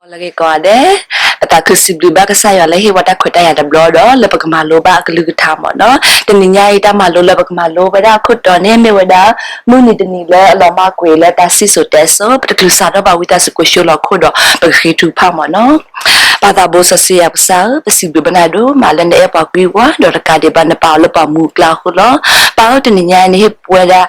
လၢဂ့ၤကိးဂၤဒဲး, ပသးခုစံးဘျုးဘၣ်ကစၢ်ယွၤလၢဟ့ၣ်ဝဲတၢ်ခွဲးတၢ်ယာ်တဘျီဒီး လၢပကမၤလိဘၣ်အကလုၢ်ကထါမ့ၢ်နီၤ. တနံၤညါအံၤ တၢ်မၤလိလၢပကမၤလိဝဲဒၣ်အခိၣ်တီန့ၣ် မ့ၢ်ဝဲဒၣ် မုၢ်နံၤတနံၤလၢအလီၤမၢ်ကွံာ်လၢတၢ်စံၣ်စိၤတဲစိၤ, ပတချုးစးထီၣ်ဘၣ် ဝံသးစူၤကွဲးဆိလီၤခိၣ်ဒီး ပကဃ့ထုကဖၣ်မ့ၢ်နီၤ. ပၢ်သးဘိစီဆှံယွၤပကစၢ်ဧၢ, ပစံးဘျုးဘၣ်နၤဒိၣ်မးလၢနအဲၣ်ပှၤကွံာ်ဝဲ, ဒီးတကးဒံးဘၣ်နပာ်အီၤလၢပှၤမူအကျါအဃိလီၤ. ပၢ်ဧၢ, တနံၤညါအံၤ နဟ့ၣ်ပဝဲဒၣ်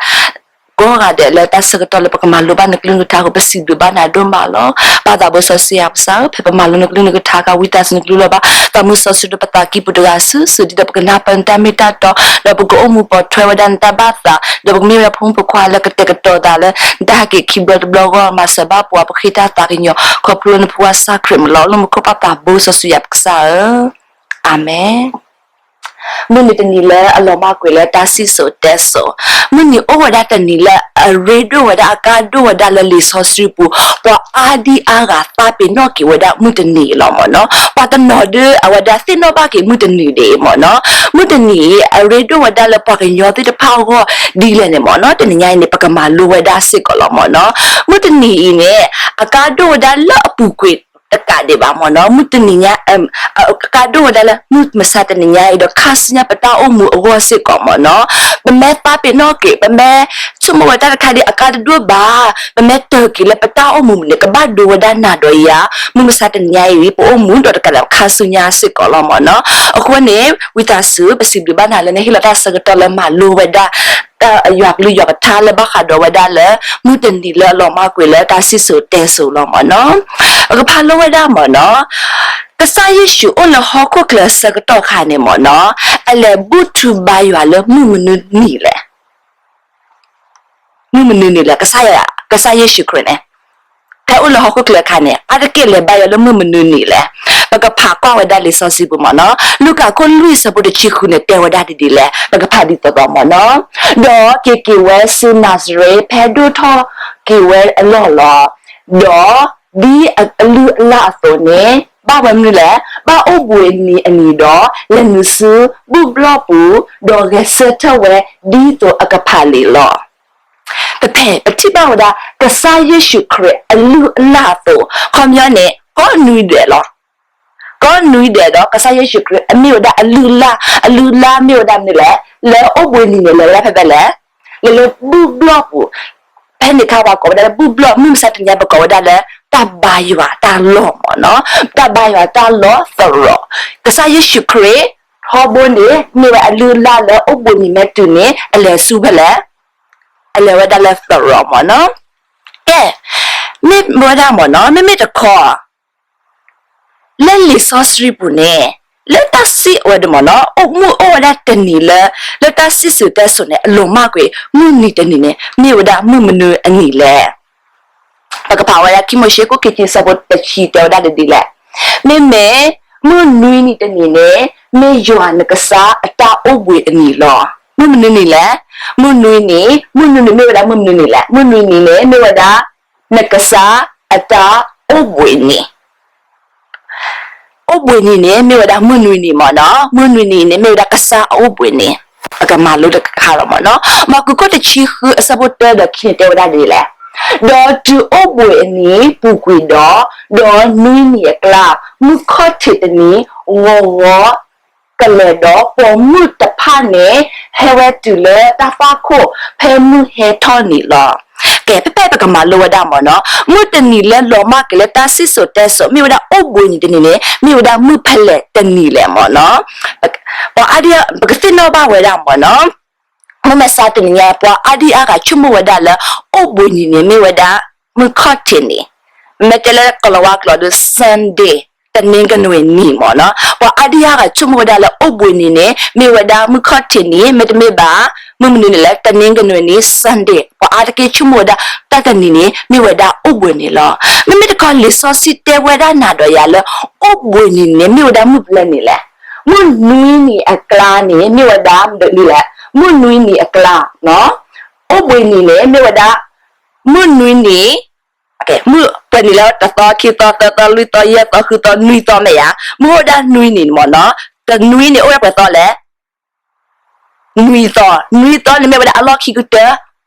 ကိးဂၤဒဲးလၢတၢ်ဆၢကတီၢ်လၢပကမၤလိဘၣ်နကလုၢ်နကထါအဃိ ပစံးဘျုးဘၣ်နၤဒိၣ်မးလီၤ. ပၢ်သးဘိစီဆှံယွၤပကစၢ်ဧၢ, ဖဲပမၤလိနကလုၢ်နကထါအခါ ဝံသးစူၤနကလူလီၤဘၣ် သးမုၢ်စီဆှံဒီးပသးကံၢ်ပူၤတဂၤစုာ်စုာ် ဒ်သိးပကနၢ်ပၢၢ်နတၢ်မ့ၢ်တၢ်တီ, ဒီးပကအိၣ်မူပိာ်ထွဲဝဲဒၣ်နတၢ်ဘၣ်သး, ဒီးပကမ့ၢ်ဝဲဒၣ်ဖိမုၣ်ဖိခွါလၢကတဲာ်ကတီၤသးလၢ နတၢ်ဟဲက့ၤခံဘျီတဘျီဂီၢ် မၤစၢၤဘၣ်ပှၤ ပဃ့တၢ်သးကညီၤ ခီဖျိလၢနဖိခွါကစၢ်ခရံာ်မ့ၢ်လီၤ. လၢမူခိၣ်ပၢ်သးဘိစီဆှံယွၤပကစၢ်ဧၢ, အၤမ့ၣ်. မုၢ်နံၤတနံၤလၢအလီၤမၢ်ကွံာ်လၢတၢ်စံၣ်စိၤတဲစိၤ, မုၢ်နံၤအိၣ်ဝဲဒၣ်တနံၤလၢအရ့ဒိၣ်ဝဲဒၣ် အကါဒိၣ်ဝဲဒၣ်လၢလံာ်စီဆှံပူၤ, ပှၤအါဒံအါဂၤသးပ့ၤနီၣ်က့ၤဝဲဒၣ်မုၢ်တနံၤအံၤလီၤမ့ၢ်နီၤ. ပှၤတနီၤဒုး အဝဲဒၣ်သ့ၣ်နီၣ်ဘၣ်က့ၤမုၢ်တနံၤဒ်အံၤမ့ၢ်နီၤ. မုၢ်တနံၤအံၤ အရ့ဒိၣ်ဝဲဒၣ်လၢပှၤကညီသ့ၣ်တဖၣ်အဂီၢ်ဒ်လဲၣ်န့ၣ်မ့ၢ်နီၤ. တနံၤညါအံၤန့ၣ် ပကမၤလိဝဲဒၣ်စ့ၢ်ကီးလီၤမ့ၢ်နီၤ. မုၢ်တနံၤအံၤန့ၣ် အကါဒိၣ်ဝဲဒၣ်လၢအပူၤကွံာ် တကးဒံးဘၣ်မ့ၢ်နီၤ, မုၢ်တနံၤညါ အကါဒိၣ်ဝဲဒၣ်လၢမုၢ်မဆါတနံၤညါအံၤဒီး ခါဆူညါပတၢ်အိၣ်မူအဂီၢ်စ့ၢ်ကီးမ့ၢ်နီၤ. ပမ့ၢ်သးပ့ၤနီၣ်က့ၤ ပမ့ၢ်ဆိကမိၣ်ဝဲတၢ်တခါဒ်အကါတဒိၣ်ဘၣ်, ပမ့ၢ်တၢၢ်က့ၤလၢပတၢ်အိၣ်မူန့ၣ် ကဘၣ်ဒိဝဲဒၣ်နၤဒီးယၤ, မုၢ်မဆါတနံၤညါအံၤ ပအိၣ်မူဒီးတကးဒံးခါဆူညါစ့ၢ်ကီးလီၤမ့ၢ်နီၤ. အဃိန့ၣ် ဝံသးစူၤ ပစံးဘျုးဘၣ်နၤလၢနဟ့ၣ်လီၤတၢ်ဆၢကတီၢ်လၢမၤလိဝဲဒၣ် ယွၤကလုၢ်ယွၤကထါလၢဘၣ်ဃးဒီးဝဲဒၣ်လၢ မုၢ်တနံၤလၢအလီၤမၢ်ကွံာ်လၢတၢ်စံၣ်စိၤတဲစိၤလီၤမ့ၢ်နီၤ. ပကဖးလိဝဲဒၣ်မ့ၢ်နီၤ, ကစၢ်ယ့ၣ်ၡူးအိၣ်လၢဟီၣ်ခိၣ်ချၢအဆၢကတီၢ်အခါန့ၣ်မ့ၢ်နီၤ, အလဲၤဘူၣ်ထုဘါယွၤလၢမုၢ်မနုၤနံၤလဲၣ်. မုၢ်မနုၤနံၤလဲၣ်, ကစၢ်ယ့ၣ်ၡူးခရံာ်န့ၣ် ဖဲအိၣ်လၢဟီၣ်ခိၣ်ချၢအခါန့ၣ် အါတက့ၢ်လဲၤဘါယွၤလၢမုၢ်မနုၤနံၤလဲၣ်. ပကဖးကွၢ်ဝဲဒၣ်လံာ်စီဆှံပူၤမ့ၢ်နီၤ, လူၤကၣ်ခိၣ်လွံၢ်ဆၢဖိတဆံဃုန့ၣ် တဲဝဲဒၣ်ဒ်လဲၣ်, ပကဖးဒ်သိးသိးမ့ၢ်နီၤ. ဒီးက့ၤက့ၤဝဲဆူနၤစရ့း ဖဲဒိၣ်ထီၣ်က့ၤဝဲအလီၢ်လီၤ. ဒီးဒ်အလုၢ်အလၢ်အသိးန့ၣ် ဘၣ်ဝဲမနုၤလဲၣ်, ဘၣ်အိၣ်ဘှံးနံၤအနံၤဒီး လဲၤနုာ်ဆူဘူၣ်ဘျီၣ်ပူၤ, ဒီးဂဲၤဆၢထၢၣ်ဝဲဒ်သိးအကဖးလံာ်လီၤ. ပဖဲပထံၣ်ဘၣ်ဝဲဒၣ် ကစၢ်ယ့ၣ်ၡူးခရံာ်အလုၢ်အလၢ်အသိး, ခီပညီန့ၣ် ကိးနွံဒဲးလီၤ. ကိးနွံဒဲးဒီး ကစၢ်ယ့ၣ်ၡူးခရံာ်အမ့ၢ်ဝဲဒၣ်အလုၢ်အလၢ်, အလုၢ်အလၢ်မ့ၢ်ဝဲဒၣ်မနုၤလဲၣ်, လၢအိၣ်ဘှံးနံၤန့ၣ် လဲၤဝဲဒၣ်ဖဲဖဲလဲၣ်, လဲၤလၢဘူၣ်ဘျီၣ်ပူၤ, ဖဲန့ၣ်အခါပှၤကိးဝဲဒၣ်လၢဘူၣ်ဘျီၣ်, မုၢ်မဆါတနံၤညါပကိးဝဲဒၣ်လၢ တၢ်ဘါယွၤတၢ်လီၢ်မ့ၢ်နီၤ, တၢ်ဘါယွၤတၢ်လီၢ်သရိာ်. ကစၢ်ယ့ၣ်ၡူးခရံာ် ထီဘိန့ၣ် မ့ၢ်ဝဲအလုၢ်အလၢ်လၢအိၣ်ဘှံးနံၤမ့ၢ်တုၤန့ၣ် အလဲၤဆူဖဲလဲၣ်, အလဲၤဝဲဒၣ်လၢသရိာ်မ့ၢ်နီၤ. ကဲ, မ့ၢ်ဝဲဒၣ်မ့ၢ်နီၤ, မ့မ့ၢ်တခီ လၢလံာ်စီဆှံပူၤန့ၣ် လၢတၢ်စံးဝဲဒၣ်မ့ၢ်နီၤ, အိၣ်မုၢ်အိၣ်ဝဲဒၣ်တနံၤလၢ လၢတၢ်စံၣ်စိၤတဲစိၤန့ၣ် အလီၤမၢ်ကွံာ် မုၢ်နံၤတနံၤန့ၣ် မ့ၢ်ဝဲဒၣ်မုၢ်မနုၤအနံၤလဲၣ်. ပကဖးဝဲဒၣ်ခံမိၤၡ့ခိၣ်ခံဆံ အဆၢဖိတဆံ တဲဝဲဒၣ်ဒ်လဲၣ်. မ့မ့ၢ်မုၢ်နွံနံၤတနံၤန့ၣ် မ့ၢ်ယွၤနကစၢ်အတၢ်အိၣ်ဘှံးအနံၤလီၤ. မုၢ်မနုၤနံၤလဲၣ်, မုၢ်နွံနံၤ, မုၢ်နွံနံၤမ့ၢ်ဝဲဒၣ်မုၢ်မနုၤနံၤလဲၣ်. မုၢ်နွံနံၤန့ၣ် မ့ၢ်ဝဲဒၣ် နကစၢ်အတၢ်အိၣ်ဘှံးနံၤ အိၣ်ဘှံးနံၤန့ၣ် မ့ၢ်ဝဲဒၣ်မုၢ်နွံနံၤမ့ၢ်နီၤ, မုၢ်နွံနံၤန့ၣ် မ့ၢ်ဝဲဒၣ်ကစၢ်အအိၣ်ဘှံးနံၤ, ပကမၤလိတခါလီၤမ့ၢ်နီၤ. မၢ်ကူးခိၣ်တဆံဃု အဆၢဖိတၢဒီးခံန့ၣ် တဲဝဲဒၣ်ဒ်လဲၣ်. ဒီးတုၤအိၣ်ဘှံးအနံၤပူၤကွံာ်ဒီး, ဒီးနွံနံၤအကျါ, မုၢ်ခီၣ်ထံးတနံၤ ဂီၤဂီၤကလဲာ်ဒီး ပိာ်မုၣ်တဖၣ်န့ၣ် ဟဲဝဲတုၤလၢတၢ်သွၣ်ခိၣ် ဖဲမုၢ်ဟဲထီၣ်နံၤလီၤ. ကဲ ဖဲဖဲပကမၤလိဝဲဒၣ်မ့ၢ်နီၤ, မုၢ်တနံၤလၢလီၤမၢ်ကွံာ်လၢတၢ်စံၣ်စိၤတဲစိၤ မ့ၢ်ဝဲဒၣ်အိၣ်ဘှံးနံၤတနံၤန့ၣ် မ့ၢ်ဝဲဒၣ်မုၢ်ဖဲလဲၣ်တနံၤလဲၣ်မ့ၢ်နီၤ. ပှၤအါဒံအါ ပကသ့ၣ်နီၣ်ဘၣ်ဝဲဒၣ်မ့ၢ်နီၤ, မုၢ်မဆါတနံၤညါ ပှၤအါဒံအါဂၤဆိကမိၣ်ဝဲဒၣ်လၢ အိၣ်ဘှံးနံၤန့ၣ် မ့ၢ်ဝဲဒၣ် မုၢ်ခီၣ်ထံးနံၤ, မ့ၢ်တဲလၢကိၤလၤဝါကျိာ်ဒီး Sunday, တနင်္ဂနွေနေ့ မ့ၢ်နီၤ. ပှၤအါဒံအါဂၤဆိကမိၣ်ဝဲဒၣ်လၢအိၣ်ဘှံးနံၤန့ၣ် မ့ၢ်ဝဲဒၣ်မုၢ်ခီၣ်ထံးနံၤ, မ့တမ့ၢ်ဘၣ် မုၢ်မနုၤန့ၣ်လဲၣ်, တနင်္ဂနွေနေ့, Sunday. ပှၤအါတက့ၢ်ဆိကမိၣ်ဝဲဒၣ် တၢ်တနံၤန့ၣ် မ့ၢ်ဝဲဒၣ်အိၣ်ဘှံးနံၤလီၤ. မ့မ့ၢ်တခီ လံာ်စီဆှံတဲဝဲဒၣ်နၤဒီးယၤလၢ အိၣ်ဘှံးနံၤန့ၣ် မ့ၢ်ဝဲဒၣ်မုၢ်ဖဲလဲၣ်နံၤလဲၣ်. မုၢ်နွံနံၤအကျါန့ၣ် မ့ၢ်ဝဲဒၣ်မနုၤလဲၣ်, မုၢ်နွံနံၤအကျါ, အိၣ်ဘှံးနံၤန့ၣ် မ့ၢ်ဝဲဒၣ် မုၢ်နွံနံၤ မုၢ်ပှဲၤနံၤလၢတသီ, ခံသီ, သၢသီ, လွံၢ်သီ, ယဲၢ်သီ, ဃုသီ, နွံသီ မ့ၢ်ဧါ. မုၢ်အိၣ်ဝဲဒၣ်နွံနံၤန့ၣ်မ့ၢ်နီၤ. တနွံန့ၣ် အိၣ်ဝဲဒၣ်ပှဲၤသီလဲၣ်, နွံသီ. နွံသီန့ၣ်မ့ၢ်ဝဲဒၣ်အလီၢ်ခံကတၢၢ်.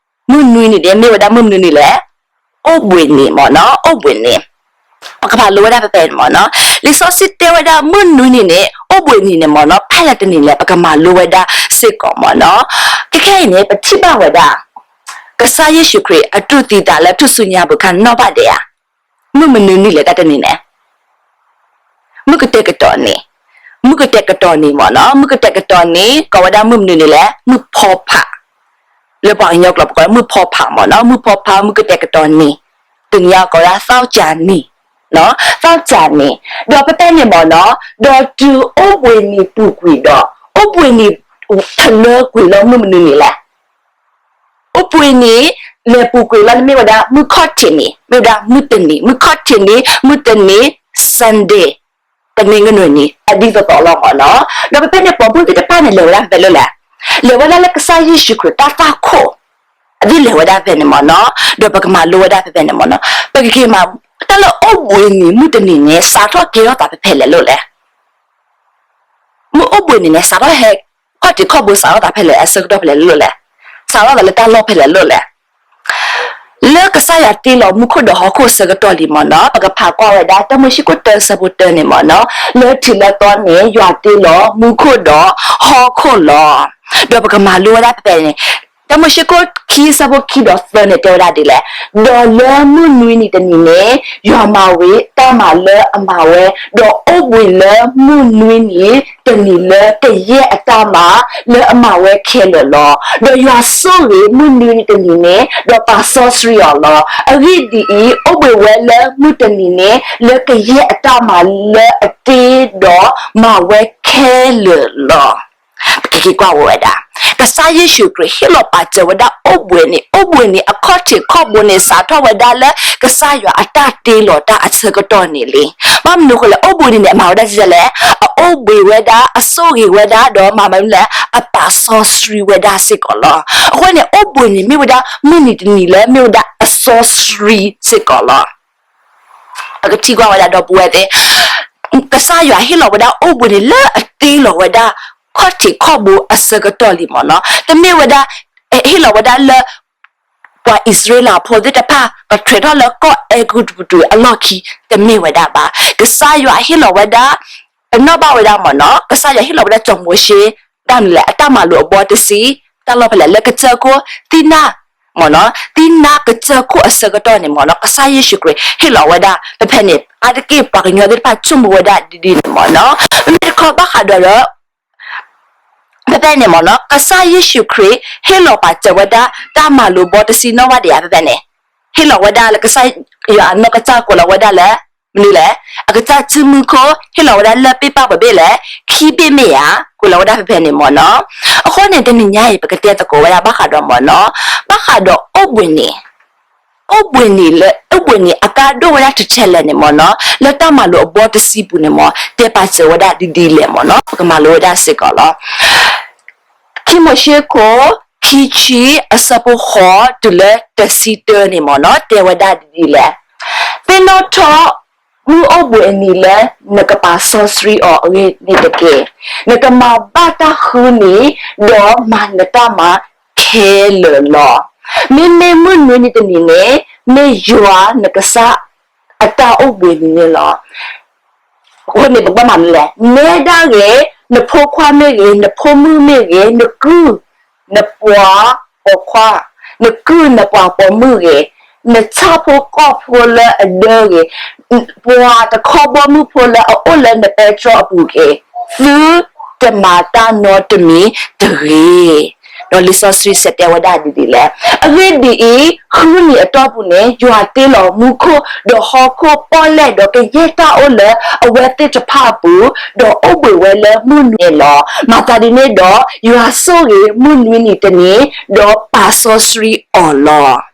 မုၢ်နွံနံၤန့ၣ် မ့ၢ်ဝဲဒၣ်မုၢ်မနုၤနံၤလဲၣ်, အိၣ်ဘှံးနံၤမ့ၢ်နီၤ, အိၣ်ဘှံးနံၤ. ပကမၤလိဝဲဒၣ်ဖဲဖဲန့ၣ်မ့ၢ်နီၤ. လံာ်စီဆှံတဲဝဲဒၣ်မုၢ်နွံနံၤန့ၣ် အိၣ်ဘှံးနံၤန့ၣ်မ့ၢ်နီၤ ဖဲလဲၣ်တနံၤလဲၣ် ပကမၤလိဝဲဒၣ်စ့ၢ်ကီးမ့ၢ်နီၤ. ခဲခဲအံၤန့ၣ် ပထံၣ်ဘၣ်ဝဲဒၣ် ကစၢ်ယ့ၣ်ၡူးခရံာ်အတူၢ်သံသးလၢထူၣ်စုညါပူၤခါနီၣ်ဘၣ်ဒဲးဧါ. မုၢ်မနုၤနံၤလဲၣ်တၢ်တနံၤန့ၣ် မုၢ်ကတဲာ်ကတီၤနံၤ, မုၢ်ကတဲာ်ကတီၤနံၤမ့ၢ်နီၤ, မုၢ်ကတဲာ်ကတီၤနံၤ ကိးဝဲဒၣ်မုၢ်မနုၤနံၤလဲၣ်, မုၢ်ဖီဖး, လၢပှၤကညီကျိာ်ပကိးဝဲမုၢ်ဖီဖးမ့ၢ်နီၤ, မုၢ်ဖီဖး မုၢ်ကတဲာ်ကတီၤနံၤ, တနံၤအံၤကိးဝဲဒၣ် သောကြာနံၤ, သောကြာနံၤ, ဒီးဖဲဖဲန့ၣ်မ့ၢ်နီၤ, ဒီးတုၤအိၣ်ဘှံးနံၤပူၤကွံာ်ဒီး, အိၣ်ဘှံးနံၤထလၢကွံာ်လီၤမုၢ်မနုၤနံၤလဲၣ် အိၣ်ဘှံးနံၤ လဲၤပူၤကွံာ်လီၤန့ၣ်မ့ၢ်ဝဲဒၣ် မုၢ်ခီၣ်ထံးနံၤ, မ့ၢ်ဝဲဒၣ်မုၢ်တနံၤ, မုၢ်ခီၣ်ထံးနံၤ, မုၢ်တနံၤ, Sunday, တနံၤကနွံနံၤ အဒ်သိးသိးလီၤမ့ၢ်နီၤ. ဒီးဖဲဖဲန့ၣ် ပိာ်မုၣ်သ့ၣ်တဖၣ်န့ၣ် လဲၤဝဲဒၣ်ဖဲဖဲလဲၣ်လဲၣ်, လဲၤဝဲဒၣ်လၢကစၢ်ယ့ၣ်ၡူးခရံာ်တၢ်သွၣ်ခိၣ်, အသ့ၣ်လဲၤဝဲဒၣ်ဖဲဖဲန့ၣ်မ့ၢ်နီၤ, ဒီးပကမၤလိဝဲဒၣ်ဖဲဖဲန့ၣ်မ့ၢ်နီၤ, ပကက့ၤမၤ တၢ်လၢအိၣ်ဘှံးနံၤမုၢ်တနံၤန့ၣ် စးထီၣ်ကဲထီၣ်သးဖဲဖဲလဲၣ်လိၣ်လဲၣ် မုၢ်အိၣ်ဘှံးနံၤန့ၣ် စးထီၣ်ဟဲ ခီၣ်ထံးခီၣ်ဘိစးထီၣ်သးဖဲလဲၣ် အဆၢကတီၢ်ဖဲလဲၣ်လိၣ်လဲၣ်, စးထီၣ်သးလၢတၢ်လီၢ်ဖဲလဲၣ်လိၣ်လဲၣ်. လၢကစၢ်ယွၤတ့လီၤမူခိၣ်ဒီးဟီၣ်ခိၣ်အဆၢကတီၢ်လံမ့ၢ်နီၤ, ပကဖးကွၢ်ဝဲဒၣ် တၢမိၤၡ့ခိၣ်တၢ ဆၢဖိတၢန့ၣ်မ့ၢ်နီၤ, လၢထံးလၢသီန့ၣ် ယွၤတ့လီၤမူခိၣ်ဒီးဟီၣ်ခိၣ်လီၤ. ဒီးပကမၤလိဝဲဒၣ်ဖဲဖဲန့ၣ်, တၢမိၤၡ့ခိၣ်ခံ ဆၢဖိခံဒီးသၢန့ၣ် တဲဝဲဒၣ်ဒ်လဲၣ်, ဒီးလၢမုၢ်နွံနံၤတနံၤန့ၣ် ယွၤမၤဝံၤတၢ်မၤလၢအမၤဝဲ, ဒီးအိၣ်ဘှံးလၢမုၢ်နွံနံၤတနံၤလၢကယဲၢ်အတၢ်မၤလၢအမၤဝဲခဲလၢာ်လီၤ. ဒီးယွၤဆိၣ်ဂ့ၤမုၢ်နွံနံၤတနံၤန့ၣ် ဒီးပာ်စီဆှံအီၤလီၤ. အဂ့ၢ်ဒ်အံၤ, အိၣ်ဘှံးဝဲလၢမုၢ်တနံၤန့ၣ် လၢကယဲၢ်အတၢ်မၤလၢအတ့ဒီးမၤဝဲခဲလၢာ်လီၤ. ပကက့ၤကွၢ်ဝဲဒၣ်, ကစၢ်ယ့ၣ်ၡူးခရံာ်ဟ့ၣ်လီၤပာ်စၢၤဝဲဒၣ်အိၣ်ဘှံးနံၤ, အိၣ်ဘှံးနံၤအခီၣ်ထံးခီၣ်ဘိန့ၣ် စးထီၣ်ဝဲဒၣ်လၢကစၢ်ယွၤအတၢ်တ့လီၤတၢ်အဆၢကတီၢ်န့ၣ်လံ. ဘၣ်မနုၤအဃိလဲၣ်, အိၣ်ဘှံးနံၤန့ၣ် အမၤဝဲဒၣ်ဒ်လဲၣ်, အအိၣ်ဘှံးဝဲဒၣ်, အဆိၣ်ဂ့ၤဝဲဒၣ်, ဒီးမၤမနုၤလဲၣ်, အပာ်စီဆှံဝဲဒၣ်စ့ၢ်ကီးလီၤ. အဃိန့ၣ် အိၣ်ဘှံးနံၤမ့ၢ်ဝဲဒၣ်မုၢ်နံၤတနံၤလၢမ့ၢ်ဝဲဒၣ်အစီဆှံစ့ၢ်ကီးလီၤ. ပကထံၣ်ကွၢ်ဝဲဒၣ်ဒီပုၢ်ဝဲၢ်သ့ၣ်, ကစၢ်ယွၤဟ့ၣ်လီၤဝဲဒၣ်အိၣ်ဘှံးနံၤလၢအတ့လီၤဝဲဒၣ် ခီၣ်ထံးခီၣ်ဘိအဆၢကတီၢ်လံမ့ၢ်နီၤ, တမ့ၢ်ဝဲဒၣ် ဟ့ၣ်လီၤဝဲဒၣ်လၢ ပှၤအံၣ်စရ့လးဖိသ့ၣ်တဖၣ် ကထွဲထီၣ်လၢကီၢ်အဲၤကူပတူးအလီၢ်ခံ တမ့ၢ်ဝဲဒၣ်ဘၣ်. ကစၢ်ယွၤဟ့ၣ်လီၤဝဲဒၣ်, ပနီၣ်ဘၣ်ဝဲဒၣ်မ့ၢ်နီၤ, ကစၢ်ယွၤဟ့ၣ်လီၤဝဲဒၣ်စီၤမိၤၡ့ ဒၣ်နုၤလဲၣ် အတၢ်မၤလိာ်အဘီတဆံ, တၢ်လီၢ်ဖဲလဲၣ် လၢကစၢၢ်ခိၣ်သံနါ မ့ၢ်နီၤ, သံနါကစၢၢ်ခိၣ်အဆၢကတီၢ်န့ၣ်မ့ၢ်နီၤ, ကစၢ်ယ့ၣ်ၡူးခရံာ်ဟ့ၣ်လီၤဝဲဒၣ် ဖဲဖဲန့ၣ် အါတက့ၢ်ပှၤကညီသ့ၣ်တဖၣ်ဆိကမိၣ်ဝဲဒၣ်ဒ်ဒ်န့ၣ်မ့ၢ်နီၤ, မ့မ့ၢ်တခီဘၣ်ဃးဒီးဒီး ဖဲဖဲန့ၣ်မ့ၢ်နီၤ, ကစၢ်ယ့ၣ်ၡူးခရံာ်ဟ့ၣ်လီၤပာ်စၢၤဝဲဒၣ် တၢ်မၤလိာ်ဘီတဆံနီၣ်ဘၣ်ဒံးဧါ ဖဲဖဲန့ၣ်, ဟ့ၣ်လီၤဝဲဒၣ်လၢကစၢ်ယွၤအနီၢ်ကစၢ် ကိးလီၤဝဲဒၣ်လၢ မနုၤလဲၣ်, အကစၢ်စုမုၢ်ခိၣ် ဟ့ၣ်လီၤဝဲဒၣ်လၢပ့ၢ်ပၢ်ပှဲၤဘ့ၣ်လဲၣ်, ခံဘ့ၣ်မ့ၢ်ဧါ, ကိးလီၤဝဲဒၣ်ဖဲဖဲန့ၣ်မ့ၢ်နီၤ. အဃိန့ၣ် တနံၤညါအံၤ ပကတဲသကိးဝဲဒၣ်ဘၣ်ဃးဒီးမ့ၢ်နီၤ, ဘၣ်ဃးဒီးအိၣ်ဘှံးနံၤ အိၣ်ဘှံးနံၤလၢ အိၣ်ဘှံးနံၤအကါဒိၣ်ဝဲဒၣ်တထဲလဲၣ်န့ၣ်မ့ၢ်နီၤ, လၢတၢ်မၤလိာ်အဘီတဆံပူၤန့ၣ်မ့ၢ် တဲပာ်စၢၤဝဲဒၣ်ဒ်ဒ်လဲၣ်မ့ၢ်နီၤ, ပကမၤလိဝဲဒၣ်စ့ၢ်ကီးလီၤ. ခံမိၤၡ့ခိၣ် ခံဆံ အဆၢဖိဃိး တုၤလၢတဆံတၢန့ၣ်မ့ၢ်နီၤ, တဲဝဲဒၣ်ဒ်ဒ်လဲၣ်. သ့ၣ်နီၣ်ထီၣ်မုၢ်အိၣ်ဘှံးအနံၤလၢ နကပာ်စီဆှံအီၤအဂ့ၢ်န့ၣ်တက့ၢ်. နကမၤဘၣ်တၢ်ဃုနံၤ, ဒီးမၤနတၢ်မၤခဲလၢာ်လီၤ. မ့မ့ၢ်မုၢ်နွံနံၤတနံၤန့ၣ် မ့ၢ်ယွၤနကစၢ်အတၢ်အိၣ်ဘှံးနံၤန့ၣ်လီၤ. အဃိန့ၣ် ပကဘၣ်မၤမနုၤလဲၣ်, နဲဒၣ်ဂ့ၤ, နဖိခွါမ့ၢ်ဂ့ၤ, နဖိမုၣ်မ့ၢ်ဂ့ၤ, နကုၢ်နပှၤပိာ်ခွါ, နကုၢ်နပှၤပိာ်မုၣ်ဂ့ၤ, နဆၣ်ဖိကီၢ်ဖိလၢအဒၢဂ့ၤ, ပှၤတခီဘီမုၢ်ဖိလၢအအိၣ်လၢနပဲတြီအပူၤဂ့ၤ, သုတမၤတၢ်နီတမံၤတဂ့ၤ. ဒီးလံာ်စီဆှံစံးတဲဝဲဒၣ်ဒ်ဒ်လဲၣ်. အဂ့ၢ်ဒ်အံၤ, ဃုနံၤအတီၢ်ပူၤန့ၣ် ယွၤတ့လီၤမူခိၣ် ဒီးဟီၣ်ခိၣ်ပီၣ်လဲၣ် ဒီးကယဲၢ်တၢ်အိၣ်လၢအဝဲသ့ၣ်တဖၣ်အပူၤ, ဒီးအိၣ်ဘှံးဝဲလၢမုၢ်နွံနံၤန့ၣ်လီၤ. မၤသးဒ်န့ၣ်ဒီး ယွၤဆိၣ်ဂ့ၤမုၢ်နွံနံၤတနံၤ, ဒီးပာ်စီဆှံအီၤလီၤ.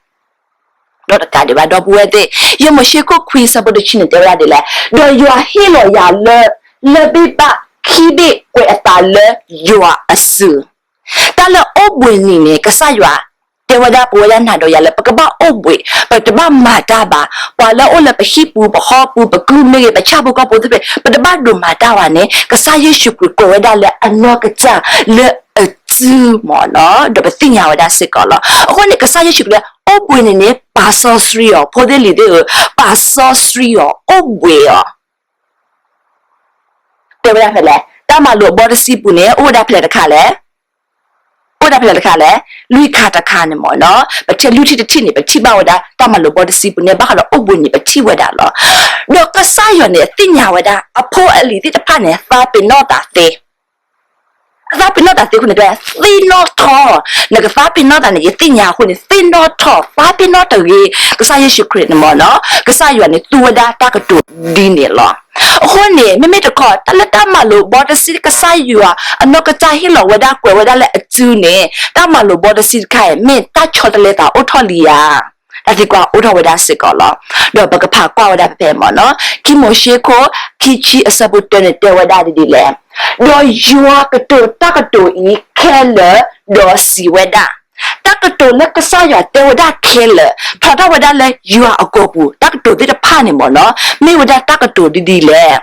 ဒီးတကးဒံးဘၣ် ဒီပုၢ်ဝဲၢ်သ့ၣ်, ယဲၢ်မိၤၡ့ခိၣ်ခွံဆၢဖိတဆံန့ၣ် တဲဝဲဒၣ်ဒ်လဲၣ်, ဒီးယွၤဟ့ၣ်လီၤယၤလၢ လၢၢ်ဘ့ၣ်ဘၣ်ခံဘ့ၣ်ကွဲးအသးလၢယွၤအစု. တၢ်လၢအိၣ်ဘှံးနံၤန့ၣ် ကစၢ်ယွၤတဲဝဲဒၣ်ပဝဲဒၣ်နၤဒီးယၤလၢ ပကဘၣ်အိၣ်ဘှံး, ပတဘၣ်မၤတၢ်ဘၣ်. ပှၤလၢအအိၣ်လၢပဟံၣ်ပူၤ ပဟီၣ်ပူၤ ပကုၢ်မ့ၢ်ဂ့ၤ ပဆၣ်ဖိကီၢ်ဖိသ့ၣ်တဖၣ် ပတဘၣ်ဒိးမၤတၢ်ဘၣ်န့ၣ် ကစၢ်ယ့ၣ်ၡူးခရံာ်ကွဲးဝဲဒၣ်လၢအနီၢ်ကစၢ်လၢအစု အစုမ့ၢ်နီၤ, ဒီးပသ့ၣ်ညါဝဲဒၣ်စ့ၢ်ကီးလီၤ. အဃိန့ၣ် ကစၢ်ယ့ၣ်ၡူးခရံာ် အိၣ်ဘှံးနံၤန့ၣ် ပာ်စီဆှံအီၤ, ဖိသ့ၣ်လံၤသ့ၣ်ဧၢ, ပာ်စီဆှံအီၤ, အိၣ်ဘှံးအီၤ တဲဝဲဒၣ်ဖဲလဲၣ်, တၢ်မၤလိာ်အဘီတဆံပူၤန့ၣ် အိၣ်ဝဲဒၣ်ဖဲလဲၣ်တခါလဲၣ်, အိၣ်ဝဲဒၣ်ဖဲလဲၣ်တခါလဲၣ်, လွံၢ်ခါတခါန့ၣ်မ့ၢ်နီၤ, ပထဲလွံၢ်ထံၣ်တထံၣ်န့ၣ် ပထံၣ်ဘၣ်ဝဲဒၣ် တၢ်မၤလိာ်ဘီတဆံပူၤန့ၣ် ဘၣ်ဃးဒီးအိၣ်ဘှံးနံၤ ပထံၣ်ဝဲဒၣ်လီၤ. ဒီးကစၢ်ယွၤန့ၣ် သ့ၣ်ညါဝဲဒၣ် အဖိအလံၤသ့ၣ်တဖၣ်န့ၣ် သးပ့ၤနီၣ်သးသ့ အသးပ့ၤနီၣ်တၢ်သ့အဃိန့ၣ် တဲ သ့ၣ်နီၣ်ထီၣ်, နကသးပ့ၤနီၣ်သးန့ၣ် ယသ့ၣ်ညါအဃိန့ၣ် သ့ၣ်နီၣ်ထီၣ်, သးပ့ၤနီၣ်တဂ့ၤ. ကစၢ်ယ့ၣ်ၡူးခရံာ်န့ၣ်မ့ၢ်နီၤ, ကစၢ်ယွၤန့ၣ် သူဝဲဒၣ်တၢ်ကတိၤဒ်န့ၣ်လီၤ. အဃိန့ၣ် မ့မ့ၢ်တခီ တၢ်လၢတၢ်မၤလိာ်ဘီတဆံ ကစၢ်ယွၤ အနီၢ်ကစၢ်ဟ့ၣ်လီၤဝဲဒၣ် ကွဲးဝဲဒၣ်လၢအစုန့ၣ် တၢ်မၤလိာ်ဘီတဆံတခါအံၤ မ့ၢ်တၢ်ဆီတလဲသးအိၣ်ထီၣ်လံဧါ. တၢ်သံကွၢ်အိၣ်ထီၣ်ဝဲဒၣ်စ့ၢ်ကီးလီၤ. ဒီးပကဖးကွၢ်ဝဲဒၣ်ဖဲဖဲမ့ၢ်နီၤ, ခံမိၤၡ့ခိၣ် ခံဆံအဆၢဖိတၢန့ၣ် တဲဝဲဒၣ်ဒ်လဲၣ်, ဒီးယွၤကတိၤတၢ်ကတိၤအံၤခဲလၢာ်, ဒီးစံးဝဲဒၣ်, တၢ်ကတိၤလၢကစၢ်ယွၤတဲဝဲဒၣ်ခဲလၢာ် ဖျါထီၣ်ဝဲဒၣ်လၢယွၤအကိာ်ပူၤ တၢ်ကတိၤသ့ၣ်တဖၣ်န့ၣ်မ့ၢ်နီၤ, မ့ၢ်ဝဲဒၣ်တၢ်ကတိၤဒ်ဒ်လဲၣ်.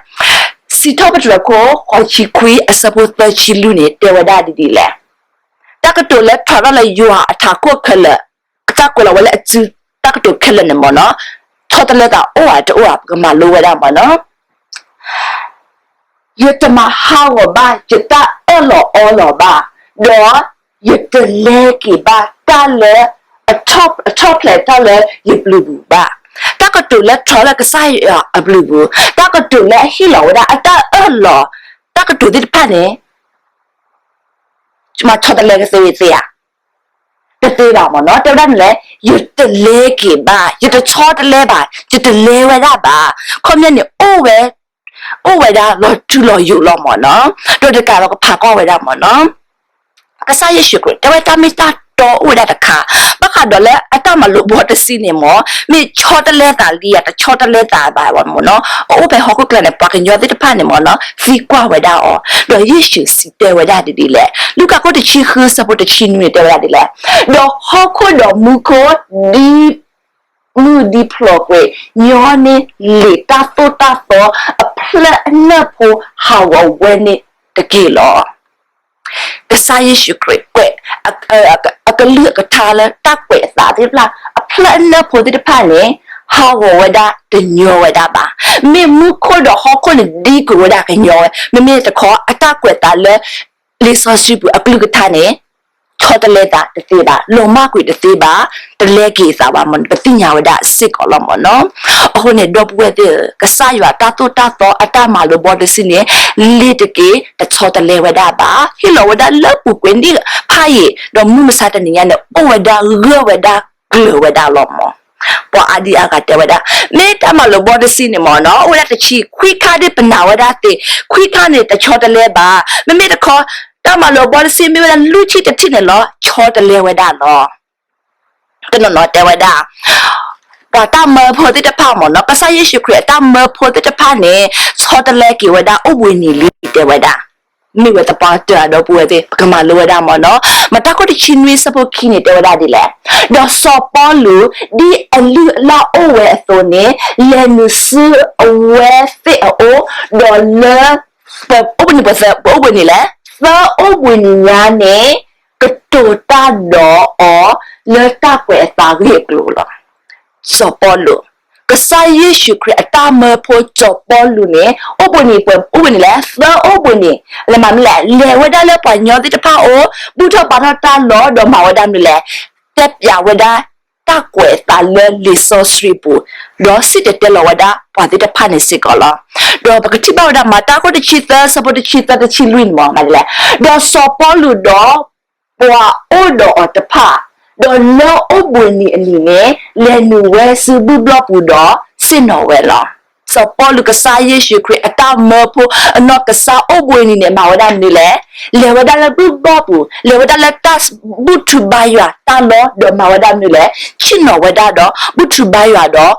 စံးထီၣ်ပတြၢၤခိၣ် ဃိးဆံခွံအဆၢဖိသၢဆံလွံၢ်န့ၣ် တဲဝဲဒၣ်ဒ်ဒ်လဲၣ်, တၢ်ကတိၤလၢဖျါထီၣ်လၢယွၤအထးခိၣ်ခဲလၢာ် ကစၢ်ကွဲးလီၤဝဲလၢအစု တၢ်ကတိၤခဲလၢာ်န့ၣ်မ့ၢ်နီၤ, ဆီတလဲသးအိၣ်ဧါတအိၣ်ဧါ ပကမၤလိဝဲဒၣ်မ့ၢ်နီၤ. ယတမၤဟးဂီၤဘၣ်ယတၢ်အၢၣ်လီၤအီလီၤဘၣ်, ဒီးယတလဲက့ၤဘၣ်တၢ်လၢ အထီၣ်ဖျဲးတၢ်လၢယပျုၤပူၤဘၣ်. တၢ်ကတိၤလၢထီလၢကစၢ်ယွၤအပျုၤပူၤ, တၢ်ကတိၤလၢအဟ့ၣ်လီၤဝဲဒၣ်အတၢ်အၢၣ်လီၤ, တၢ်ကတိၤသ့ၣ်တဖၣ်န့ၣ် မၤဆီတလဲကသ့ဝဲသ့ဧါ. တသ့ဘၣ်မ့ၢ်နီၤ. တဲဝဲဒၣ်န့ၣ်လဲၣ်, ယတလဲက့ၤဘၣ်, ယတဆီတလဲဘၣ်, ယတလဲဝဲဒၣ်ဘၣ်. ခီပညီန့ၣ် အိၣ်ဝဲ, အိၣ်ဝဲဒၣ်လီၤထူလီၤယိာ်လီၤမ့ၢ်နီၤ. ဒီးတကးလီၤကဖးကွၢ်ဝဲဒၣ်မ့ၢ်နီၤ. ကစၢ်ယ့ၣ်ၡူးခရံာ် တဲဝဲတၢ်မ့ၢ်တၢ်တီအိၣ်ဝဲဒၣ်တခါ, ဘၣ်ဃးဒီးလၢအတၢ်မၤလိာ်ဘီတဆံန့ၣ်မ့ၢ်, မ့ၢ်ဆီတလဲသးလံဧါ, တဆီတလဲသးဘၣ်မ့ၢ်နီၤ. အအိၣ်ဖဲဟီၣ်ခိၣ်ချၢန့ၣ် ပှၤကညီသ့ၣ်တဖၣ်န့ၣ်မ့ၢ်နီၤ သံကွၢ်ဝဲဒၣ်အီၤ, ဒီးယ့ၣ်ၡူးစံးတဲဝဲဒၣ်ဒ်ဒ်လဲၣ်. လူၤကၣ်ခိၣ်တဆံဃုဆၢဖိတဆံနွံန့ၣ် တဲဝဲဒၣ်ဒ်လဲၣ်, ဒီးဟီၣ်ခိၣ်ဒီးမူခိၣ် ဒ်မုၢ်ဒ်ဖျိးကွံာ်, ညီန့ၢ်လံာ်တၢ်သိၣ်တၢ်သီအဖျၢၣ်အနၢၣ်ဖိ ဟးဂီၤဝဲန့ၣ်တက့ၢ်လီၤ. ကစၢ်ယ့ၣ်ၡူးခရံာ်ကွဲး အကလုၢ်အကထါလၢတၢ်ကွဲးအသးသ့ၣ်တဖၣ် အဖျၢၣ်အနၢၣ်ဖိသ့ၣ်တဖၣ်န့ၣ် ဟးဂီၤဝဲဒၣ်တညီဝဲဒၣ်ဘၣ်. မ့ၢ်မူခိၣ်ဒီးဟီၣ်ခိၣ်န့ၣ် ဒ်ကွံာ်ဝဲဒၣ်ကညီဝဲ, မ့မ့ၢ်တခီ အတၢ်ကွဲးသးလၢ လံာ်စီဆှံပူၤအကလုၢ်ကထါန့ၣ် ဆီတလဲသးတသ့ဘၣ်, လီၤမၢ်ကွံာ်တသ့ဘၣ်, တလဲက့ၤသးဘၣ်မ့ၢ် ပသ့ၣ်ညါဝဲဒၣ်စ့ၢ်ကီးလီၤမ့ၢ်နီၤ. အဃိန့ၣ် ဒီပုၢ်ဝဲၢ်သ့ၣ်ဧၢ, ကစၢ်ယွၤတၢ်သိၣ်တၢ်သီအတၢ်မၤလိာ်ဘီတဆံန့ၣ် လ့ၤတက့ၢ်, တဆီတလဲဝဲဒၣ်ဘၣ်. ဟ့ၣ်လီၤဝဲဒၣ်လၢပူၤကွံာ်နံၣ်ဖးယံာ်, ဒီးမုၢ်မဆါတနံၤညါန့ၣ် အိၣ်ဝဲဒၣ်ဂၢၢ်ဝဲဒၣ်ကျၢၤဝဲဒၣ်လီၤမ့ၢ်. ပှၤအါဒံအါဂၤတဲဝဲဒၣ်, မ့ၢ်တၢ်မၤလိာ်ဘီတဆံန့ၣ်မ့ၢ်နီၤ, အိၣ်ဝဲဒၣ်တဆံခွံခါ ဒ်ပနာ်ဝဲဒၣ်သ့, ခွံခါန့ၣ် တဆီတလဲဘၣ်. မ့မ့ၢ်တခီ တၢ်မၤလိာ်ဘီတဆံ မ့ၢ်ဝဲဒၣ်လွံၢ်ထံၣ်တထံၣ်န့ၣ်လီၤ ဆီတလဲဝဲဒၣ်လီၤ. တနီၤနီၤတဲဝဲဒၣ် ပှၤတၢ်မၢဖိသ့ၣ်တဖၣ်မ့ၢ်နီၤ, ကစၢ်ယ့ၣ်ၡူးခရံာ်အတၢ်မၢဖိသ့ၣ်တဖၣ်န့ၣ် ဆီတလဲက့ၤဝဲဒၣ်အိၣ်ဘှံးနံၤလံ တဲဝဲဒၣ်. မ့ၢ်ဝဲသပှၢ်တၢၢ် ဒီပုၢ်ဝဲၢ်သ့ၣ် ပကမၤလိဝဲဒၣ်မ့ၢ်နီၤ. မၤတၢ်ခိၣ်တဆံနွံဆၢဖိခံန့ၣ် တဲဝဲဒၣ်ဒ်လဲၣ်, ဒီးစီၤပီလူး ဒ်အလုၢ်အလၢ်အိၣ်ဝဲအသိးန့ၣ် လဲၤနုာ်ဆူအဝဲသ့ၣ်အအိၣ်, ဒီးလၢ ပအိၣ်ဘှံးနံၤ ပသၢ ပအိၣ်ဘှံးနံၤလဲၣ်, သၢအိၣ်ဘှံးနံၤညါန့ၣ် ကတိၤတၢ်ဒီးအီၤ လၢတၢ်ကွဲးအသးအဂ့ၢ်အကျိၤလီၤ. စီၤပီလူး, ကစၢ်ယ့ၣ်ၡူးခရံာ်အတၢ်မၢဖိစီၤပီလူးန့ၣ် အိၣ်ဘှံးနံၤ ပှဲၤအိၣ်ဘှံးနံၤလဲၣ်, သၢအိၣ်ဘှံးနံၤ, လၢမၤမနုၤလဲၣ်, လဲၤဝဲဒၣ်လၢပှၤကညီသ့ၣ်တဖၣ်အအိၣ် ဘူၣ်ထီၣ်ဘါထီၣ်တၢ်လီၢ် ဒီးမၤဝဲဒၣ်မနုၤလဲၣ်, တဲဖျါဝဲဒၣ် တၢ်ကွဲးအသးလၢလံာ်စီဆှံပူၤ, ဒီးစံၣ်တဲၤတဲလီၤဝဲဒၣ်ပှၤသ့ၣ်တဖၣ်န့ၣ်စ့ၢ်ကီးလီၤ. ဒီးပကထံၣ်ဘၣ်ဝဲဒၣ် မၤတၢ်ခိၣ်တဆံသၢ ဆၢဖိတဆံသၢ တဆံလွံၢ်န့ၣ်မ့ၢ်လဲၣ်, ဒီးစီၤပီလူးဒီး ပှၤအိၣ်ဒီးအီၤတဖၣ်, ဒီးလၢအိၣ်ဘှံးနံၤအနံၤန့ၣ် လဲၤနုာ်ဝဲဆူဘူၣ်ဘျီၣ်ပူၤဒီးဆ့ၣ်နီၤဝဲလီၤ. စီၤပီလူး ကစၢ်ယ့ၣ်ၡူးခရံာ်အတၢ်မၢဖိ အနီၢ်ကစၢ်အိၣ်ဘှံးနံၤန့ၣ် မၤဝဲဒၣ်မနုၤလဲၣ်, လဲၤဝဲဒၣ်လၢဘူၣ်ဘျီၣ်ပူၤ, လဲၤဝဲဒၣ်လၢတၢ်ဘူၣ်ထူဘါယွၤတၢ်လီၢ် ဒီးမၤဝဲဒၣ်မနုၤလဲၣ်, ဆ့ၣ်နီၤဝဲဒၣ်ဒီး ဘူၣ်ထူဘါယွၤဒီး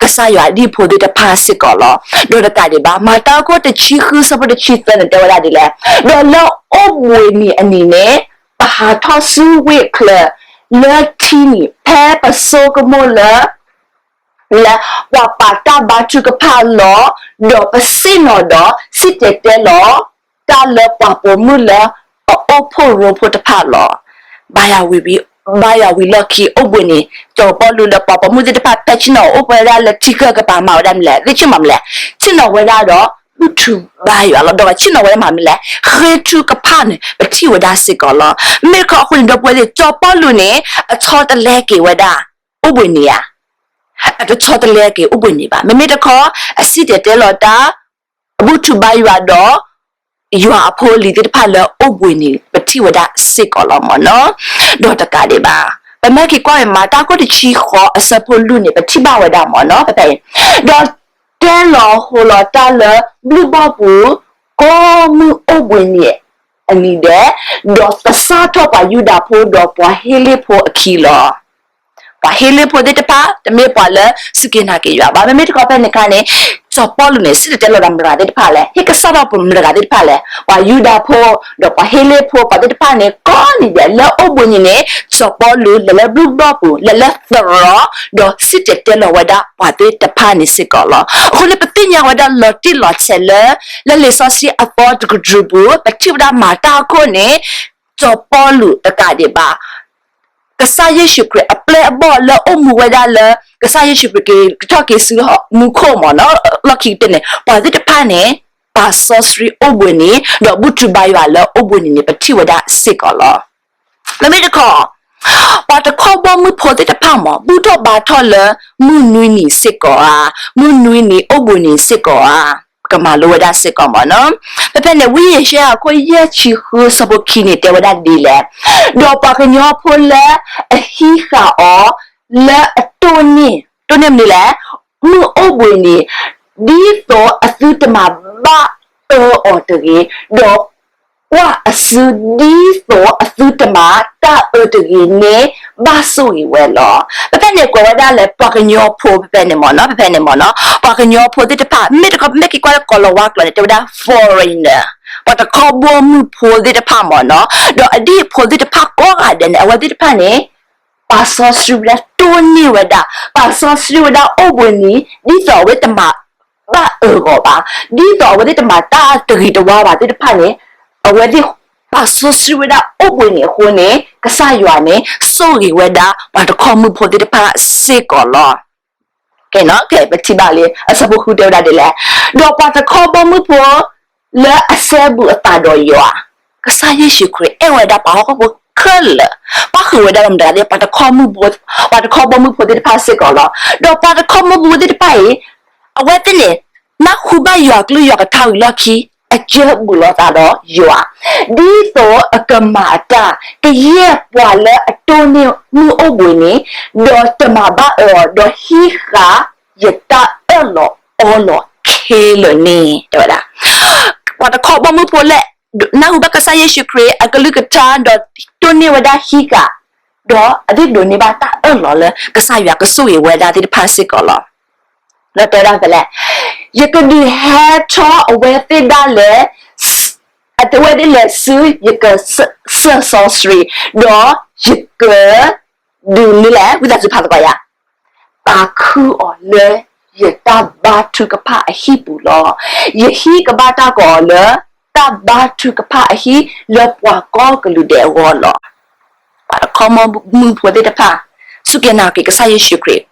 ကစၢ်ယွၤအဒူၣ်ဖိသ့ၣ်တဖၣ်စ့ၢ်ကီးလီၤ. ဒီးတကးဒံးဘၣ် မၤတၢ်ခိၣ်တဆံဃု ဆၢဖိတဆံသၢန့ၣ် တဲဝဲဒၣ်ဒ်လဲၣ်, ဒီးလၢအိၣ်ဘှံးနံၤအနံၤန့ၣ် ပဟးထီၣ်ဆူဝ့ၢ်ချၢ လၢထံနံၤ ဖဲပဆိကမိၣ်လၢ လၢပှၤပာ်တၢ်ဘါထုကဖၣ်လီၤ, ဒီးပဆ့ၣ်နီၤဒီးစံၣ်တဲၤတဲလီၤ တၢ်လၢပှၤပိာ်မုၣ်လၢ အအိၣ်ဖှိၣ်ရိဖှိၣ်တဖၣ်လီၤ. ဘါယွၤဝံၤ ဘါယွၤဝံၤလီၢ်ခံ အိၣ်ဘှံးနံၤ စီၤပီလူးဒီးပှၤပိာ်မုၣ်သ့ၣ်တဖၣ် ဖဲဆ့ၣ်နီၤအိၣ်ဖှိၣ်ဝဲဒၣ်လၢထံဂၢၢ်ကပၤ မၤဝဲဒၣ်မနုၤလဲၣ်, သ့ၣ်ဆ့ၣ်နီၤမနုၤလဲၣ်, ဆ့ၣ်နီၤဝဲဒၣ်ဒီး ဘူၣ်ထူဘါယွၤလီၤ. ဒီးဆ့ၣ်နီၤဝဲဒၣ်မၤမနုၤလဲၣ်, ဃ့ထုကဖၣ်န့ၣ် ပထံၣ်ဝဲဒၣ်စ့ၢ်ကီးလီၤ. မ့ၢ်တခီအဃိန့ၣ် ဒီပုၢ်ဝဲၢ်သ့ၣ် စီၤပီလူးန့ၣ် အဆီတလဲက့ၤဝဲဒၣ် အိၣ်ဘှံးနံၤဧါ, အတဆီတလဲက့ၤအိၣ်ဘှံးနံၤဘၣ်. မ့မ့ၢ်တခီ အစံၣ်တဲၤတဲလီၤတၢ် အဘူၣ်ထူဘါယွၤဒီး ယွၤအဖိအလံၤသ့ၣ်တဖၣ်လၢအိၣ်ဘှံးနံၤ ပထံၣ်ဝဲဒၣ်စ့ၢ်ကီးလီၤမ့ၢ်နီၤ. ဒီးတကးဒံးဘၣ် ပမ့ၢ်က့ၤကွၢ်ဝဲ မၤတၢ်ခိၣ်တဆံဃိး အဆၢဖိလွံၢ်န့ၣ် ပထံၣ်ဘၣ်ဝဲဒၣ်မ့ၢ်နီၤ ဖဲဖဲအံၤ, ဒီးတဲလီၤဟိလီၤတၢ်လၢဘျုးဘီၣ်ပူၤ ကိးမုၢ်အိၣ်ဘှံးနံၤအနံၤဒဲး, ဒီးသဆၣ်ထီၣ်ပှၤယူဒၤဖိဒီးပှၤဟ့လ့ၣ်ဖိအခံလီၤ. ပှၤဟ့လ့ၣ်ဖိသ့ၣ်တဖၣ် တမ့ၢ်ပှၤလၢစူၢ်က့ၤနာ်က့ၤယွၤဘၣ်. မ့မ့ၢ်တခီဖဲန့ၣ်အခါန့ၣ် စီၤပီလူးန့ၣ် စံၣ်တဲၤတဲလီၤတၢ်မတၤဂၤသ့ၣ်တဖၣ်လဲၣ်, ဟ့ၣ်ကစၢ်ထီၣ်ပှၤမတၤဂၤသ့ၣ်တဖၣ်လဲၣ်, ပှၤယူဒၤဖိ ဒီးပှၤဟ့လ့ၣ်ဖိ ပှၤသ့ၣ်တဖၣ်န့ၣ် ကိးနံၤဒဲး လၢအိၣ်ဘှံးနံၤန့ၣ် စီၤပီလူးလဲၤလၢဘျုးဘီၣ်ပူၤ လဲၤလၢသရိာ် ဒီးစံၣ်တဲၤတဲလီၤဝဲဒၣ်ပှၤသ့ၣ်တဖၣ်န့ၣ်စ့ၢ်ကီးလီၤ. အဃိန့ၣ် ပသ့ၣ်ညါဝဲဒၣ်လီၤတံၢ်လီၤဆဲးလၢ လၢလံာ်စီဆှံအသီတကတြူၢ်ပူၤ ပထံၣ်ဝဲဒၣ်မၤတၢ်အခိၣ်န့ၣ် စီၤပီလူးတကးဒံးဘၣ် ကစၢ်ယ့ၣ်ၡူးခရံာ်အပျဲၢ်အဘီၣ်လၢအိၣ်မူဝဲဒၣ်လၢ ကစၢ်ယ့ၣ်ၡူးခရံာ်က့ၤကထီၣ်က့ၤဆူမူခိၣ်မ့ၢ်နီၤ လီၢ်ခံကတၢၢ်န့ၣ် ပှၤသ့ၣ်တဖၣ်န့ၣ် ပာ်စီဆှံအိၣ်ဘှံးနံၤ ဒီးဘူၣ်ထူဘါယွၤလၢအိၣ်ဘှံးနံၤန့ၣ် ပထံၣ်ဝဲဒၣ်စ့ၢ်ကီးလီၤ. မ့မ့ၢ်တခီ ပှၤတခီဘီမုၢ်ဖိသ့ၣ်တဖၣ်မ့ၢ် ဘူၣ်ထီၣ်ဘါထီၣ်လၢ မုၢ်နွံနံၤစ့ၢ်ကီးဧါ, မုၢ်နွံနံၤအိၣ်ဘှံးနံၤစ့ၢ်ကီးဧါ, ကမၤလိဝဲဒၣ်စ့ၢ်ကီးမ့ၢ်နီၤ. ဖဲဖဲန့ၣ် ဝံယၡါယၤအခိၣ်ယဲၢ်ဆံဃုဆၢဖိခံန့ၣ် တဲဝဲဒၣ်ဒ်လဲၣ်, ဒီးပှၤကညီဖိလၢအဟံးဃာ်အီၤလၢအတိၢ်န့ၢ်, တိၢ်န့ၢ်မနုၤလဲၣ်, မုၢ်အိၣ်ဘှံးနံၤ, ဒ်သိးအသုတမၤဘၣ်အၢအီၤတဂ့ၤ, ဒီးကွၢ်အစုဒ်သိးအသုတမၤတၢ်အၢတဂ့ၤန့ၣ် ဘၣ်ဆိၣ်ဂ့ၤဝဲလီၤ. ဖဲဖဲန့ၣ်ကွဲးဝဲဒၣ်လၢပှၤကညီဖိဖဲဖဲန့ၣ်မ့ၢ်နီၤ, ဖဲဖဲန့ၣ်မ့ၢ်နီၤ, ပှၤကညီဖိသ့ၣ်တဖၣ် မ့ၢ်တခီ ပမ့ၢ်က့ၤကွၢ်လၢကီၤလၤဝါကျိာ်န့ၣ် တဲဝဲဒၣ် foreigner, ပှၤတခီဘီမုၢ်ဖိသ့ၣ်တဖၣ်မ့ၢ်နီၤ, ဒီးအဒံၣ်ဖိသ့ၣ်တဖၣ်ကိးဂၤဒဲးန့ၣ် အဝဲသ့ၣ်တဖၣ်န့ၣ် ပာ်စီဆှံဝဲဒၣ် တိၢ်န့ၢ်ဝဲဒၣ်, ပာ်စီဆှံဝဲဒၣ်အိၣ်ဘှံးနံၤ ဒ်သိးအဝဲတမၤဘၣ်အၢဂီၤဘၣ်, ဒ်သိးအဝဲသ့ၣ်တမၤတၢ်တဂ့ၤတဝါဘၣ်သ့ၣ်တဖၣ်န့ၣ်, အဝဲသ့ၣ်ပာ်စီဆှံဝဲဒၣ်အိၣ်ဘှံးနံၤအဃိန့ၣ် ကစၢ်ယွၤန့ၣ် ဆိၣ်ဂ့ၤဝဲဒၣ်ပှၤတခီဘီမုၢ်ဖိသ့ၣ်တဖၣ်စ့ၢ်ကီးလီၤ. ပထံၣ်ဘၣ်လံ အဆၢဖိဃုတဲဝဲဒၣ်ဒ်လဲၣ်, ဒီးပှၤတခီဘီမုၢ်ဖိ လၢအစဲဘူးအသးဒီးယွၤ, ကစၢ်ယ့ၣ်ၡူးခရံာ်အဲၣ်ဝဲဒၣ်ပှၤဟီၣ်ခိၣ်ဖိခဲလၢာ်, ပၣ်ဃုာ်ဝဲဒၣ်မတၤသ့ၣ် ပှၤတခီဘီမုၢ်ဖိ, ပှၤတခီဘီမုၢ်ဖိသ့ၣ်တဖၣ်စ့ၢ်ကီးလီၤ. ဒီးပှၤတခီဘီမုၢ်ဖိသ့ၣ်တဖၣ်အံၤ, အဝဲသ့ၣ်န့ၣ် နၢ်ဟူဘၣ်ယွၤကလုၢ်ယွၤကထါဝံၤလီၢ်ခံ, အစဲဘူးလိာ်သးဒီးယွၤ, ဒ်သိးအကမၤအတၢ်, ကယဲၢ်ပှၤလၢအတိၢ်န့ၢ်မုၢ်အိၣ်ဘှံးနံၤ, ဒီးတမၤဘၣ်အၢအီၤ, ဒီးဟံးဃာ်ယတၢ်အၢၣ်လီၤအီလီၤခဲလၢာ်န့ၣ် တဲဝဲဒၣ်. ပှၤတခီဘီမုၢ်ဖိလၢ နၢ်ဟူဘၣ်ကစၢ်ယ့ၣ်ၡူးခရံာ်အကလုၢ်ကထါ ဒီးတိၢ်န့ၢ်ဝဲဒၣ်ဟံးဃာ်, ဒီးအဒိးန့ၢ်ဘၣ်တၢ်အၢၣ်လီၤလၢ ကစၢ်ယွၤကဆိၣ်ဂ့ၤဝဲဒၣ်သ့ၣ်တဖၣ်စ့ၢ်ကီးလီၤ. ဒီးတဲဝဲဒၣ်ဖဲလဲၣ်, ယကဒုးဟဲထီၣ်အဝဲသ့ၣ်ဒၣ်လဲာ်, အဝဲသ့ၣ်လဲၤဆူယကစၢၢ်စီဆှံ, ဒီးယက ဒုးမနုၤလဲၣ်, ဝံသးစူၤဖးသကိးယၤ, သးခုအီၤလၢယတၢ်ဘါထုကဖၣ်အဟံၣ်ပူၤလီၤ. ယဟံးကဘၣ်တၢ်ကီးအီၤလၢ တၢ်ဘါထုကဖၣ်အဟံၣ်လၢပှၤကိးကလုာ်ဒဲးအဂီၢ်လီၤ. ပှၤတခီဘီမုၢ်ဖိသ့ၣ်တဖၣ် စူၢ်က့ၤနာ်က့ၤကစၢ်ယ့ၣ်ၡူးခရံာ်,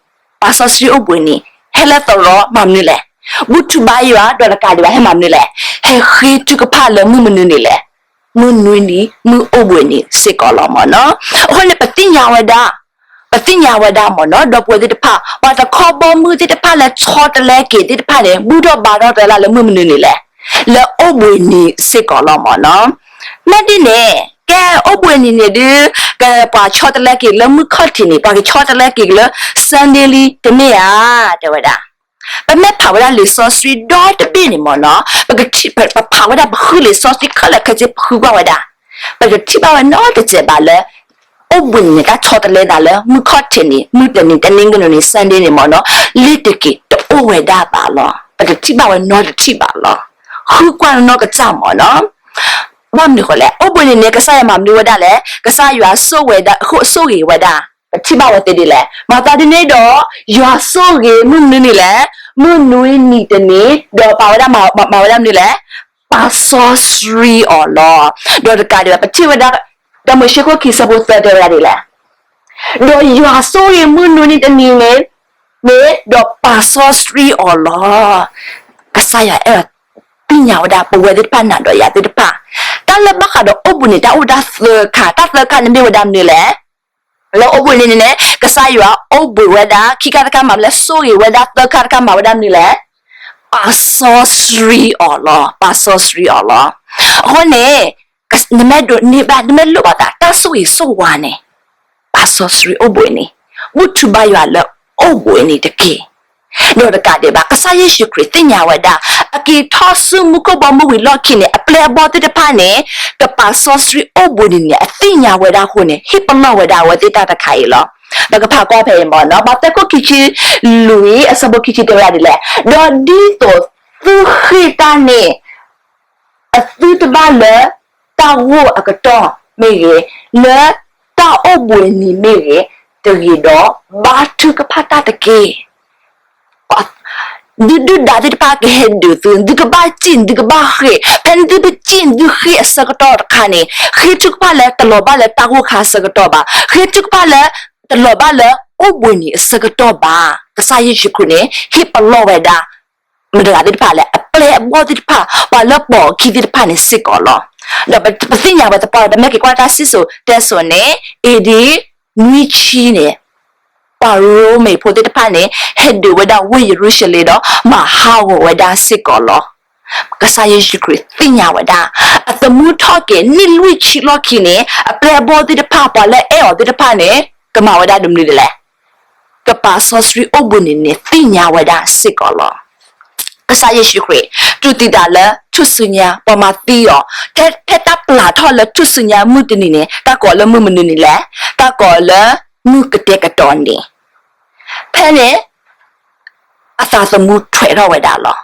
ပာ်စီဆှံအိၣ်ဘှံးနံၤ, ဟဲလၢသရိာ်မၤမနုၤလဲၣ်, ဘူၣ်ထူဘါယွၤ ဒီးတကးဒံးဘၣ် ဟဲမၤမနုၤလဲၣ်, ဟဲဃ့ထုကဖၣ်လၢမုၢ်မနုၤန့ၣ်လဲၣ်, မုၢ်နွံနံၤ မုၢ်အိၣ်ဘှံးနံၤစ့ၢ်ကီးလီၤမ့ၢ်နီၤ. အဃိန့ၣ် ပသ့ၣ်ညါဝဲဒၣ်, ပသ့ၣ်ညါဝဲဒၣ်မ့ၢ်နီၤ, ဒီပုၢ်ဝဲၢ်သ့ၣ်တဖၣ် ပှၤတခီဘီမုၢ်သ့ၣ်တဖၣ်လၢဆီတလဲက့ၤသ့ၣ်တဖၣ်န့ၣ် ဘူၣ်ထီၣ်ဘါထီၣ်တၢ်လၢမုၢ်မနုၤန့ၣ်လဲၣ်, လၢအိၣ်ဘှံးနံၤစ့ၢ်ကီးလီၤမ့ၢ်နီၤ. မ့ၢ်ဒ်န့ၣ် ကဲအိၣ်ဘှံးနံၤန့ၣ်ဒုး ကပှၤဆီတလဲက့ၤလၢမုၢ်ခီၣ်ထံးန့ၣ် ပှၤကဆီတလဲက့ၤလၢ Sunday လံတမ့ၢ်ဧါ, တဲဝဲဒၣ်. ပမ့ၢ်ဖးဝဲဒၣ်လံာ်စီဆှံဒီတဘ့ၣ်န့ၣ်မ့ၢ်နီၤ, ပကထံၣ် ပဖးဝဲဒၣ်ပဃုလံာ်စီဆှံခဲလၢာ်ခဲဆ့ ပဃုကွၢ်ဝဲဒၣ်, ပတထံၣ်ဘၣ်ဝဲနီတစဲးဘၣ်လၢ အိၣ်ဘှံးနံၤန့ၣ် တၢ်ဆီတလဲသးလၢမုၢ်ခီၣ်ထံးန့ၣ် မုၢ်တနံၤ တနံၤဂ့ၤန့ၣ် Sunday န့ၣ်မ့ၢ်နီၤ, လ့ၤတက့ၤတအိၣ်ဝဲဒၣ်ဘၣ်လီၤ. ပတထံၣ်ဘၣ်ဝဲနီတထံၣ်ဘၣ်လီၤ. ဃုကွၢ်နီၢ်ကစၢ်မ့ၢ်နီၤ. ဘၣ်မနုၤဃိလဲၣ်, အိၣ်ဘှံးနံၤန့ၣ် ကစၢ်ယွၤမၤမနုၤဝဲဒၣ်လဲၣ်, ကစၢ်ယွၤဆိၣ်ဝဲဒၣ် ဆိၣ်ဂ့ၤဝဲဒၣ် ပထံၣ်ဘၣ်ဝဲသ့ဒ်လဲၣ်. မၤသးဒ်န့ၣ်ဒီး ယွၤဆိၣ်ဂ့ၤမုၢ်မနုၤန့ၣ်လဲၣ်, မုၢ်နွံနံၤတနံၤ, ဒီးပာ်ဝဲဒၣ်မၤဝဲဒၣ်မနုၤလဲၣ်, ပာ်စီဆှံအီၤလီၤ. ဒီးတကးဒံးဘၣ် ပထံၣ်ဝဲဒၣ် တၢမိၤၡ့ခိၣ်ခံဆၢဖိသၢတဲဝဲဒၣ်ဒ်လဲၣ်, ဒီးယွၤဆိၣ်ဂ့ၤမုၢ်နွံနံၤတနံၤန့ၣ် န့ၣ် ဒီးပာ်စီဆှံအီၤလီၤ. ကစၢ်ယွၤအဲၣ်ဒိးသ့ၣ်ညါဝဲဒၣ် ပဝဲသ့ၣ်တဖၣ်နၤဒီးယၤသ့ၣ်တဖၣ်, တၢ်လၢဘၣ်ဃးဒီးအိၣ်ဘှံးနံၤ တၢ်အိၣ်ဝဲဒၣ်သၢခါ, တၢ်သၢခါန့ၣ်မ့ၢ်ဝဲဒၣ်မနုၤလဲၣ်. လၢအိၣ်ဘှံးနံၤန့ၣ်န့ၣ် ကစၢ်ယွၤအိၣ်ဘှံးဝဲဒၣ်, ခံခါတခါမၤလဲၣ်, ဆိၣ်ဂ့ၤဝဲဒၣ်, သၢခါတခါမၤဝဲဒၣ်မနုၤလဲၣ်. ပာ်စီဆှံအီၤလီၤ, ပာ်စီဆှံအီၤလီၤ. အဃိန့ၣ် နမ့ၢ်ဒိးန့ၢ်ဘၣ်, နမ့ၢ်လိၣ်ဘၣ်သး တၢ်ဆိၣ်ဂ့ၤဆိၣ်ဝါန့ၣ် ပာ်စီဆှံအိၣ်ဘှံးနံၤ, ဘူၣ်ထီၣ်ဘါယွၤလၢအိၣ်ဘှံးနံၤတက့ၢ်. ဒီးတကးဒံးဘၣ် ကစၢ်ယ့ၣ်ၡူးခရံာ်သ့ၣ်ညါဝဲဒၣ် အက့ၤထီၣ်ဆူမူခိၣ်ဘီမုၢ်ဝံၤလီၢ်ခံန့ၣ် အပျဲၢ်အဘီၣ်သ့ၣ်တဖၣ်န့ၣ် ကပာ်စီဆှံအိၣ်ဘှံးနံၤန့ၣ် အသ့ၣ်ညါဝဲဒၣ်အဃိန့ၣ် ဟ့ၣ်ပလီၢ်ဝဲဒၣ်အဝဲသ့ၣ်တၢ်တခါအံၤလီၤ. ပကဖးကွၢ်ဖဲအံၤမ့ၢ်နီၤ, မးသဲခိၣ်ခံဆံလွံၢ် အဆၢဖိခံဆံတဲဝဲဒၣ်ဒ်လဲၣ်, ဒီးဒ်သိးသုဃ့ၢ်တၢ်န့ၣ် အသုတဘၣ်လၢတၢ်ဂိၢ်အကတီၢ်မ့ၢ်ဂ့ၤ, လၢတၢ်အိၣ်ဘှံးနံၤမ့ၢ်ဂ့ၤ, တဂ့ၤဒီး ဘါထုကဖၣ်တၢ်တက့ၢ်. ဒုၣ်ဒုၣ်ဒါသ့ၣ်တဖၣ်ကဟဲဒုးသု, သုကဘၣ်စံၣ် သုကဘၣ်ဃ့ၢ်, ဖဲန့ၣ်သုကစံၣ်သုဃ့ၢ်အဆၢကတီၢ်တခါန့ၣ် ဃ့ထုကဖၣ်လၢတလီၤဘၣ်လၢတၢ်ဂိၢ်ခါအဆၢကတီၢ်ဘၣ်, ဃ့ထုကဖၣ်လၢ တလီၤဘၣ်လၢအိၣ်ဘှံးနံၤအဆၢကတီၢ်ဘၣ်. ကစၢ်ယ့ၣ်ၡူးခရံာ်န့ၣ် ဟ့ၣ်ပလီၢ်ဝဲဒၣ် မတၤတဂၤသ့ၣ်တဖၣ်လဲၣ်, အပျဲၢ်အဘီၣ်သ့ၣ်တဖၣ်, ပှၤလၢပိာ်အခံသ့ၣ်တဖၣ်န့ၣ်စ့ၢ်ကီးလီၤ. ဒီးပသ့ၣ်ညါဝဲသပှၢ်ဒီး ပမ့ၢ်က့ၤကွၢ်တၢ်စံၣ်စိၤတဲစိၤန့ၣ် အ့ဒံ နွံဆံန့ၣ် ပှၤရိမ့ၤဖိသ့ၣ်တဖၣ်န့ၣ် ဟဲဒုးဝဲဒၣ်ဝ့ၢ်ယရူၤၡလ့ၣ်ဒီး မၤဟးဂီၤဝဲဒၣ်စ့ၢ်ကီးလီၤ. ကစၢ်ယ့ၣ်ၡူးခရံာ်သ့ၣ်ညါဝဲဒၣ် အသမူထီၣ်က့ၤနံၣ်လွံၢ်ဆံလီၢ်ခံန့ၣ် အပျဲၢ်အဘီၣ်သ့ၣ်တဖၣ် ပှၤလၢအဲၣ်အီၤသ့ၣ်တဖၣ်န့ၣ် ကမၤဝဲဒၣ်တမနုၤဒ်လဲၣ်, ကပာ်စီဆှံအိၣ်ဘှံးနံၤန့ၣ် သ့ၣ်ညါဝဲဒၣ်စ့ၢ်ကီးလီၤ. ကစၢ်ယ့ၣ်ၡူးခရံာ် တူၢ်သံသးလၢထူၣ်စုညါ ပှၤမၤသံအီၤ, ဖဲတၢ်ပျၢ်ထီၣ်လၢထူၣ်စုညါမုၢ်တနံၤန့ၣ် တၢ်ကိးလၢမုၢ်မနုၤနံၤလဲၣ်, တၢ်ကိးလၢမုၢ်ကတဲာ်ကတီၤနံၤ ဖဲန့ၣ် အသးသမူထွဲထီၣ်ဝဲဒၣ်လီၤ.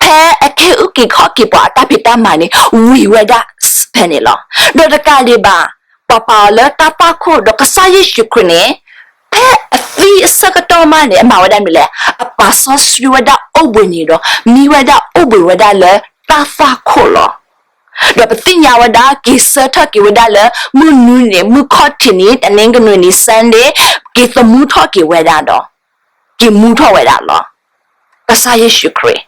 ဖဲအက့ၤအုၣ်က့ၤခီၣ်က့ၤပှၤအတၢ်ဖံးတၢ်မၤန့ၣ် ဝံၤဝဲဒၣ်ဖဲန့ၣ်လီၤ. ဒီးတကးဒံးဘၣ် ပှၤပာ်အီၤလၢတၢ်သွၣ်ခိၣ်ဒီးကစၢ်ယ့ၣ်ၡူးခရံာ်န့ၣ် ဖဲအသံအဆၢကတီၢ်မးန့ၣ် အမၤဝဲဒၣ်မနုၤလဲၣ်, အပာ်စီဆှံဝဲဒၣ်အိၣ်ဘှံးနံၤဒီး မံဝဲဒၣ်အိၣ်ဘှံးဝဲဒၣ်လၢတၢ်သွၣ်ခိၣ်လီၤ. ဒီးပသ့ၣ်ညါဝဲဒၣ် က့ၤဆၢထၢၣ်က့ၤဝဲဒၣ်လၢ မုၢ်နွံနံၤ မုၢ်ခီၣ်ထံးနံၤ တနင်္ဂနွေနံၤ Sunday က့ၤသမူထီၣ်က့ၤဝဲဒၣ်ဒီး က့ၤမူထီၣ်ဝဲဒၣ်လီၤ. ကစၢ်ယ့ၣ်ၡူးခရံာ်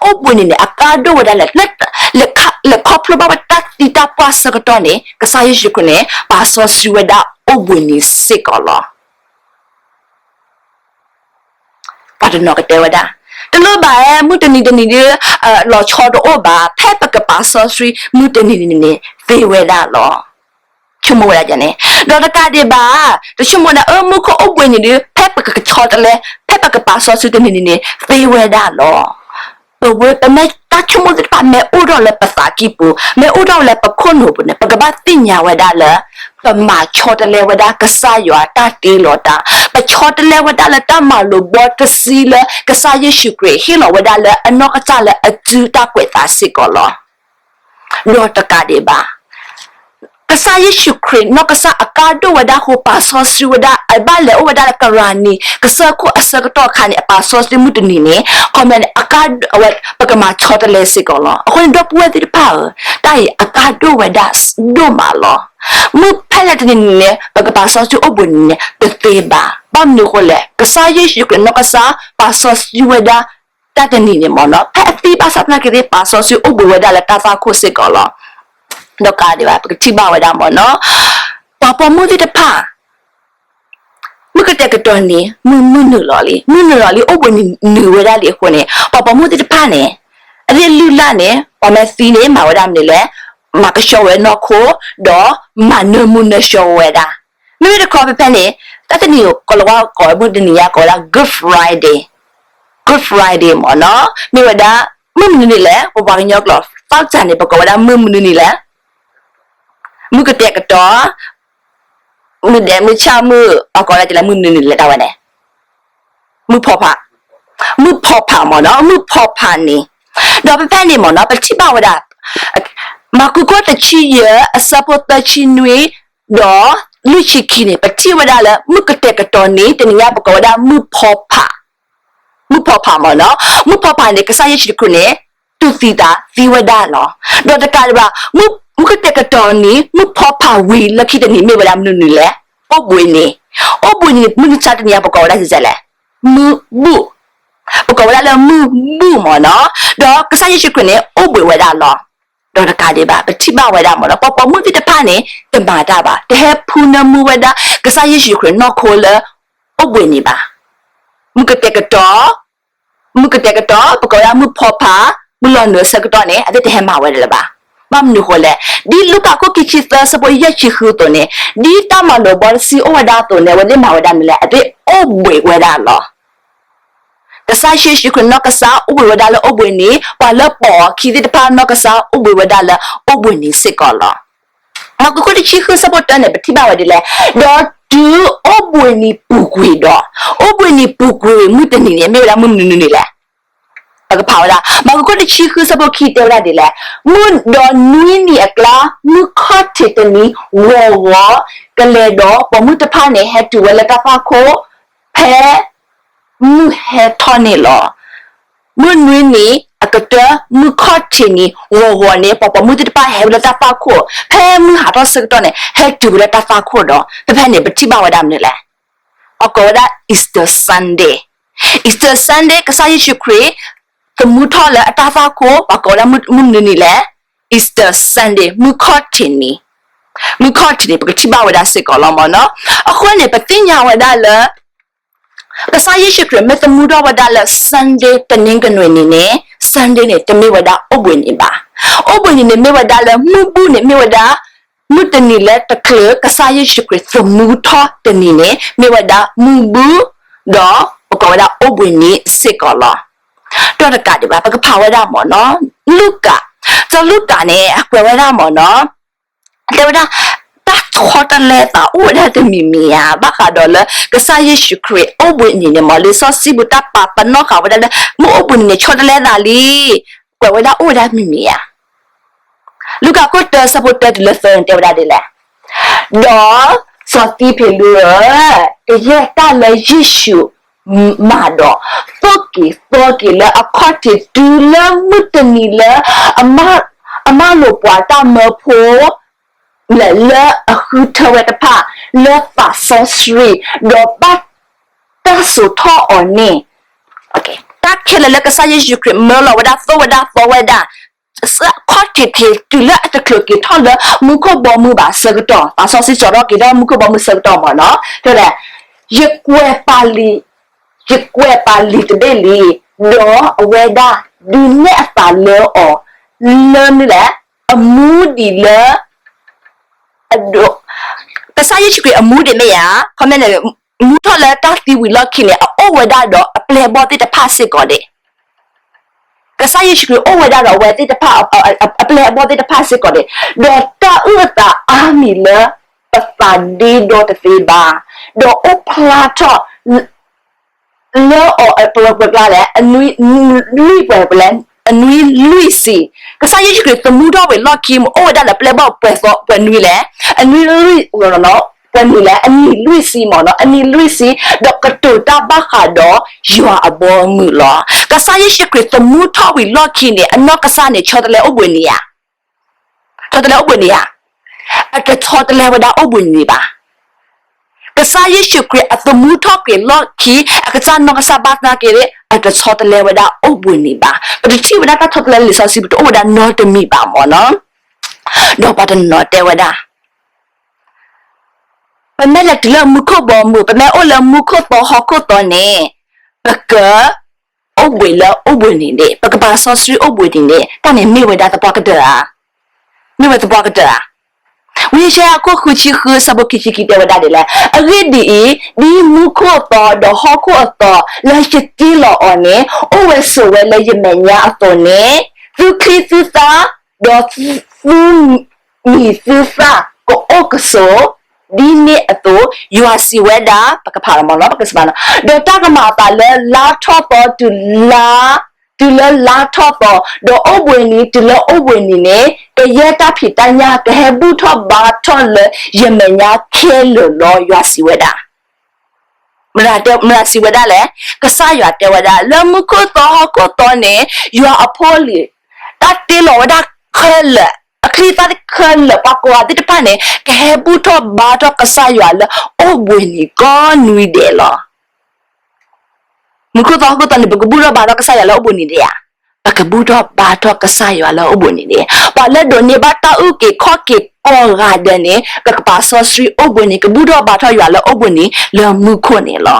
အိၣ်ဘှံးနံၤန့ၣ် အကါဒိၣ်ဝဲဒၣ်လဲၣ်, လဲၤခီဖျိဘၣ်ဝဲတၢ်သံတၢ်ပှၢ်ဆၢကတီၢ်န့ၣ် ကစၢ်ယ့ၣ်ၡူးခရံာ်န့ၣ် ပာ်စီဆှံဝဲဒၣ်အိၣ်ဘှံးနံၤစ့ၢ်ကီးလီၤ. ပှၤတနီၤကတဲဝဲဒၣ် တလိၣ်ဘၣ်ဧါ, မုၢ်တနံၤတနံၤဒုး လီၤဆီတအိၣ်ဘၣ်, ဖဲပကပာ်စီဆှံမုၢ်တနံၤတနံၤန့ၣ် သ့ဝဲဒၣ်လီၤ. ဆိကမိၣ်ဝဲဒၣ်န့ၣ်, ဒီးတကးဒံးဘၣ် တဆိကမိၣ်ဒၣ် အၢ မူခိၣ်အိၣ်ဘှံးနံၤဒုး ဖဲပကဆီတလဲ, ဖဲပကပာ်စီဆှံတနံၤန့ၣ်န့ၣ် သ့ဝဲဒၣ်လီၤ. ပဝဲ ပမ့ၢ်တၢ်ဆိကမိၣ်သ့ၣ်တဖၣ် မ့ၢ်အိၣ်ထီၣ်လၢပသးကံၢ်ပူၤ, မ့ၢ်အိၣ်ထီၣ်လၢပခိၣ်နူာ်ပူၤန့ၣ် ပကဘၣ်သ့ၣ်ညါဝဲဒၣ်လၢ ပမၤဆီတလဲဝဲဒၣ်ကစၢ်ယွၤတၢ်တ့လီၤတၢ်, ပဆီတလဲဝဲဒၣ်လၢတၢ်မၤလိာ်ဘီတဆံလၢ ကစၢ်ယ့ၣ်ၡူးခရံာ်ဟ့ၣ်လီၤဝဲဒၣ်လၢအနီၢ်ကစၢ်လၢအစုတၢ်ကွဲးသးစ့ၢ်ကီးလီၤ. ဒီးတကးဒံးဘၣ် ကစၢ်ယ့ၣ်ၡူးခရံာ်နီၢ်ကစၢ်အကါဒိၣ်ဝဲဒၣ်အဃိ ပာ်စီဆှံဝဲဒၣ် အဘၣ်လဲၤအိၣ်ဝဲဒၣ်လၢကရၤနံၤ ကစၢၢ်ခိၣ်အဆၢကတီၢ်အခါန့ၣ် အပာ်စီဆှံမုၢ်တနံၤန့ၣ် ခီပညီန့ၣ် အကါဒိၣ်ဝဲ ပကမၤဆီတလဲစ့ၢ်ကီးလီၤ. အဃိန့ၣ် ဒီပုၢ်ဝဲၢ်သ့ၣ်တဖၣ်ဧၢ, တၢ်အံၤအကါဒိၣ်ဝဲဒၣ်ဒိၣ်မးလီၤ. မုၢ်ဖဲလဲၣ်တနံၤန့ၣ် ပကပာ်စီဆှံအိၣ်ဘှံးနံၤန့ၣ် တသ့ဘၣ်. ဘၣ်မနုၤအဃိလဲၣ်, ကစၢ်ယ့ၣ်ၡူးခရံာ်နီၢ်ကစၢ် ပာ်စီဆှံဝဲဒၣ် တၢ်တနံၤန့ၣ်မ့ၢ်နီၤ ဖဲအသံဘၣ်ဆၣ်သနာ်က့သ့ၣ် ပာ်စီဆှံအိၣ်ဘှံးဝဲဒၣ်လၢတၢ်သွၣ်ခိၣ်စ့ၢ်ကီးလီၤ. ဒီးကးဒံးဘၣ် ပကထံၣ်ဘၣ်ဝဲဒၣ်မ့ၢ်နီၤ ပှၤပိာ်မုၣ်သ့ၣ်တဖၣ် မုၢ်ကတဲာ်ကတီၤန့ၣ် မုၢ်မုၢ်နုာ်လီၤလံ, မုၢ်နုာ်လီၤလံ အိၣ်ဘှံးနံၤနုာ်ဝဲဒၣ်လံအဃိန့ၣ် ပှၤပိာ်မုၣ်သ့ၣ်တဖၣ်န့ၣ် အသ့ၣ်လုၢ်လၢ်န့ၣ် ပှၤမ့ၢ်သံန့ၣ် မၤဝဲဒၣ်မနုၤလဲၣ်, မၤကဆှီဝဲနီၢ်ခိ ဒီးမၤနၢမူနၢဆှီဝဲဒၣ်. မ့မ့ၢ်တခီဖဲဖဲန့ၣ် တၢ်တနံၤကလီၤဝါကိးဝဲမုၢ်တနံၤညါကိးဝဲဒၣ် Good Friday, Good Friday မ့ၢ်နီၤ မ့ၢ်ဝဲဒၣ် မုၢ်မနုၤန့ၣ်လဲၣ် ပပှၤကညီကျိာ် သီတၢ်န့ၣ် ပကိးဝဲဒၣ်မုၢ်မနုၤန့ၣ်လဲၣ် မုၢ်ကတဲာ်ကတီၤ မုၢ်ဒဲးမုၢ်ဆၣ်မုၢ် ပှၤကိးဝဲဒၣ်လၢမုၢ်မနုၤန့ၣ်လဲၣ် တၢ်ဝဲန့ၣ် မုၢ်ဖီဖး, မုၢ်ဖီဖးမ့ၢ်နီၤ မုၢ်ဖီဖးန့ၣ်, ဒီးဖဲဖဲန့ၣ်မ့ၢ်နီၤ ပထံၣ်ဘၣ်ဝဲဒၣ် မၢ်ကူးခိၣ်တဆံယဲၢ် အဆၢဖိသၢဆံနွံ ဒီးလွံၢ်ဆံခံန့ၣ် ပထံၣ်ဝဲဒၣ်လၢ မုၢ်ကတဲာ်ကတီၤန့ၣ် တနံၤညါပကိးဝဲဒၣ်မုၢ်ဖီဖး, မုၢ်ဖီဖးမ့ၢ်နီၤ မုၢ်ဖီဖးန့ၣ် ကစၢ်ယ့ၣ်ၡူးခရံာ်န့ၣ် သူၣ်သံသးသံဝဲဒၣ်လီၤ. ဒီးတကးဒံးဘၣ် မုၢ်ကတဲာ်ကတီၤနံၤ မုၢ်ဖီဖးဝံၤလၢခံတနံၤ မ့ၢ်ဝဲဒၣ်မနုၤနံၤလဲၣ်. အိၣ်ဘှံးနံၤ, အိၣ်ဘှံးနံၤန့ၣ် မုၢ်မဆါတနံၤအံၤ ပကိးဝဲဒၣ်ဒ်လဲၣ်, မုၢ်ဘူၣ်, ပကိးဝဲဒၣ်လၢမုၢ်ဘူၣ်မ့ၢ်နီၤ. ဒီးကစၢ်ယ့ၣ်ၡူးခရံာ်န့ၣ် အိၣ်ဘှံးဝဲဒၣ်လီၤ. ဒီးတကးဒံးဘၣ် ပထံၣ်ဘၣ်ဝဲဒၣ်မ့ၢ်နီၤ ပှၤပိာ်မုၣ်သ့ၣ်တဖၣ်န့ၣ် တမၤတၢ်ဘၣ်, တဟဲဖူနၢမူဝဲဒၣ် ကစၢ်ယ့ၣ်ၡူးခရံာ်နီၢ်ခိလၢ အိၣ်ဘှံးနံၤဘၣ်. မုၢ်ကတဲာ်ကတီၤ မုၢ်ကတဲာ်ကတီၤ ပကိးဝဲဒၣ်မုၢ်ဖီဖး မုၢ်လီၤနုာ်အဆၢကတီၢ်န့ၣ် အသ့ၣ်တဟဲမၤဝဲဒၣ်လၢၤဘၣ်. ဘၣ်မနုၤဃိလဲၣ်, ဒ်လူၤကၣ်ခိၣ်ခံဆံသၢ ဆၢဖိယဲၢ်ဆံဃုအသိးန့ၣ်, ဒ်တၢ်မၤလိာ်ဘီတဆံအိၣ်ဝဲဒၣ်အသိးန့ၣ် အဝဲသ့ၣ်မၤဝဲဒၣ်မနုၤလဲၣ်, အသ့ၣ်အိၣ်ဘှံးဝဲဒၣ်လီၤ. ကစၢ်ယ့ၣ်ၡူးခရံာ်နီၢ်ကစၢ်အိၣ်ဘှံးဝဲဒၣ်လၢအိၣ်ဘှံးနံၤ, ပှၤလၢပိာ်အခံသ့ၣ်တဖၣ်နီၢ်ကစၢ်အိၣ်ဘှံးဝဲဒၣ်လၢအိၣ်ဘှံးနံၤစ့ၢ်ကီးလီၤ. မၢ်ကူးခိၣ်တဆံဃု ဆၢဖိတၢန့ၣ် ပထံၣ်ဘၣ်ဝဲဒ်လဲၣ်, ဒီးတုၤအိၣ်ဘှံးနံၤပူၤကွံာ်ဒီး, အိၣ်ဘှံးနံၤပူၤကွံာ်မုၢ်တနံၤန့ၣ် မ့ၢ်ဝဲဒၣ်မုၢ်မနုၤနံၤလဲၣ်. ပကဖးဝဲဒၣ် မၢ်ကူးခိၣ်တဆံဃု ဆၢဖိခံ တဲဝဲဒၣ်ဒ်လဲၣ်, မုၢ်ဒီးနွံနံၤအကျါ မုၢ်ခီၣ်ထံးတနံၤ ဂီၤဂီၤ ကလဲၤဒီး ပိာ်မုၣ်တဖၣ်န့ၣ် ဟဲတုၤဝဲလၢတၢ်သွၣ်ခိၣ် ဖဲ မုၢ်ဟဲထီၣ်န့ၣ်လီၤ. မုၢ်နွံနံၤအကတၢၢ် မုၢ်ခီၣ်ထံးနံၤ ဂီၤဂီၤန့ၣ် ပှၤပိာ်မုၣ်သ့ၣ်တဖၣ်ဟဲဝဲလၢတၢ်သွၣ်ခိၣ် ဖဲမုၢ်ဟးထီၣ်ဆၢကတီၢ်န့ၣ် ဟဲတုၤဝဲလၢတၢ်သွၣ်ခိၣ်ဒီး ဖဲဖဲန့ၣ် ပထံၣ်ဘၣ်ဝဲဒၣ်မနုၤလဲၣ်. အကိးဝဲဒၣ် Easter Sunday, Easter Sunday ကစၢ်ယ့ၣ်ၡူးခရံာ် သမူထီၣ်လၢအတၢ်သွၣ်ခိၣ် ပှၤကိးဝဲဒၣ်မုၢ်မနုၤနံၤလဲၣ်, Easter Sunday မုၢ်ခီၣ်ထံးနံၤ, မုၢ်ခီၣ်ထံးနံၤ ပကထံၣ်ဘၣ်ဝဲဒၣ်စ့ၢ်ကီးလီၤမ့ၢ်နီၤ. အဃိန့ၣ် ပသ့ၣ်ညါဝဲဒၣ်လၢ ကစၢ်ယ့ၣ်ၡူးခရံာ်မ့ၢ်သမူထီၣ်ဝဲဒၣ်လၢ Sunday တနင်္ဂနွေ နံၤန့ၣ်, Sunday န့ၣ် တမ့ၢ်ဝဲဒၣ်အိၣ်ဘှံးနံၤဘၣ်. အိၣ်ဘှံးနံၤန့ၣ်မ့ၢ်ဝဲဒၣ်လၢမုၢ်ဘူၣ်န့ၣ် မ့ၢ်ဝဲဒၣ် မုၢ်တနံၤလၢတချုးကစၢ်ယ့ၣ်ၡူးခရံာ်သမူထီၣ်တနံၤန့ၣ် မ့ၢ်ဝဲဒၣ်မုၢ်ဘူၣ် ဒီးပကိးဝဲဒၣ်အိၣ်ဘှံးနံၤစ့ၢ်ကီးလီၤ. ဒီးတကးဒံးဘၣ် ပကဖးဝဲဒၣ်မ့ၢ်နီၤ, လူၤကၣ်, စီၤလူၤကၣ်န့ၣ် အကွဲးဝဲဒၣ်မ့ၢ်နီၤ တဲဝဲဒၣ် တၢ်ဆီတလဲသးအိၣ်ဝဲဒၣ်တမံၤမံၤဧါ, ဘၣ်ဃးဒီးလၢကစၢ်ယ့ၣ်ၡူးခရံာ်အိၣ်ဘှံးနံၤန့ၣ်မ့ၢ် လံာ်စီဆှံပူၤတၢ်ပာ်ပနီၣ်ဃာ်ဝဲဒၣ်လၢ မုၢ်အိၣ်ဘှံးနံၤန့ၣ် ဆီတလဲသးလံ, ကွဲးဝဲဒၣ်အိၣ်ဝဲဒၣ်မံၤမံၤဧါ. လူၤကၣ်ခိၣ်တၢ ဆၢဖိတၢတုၤလၢသၢန့ၣ် တဲဝဲဒၣ်ဒ်လဲၣ်, ဒီးစီၤသံဖ့လူဧၢ, ကယဲၢ်တၢ်လၢယ့ၣ်ၡူးမၤဒီး သိၣ်က့ၤသီက့ၤလၢအခီၣ်ထံးတုၤလၢမုၢ်တနံၤလၢ အမၢလိာ်ပှၤတၢ်မၢဖိ လၢအဃုထၢဝဲတဖၣ် လၢသးစီဆှံ ဒီးဘၣ်တၢ်စိာ်ထီၣ်အီၤန့ၣ်, တၢ်ခဲလၢာ်လၢကစၢ်ယ့ၣ်ၡူးခရံာ်မၢလီၤဝဲဒၣ် သိၣ်ဝဲဒၣ်သီဝဲဒၣ် အခီၣ်ထံးတတုၤလၢအတချုးက့ၤထီၣ်လၢမူခိၣ်ဘီမုၢ်ဘၣ်ဆၢကတီၢ်, သးစီဆှံစိာ်ထီၣ်က့ၤထီၣ်မူခိၣ်ဘီမုၢ်ဆၢကတီၢ်မ့ၢ်နီၤ, တဲဝဲဒၣ် ယကွဲးပာ်လံာ်, ယကွဲးပာ်လံာ်တဘ့ၣ်လံ, ဒီးအဝဲဒၣ် ဒုးနဲၣ်အသးလၢအီၤ, လၢမနုၤလဲၣ်, အမူဒံးလၢ ကစၢ်ယ့ၣ်ၡူးခရံာ်အမူဒံးမ့ၢ်ဧါ, ခီမ့ၢ်န့ၣ် မူထီၣ်လၢတၢ်သံဝံၤလီၢ်ခံန့ၣ် အအိၣ်ဝဲဒၣ်ဒီးအပျဲၢ်အဘီၣ်သ့ၣ်တဖၣ်စ့ၢ်ကီးန့ၣ်, ကစၢ်ယ့ၣ်ၡူးခရံာ်အိၣ်ဝဲဒၣ်ဒီးအဝဲသ့ၣ်တဖၣ်, အပျဲၢ်အဘီၣ်သ့ၣ်တဖၣ်စ့ၢ်ကီးန့ၣ်, ဒီးတၢ်အုၣ်အသးအါမံၤလၢ ပသးဒ့ဒီတသ့ဘၣ်, ဒီးအိၣ်ဖျါထီၣ် လၢအီၤပှဲၤပှဲၤလဲၣ်, အနွံလွံၢ်ပှဲၤပှဲၤလဲၣ်, အနွံလွံၢ်ဆံ, ကစၢ်ယ့ၣ်ၡူးခရံာ်သမူထီၣ်ဝံၤလီၢ်ခံ မ့ၢ်အိၣ်ဝဲဒၣ်လၢပျဲၢ်ဘီၣ်ပှဲၤသီပှဲၤနွံလဲၣ်, အနွံလွံၢ်, ပှဲၤနွံလဲၣ်, အနံၣ်လွံၢ်ဆံမ့ၢ်နီၤ, အနံၣ်လွံၢ်ဆံ, ဒီးကတိၤတၢ်ဘၣ်ဃးဒီးယွၤအဘီအမုၢ်လီၤ. ကစၢ်ယ့ၣ်ၡူးခရံာ်သမူထီၣ်ဝံၤလီၢ်ခံန့ၣ် အနီၢ်ကစၢ်န့ၣ် ဆီတလဲအိၣ်ဘှံးနံၤဧါ ဆီတလဲအိၣ်ဘှံးနံၤဧါ, အတဆီတလဲဝဲဒၣ်အိၣ်ဘှံးနံၤဘၣ်. ကစၢ်ယ့ၣ်ၡူးခရံာ်အသမူထီၣ်က့ၤလီၢ်ခံ အကစၢ်နီၢ်ကစၢ်ဘၣ်သနာ်က့ အတဆီတလဲဝဲဒၣ်အိၣ်ဘှံးနံၤဘၣ်. ပတထံၣ်ဝဲဒၣ်တၢ်ဆီတလဲလံာ်စီဆှံ ပတအိၣ်ဝဲဒၣ်နီတမံၤဘၣ်မ့ၢ်နီၤ. ဒီးပှၤတနီၤတဲဝဲဒၣ် ပမ့ၢ်လဲၤတုၤလၢမူခိၣ်ဘီမုၢ်, ပမ့ၢ်အိၣ်လၢမူခိၣ်သီဟီၣ်ခိၣ်သီန့ၣ် ပကအိၣ်ဘှံးလၢအိၣ်ဘှံးနံၤန့ၣ်, ပကပာ်စီဆှံအိၣ်ဘှံးနံၤန့ၣ်, တၢ်န့ၣ်မ့ၢ်ဝဲဒၣ်သပှၢ်ကတၢၢ်ဧါ. မ့ၢ်ဝဲသပှၢ်ကတၢၢ်ဧါ. ဝံယၡါယၤအခိၣ်ဃုဆံဃု ဆၢဖိခံဆံခံ တဲဝဲဒၣ်ဒ်လဲၣ်, အဂ့ၢ်ဒ်အံၤ, ဒ်မူခိၣ်သီဒီးဟီၣ်ခိၣ်အသီ လၢယတ့လီၤအီၤန့ၣ်, အိၣ်ဝဲဆိးဝဲလၢယမဲာ်ညါအသိးန့ၣ်, သုချံသုသၣ် ဒီးသုမံၤသုသၣ်ကအိၣ်ကဆိး ဒ်န့ၣ်အသိး, ယွၤစံးဝဲဒၣ်, ပကဖးလီၤမ့ၢ်နီၤ, ပကစးမနီၤ, ဒီးတၢ်ကမၤအသးလၢလါထီၣ်သီတုၤလၢ တုၤလၢလါထီၣ်သီ, ဒီးအိၣ်ဘှံးနံၤတုၤလၢအိၣ်ဘှံးနံၤန့ၣ်, ကယဲၢ်တၢ်ဖံးတၢ်ညၣ် ကဟဲဘူၣ်ထီၣ်ဘါထီၣ်လၢယမဲာ်ညါခဲလၢာ်လီၤ, ယွၤစံးဝဲဒၣ်. မတၤစံးဝဲဒၣ်လဲၣ်, ကစၢ်ယွၤတဲဝဲဒၣ်, လၢမူခိၣ်သီဟီၣ်ခိၣ်သီန့ၣ်, ယွၤအဖိလံၤ အချံအသၣ်တ့လီၤဝဲဒၣ်ခဲလၢာ်, အချံအသၣ်ခဲလၢာ် ပှၤကိးဂၤသ့ၣ်တဖၣ်န့ၣ် ကဟဲဘူၣ်ထီၣ်ဘါထီၣ်ကစၢ်ယွၤလၢအိၣ်ဘှံးနံၤကိးနွံဒဲးလီၤ. မူခိၣ်သီဟီၣ်ခိၣ်သီန့ၣ် ပကဘူၣ်ထီၣ်ဘါထီၣ်ကစၢ်ယွၤလၢအိၣ်ဘှံးနံၤဒဲးဧါ. ပကဘူၣ်ထီၣ်ဘါထီၣ်ကစၢ်ယွၤလၢအိၣ်ဘှံးနံၤဒဲး. ပှၤလၢဒိးန့ၢ်ဘၣ်တၢ်အုၣ်က့ၤခီၣ်က့ၤကိးဂၤဒဲးန့ၣ် ကကပာ်စီဆှံအိၣ်ဘှံးနံၤ, ကဘူၣ်ထီၣ်ဘါထီၣ်ယွၤလၢအိၣ်ဘှံးနံၤလၢမူခိၣ်န့ၣ်လီၤ.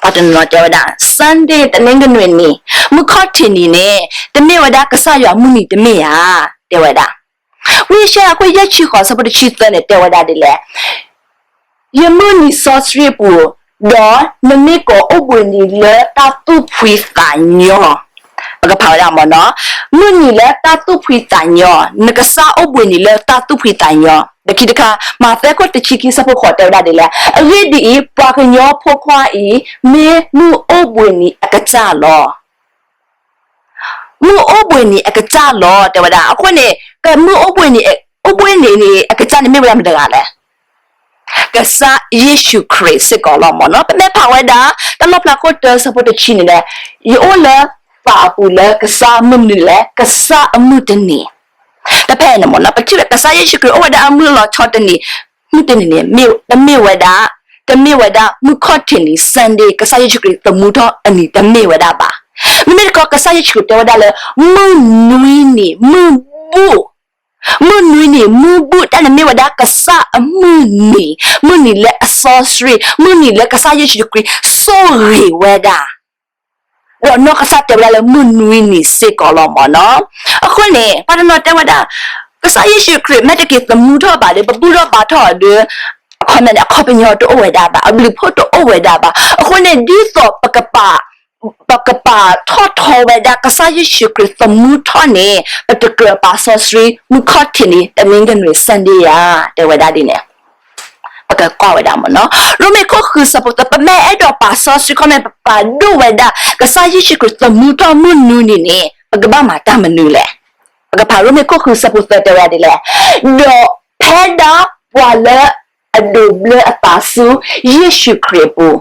ပှၤတနီၤနီၤတဲဝဲဒၣ် Sunday တနင်္ဂနွေန့ၣ် မုၢ်ခီၣ်ထံးနံၤန့ၣ် တမ့ၢ်ဝဲဒၣ်ကစၢ်ယွၤမုၢ်နံၤတမ့ၢ်ဧါ, တဲဝဲဒၣ်. ဝံယၡါယၤ အခိၣ်ယဲၢ်ဆံဃိး အဆၢဖိတဆံသၢန့ၣ် တဲဝဲဒၣ်ဒ်လဲၣ်. ယမုၢ်နံၤစီဆှံအပူၤ, ဒီးနမ့ၢ်ကအိၣ်ဘှံးနံၤလၢတၢ်သူၣ်ဖှံသးညီ, ပကဖးဝဲဒၣ်မ့ၢ်နီၤ, မုၢ်နံၤလၢတၢ်သူၣ်ဖှံသးညီ, နကစၢ်အိၣ်ဘှံးနံၤလၢတၢ်သူၣ်ဖှံသးညီ, ဒီးခံတခါ မးသဲခိၣ်တဆံခံ အဆၢဖိဃိး တဲဝဲဒၣ်ဒ်လဲၣ်. အဂ့ၢ်ဒ်အံၤ, ပှၤကညီဖိခွါအံၤ မ့ၢ်မုၢ်အိၣ်ဘှံးနံၤအကစၢ်လီၤ. မုၢ်အိၣ်ဘှံးနံၤအကစၢ်လီၤ တဲဝဲဒၣ်. အဃိန့ၣ် ကမုၢ်အိၣ်ဘှံးနံၤ, အိၣ်ဘှံးနံၤန့ၣ် အကစၢ်န့ၣ်မ့ၢ်ဝဲဒၣ်မတၤတဂၤလဲၣ်. ကစၢ်ယ့ၣ်ၡူးခရံာ်စ့ၢ်ကီးလီၤမ့ၢ်နီၤ. ပမ့ၢ်ဖးဝဲဒၣ် တၢ်လီၣ်ဖျါခိၣ်တၢ အဆၢဖိတဆံန့ၣ်ဒီး, ယအိၣ်လၢပၢ်အပူၤလၢကစၢ်အမုၢ်နံၤလဲၣ်, ကစၢ်အမုၢ်တနံၤ. တဖဲန့ၣ်မ့ၢ်နီၤ, ပထံၣ်ဝဲကစၢ်ယ့ၣ်ၡူးခရံာ်အိၣ်ဝဲဒၣ်အမုၢ်လီၤဆီတနံၤ, မုၢ်တနံၤန့ၣ် တမ့ၢ်ဝဲဒၣ်, တမ့ၢ်ဝဲဒၣ်မုၢ်ခီၣ်ထံးနံၤ Sunday ကစၢ်ယ့ၣ်ၡူးခရံာ်သမူထီၣ်အနံၤတမ့ၢ်ဝဲဒၣ်ဘၣ်. မ့မ့ၢ်တခီ ကစၢ်ယ့ၣ်ၡူးခရံာ်တဲဝဲဒၣ်လၢ မုၢ်နွံနံၤမုၢ်ဘူၣ်, မုၢ်နွံနံၤမုၢ်ဘူၣ် တၢ်န့ၣ်မ့ၢ်ဝဲဒၣ်ကစၢ်အမုၢ်နံၤ, မုၢ်နံၤလၢအစီဆှံ, မုၢ်နံၤလၢကစၢ်ယ့ၣ်ၡူးခရံာ်ဆိၣ်ဂ့ၤဝဲဒၣ် ဒီးနီၢ်ကစၢ်တဲဝဲဒၣ်လၢမုၢ်နွံနံၤစ့ၢ်ကီးလီၤမ့ၢ်နီၤ. အဃိန့ၣ် ပှၤတနီၤတဲဝဲဒၣ် ကစၢ်ယ့ၣ်ၡူးခရံာ်မ့ၢ်တက့ၤသမူထီၣ်ဘၣ်ဒီး ပဘူၣ်ထီၣ်ဘါထီၣ်အီၤဒီး အခီပညီန့ၣ် အခီပညီတအိၣ်ဝဲဒၣ်ဘၣ်, အဘျုးအဖှိၣ်တအိၣ်ဝဲဒၣ်ဘၣ်. အဃိန့ၣ် ဒ်သိးပကပာ်, ပကပာ်ထီၣ်ထီဝဲဒၣ်ကစၢ်ယ့ၣ်ၡူးခရံာ်သမူထီၣ်န့ၣ် ပတကြၢးပာ်စီဆှံ မုၢ်ခီၣ်ထံးနံၤ တနင်္ဂနွေ Sunday ဧါ, တဲဝဲဒၣ်ဒ်န့ၣ် ပကကွၢ်ဝဲဒၣ်မ့ၢ်နီၤ. ရိမ့ၤခိၣ်ဃု အဆၢဖိသၢ, ပမ့ၢ်အဲၣ်ဒိးပာ်စီဆှံ ခီမ့ၢ်ပပာ်ဒိၣ်ဝဲဒၣ် ကစၢ်ယ့ၣ်ၡူးခရံာ်သမူထီၣ်မုၢ်နွံနံၤန့ၣ် ပကဘၣ်မၤတၢ်မနုၤလဲၣ်. ပကဖးရိမ့ၤခိၣ်ဃု အဆၢဖိသၢ တဲဝဲဒၣ်ဒ်လဲၣ်. ဒီးဖဲဒၣ်ပှၤလၢအဒိးဘျၢအသးဆူ ယ့ၣ်ၡူးခရံာ်အပူၤ,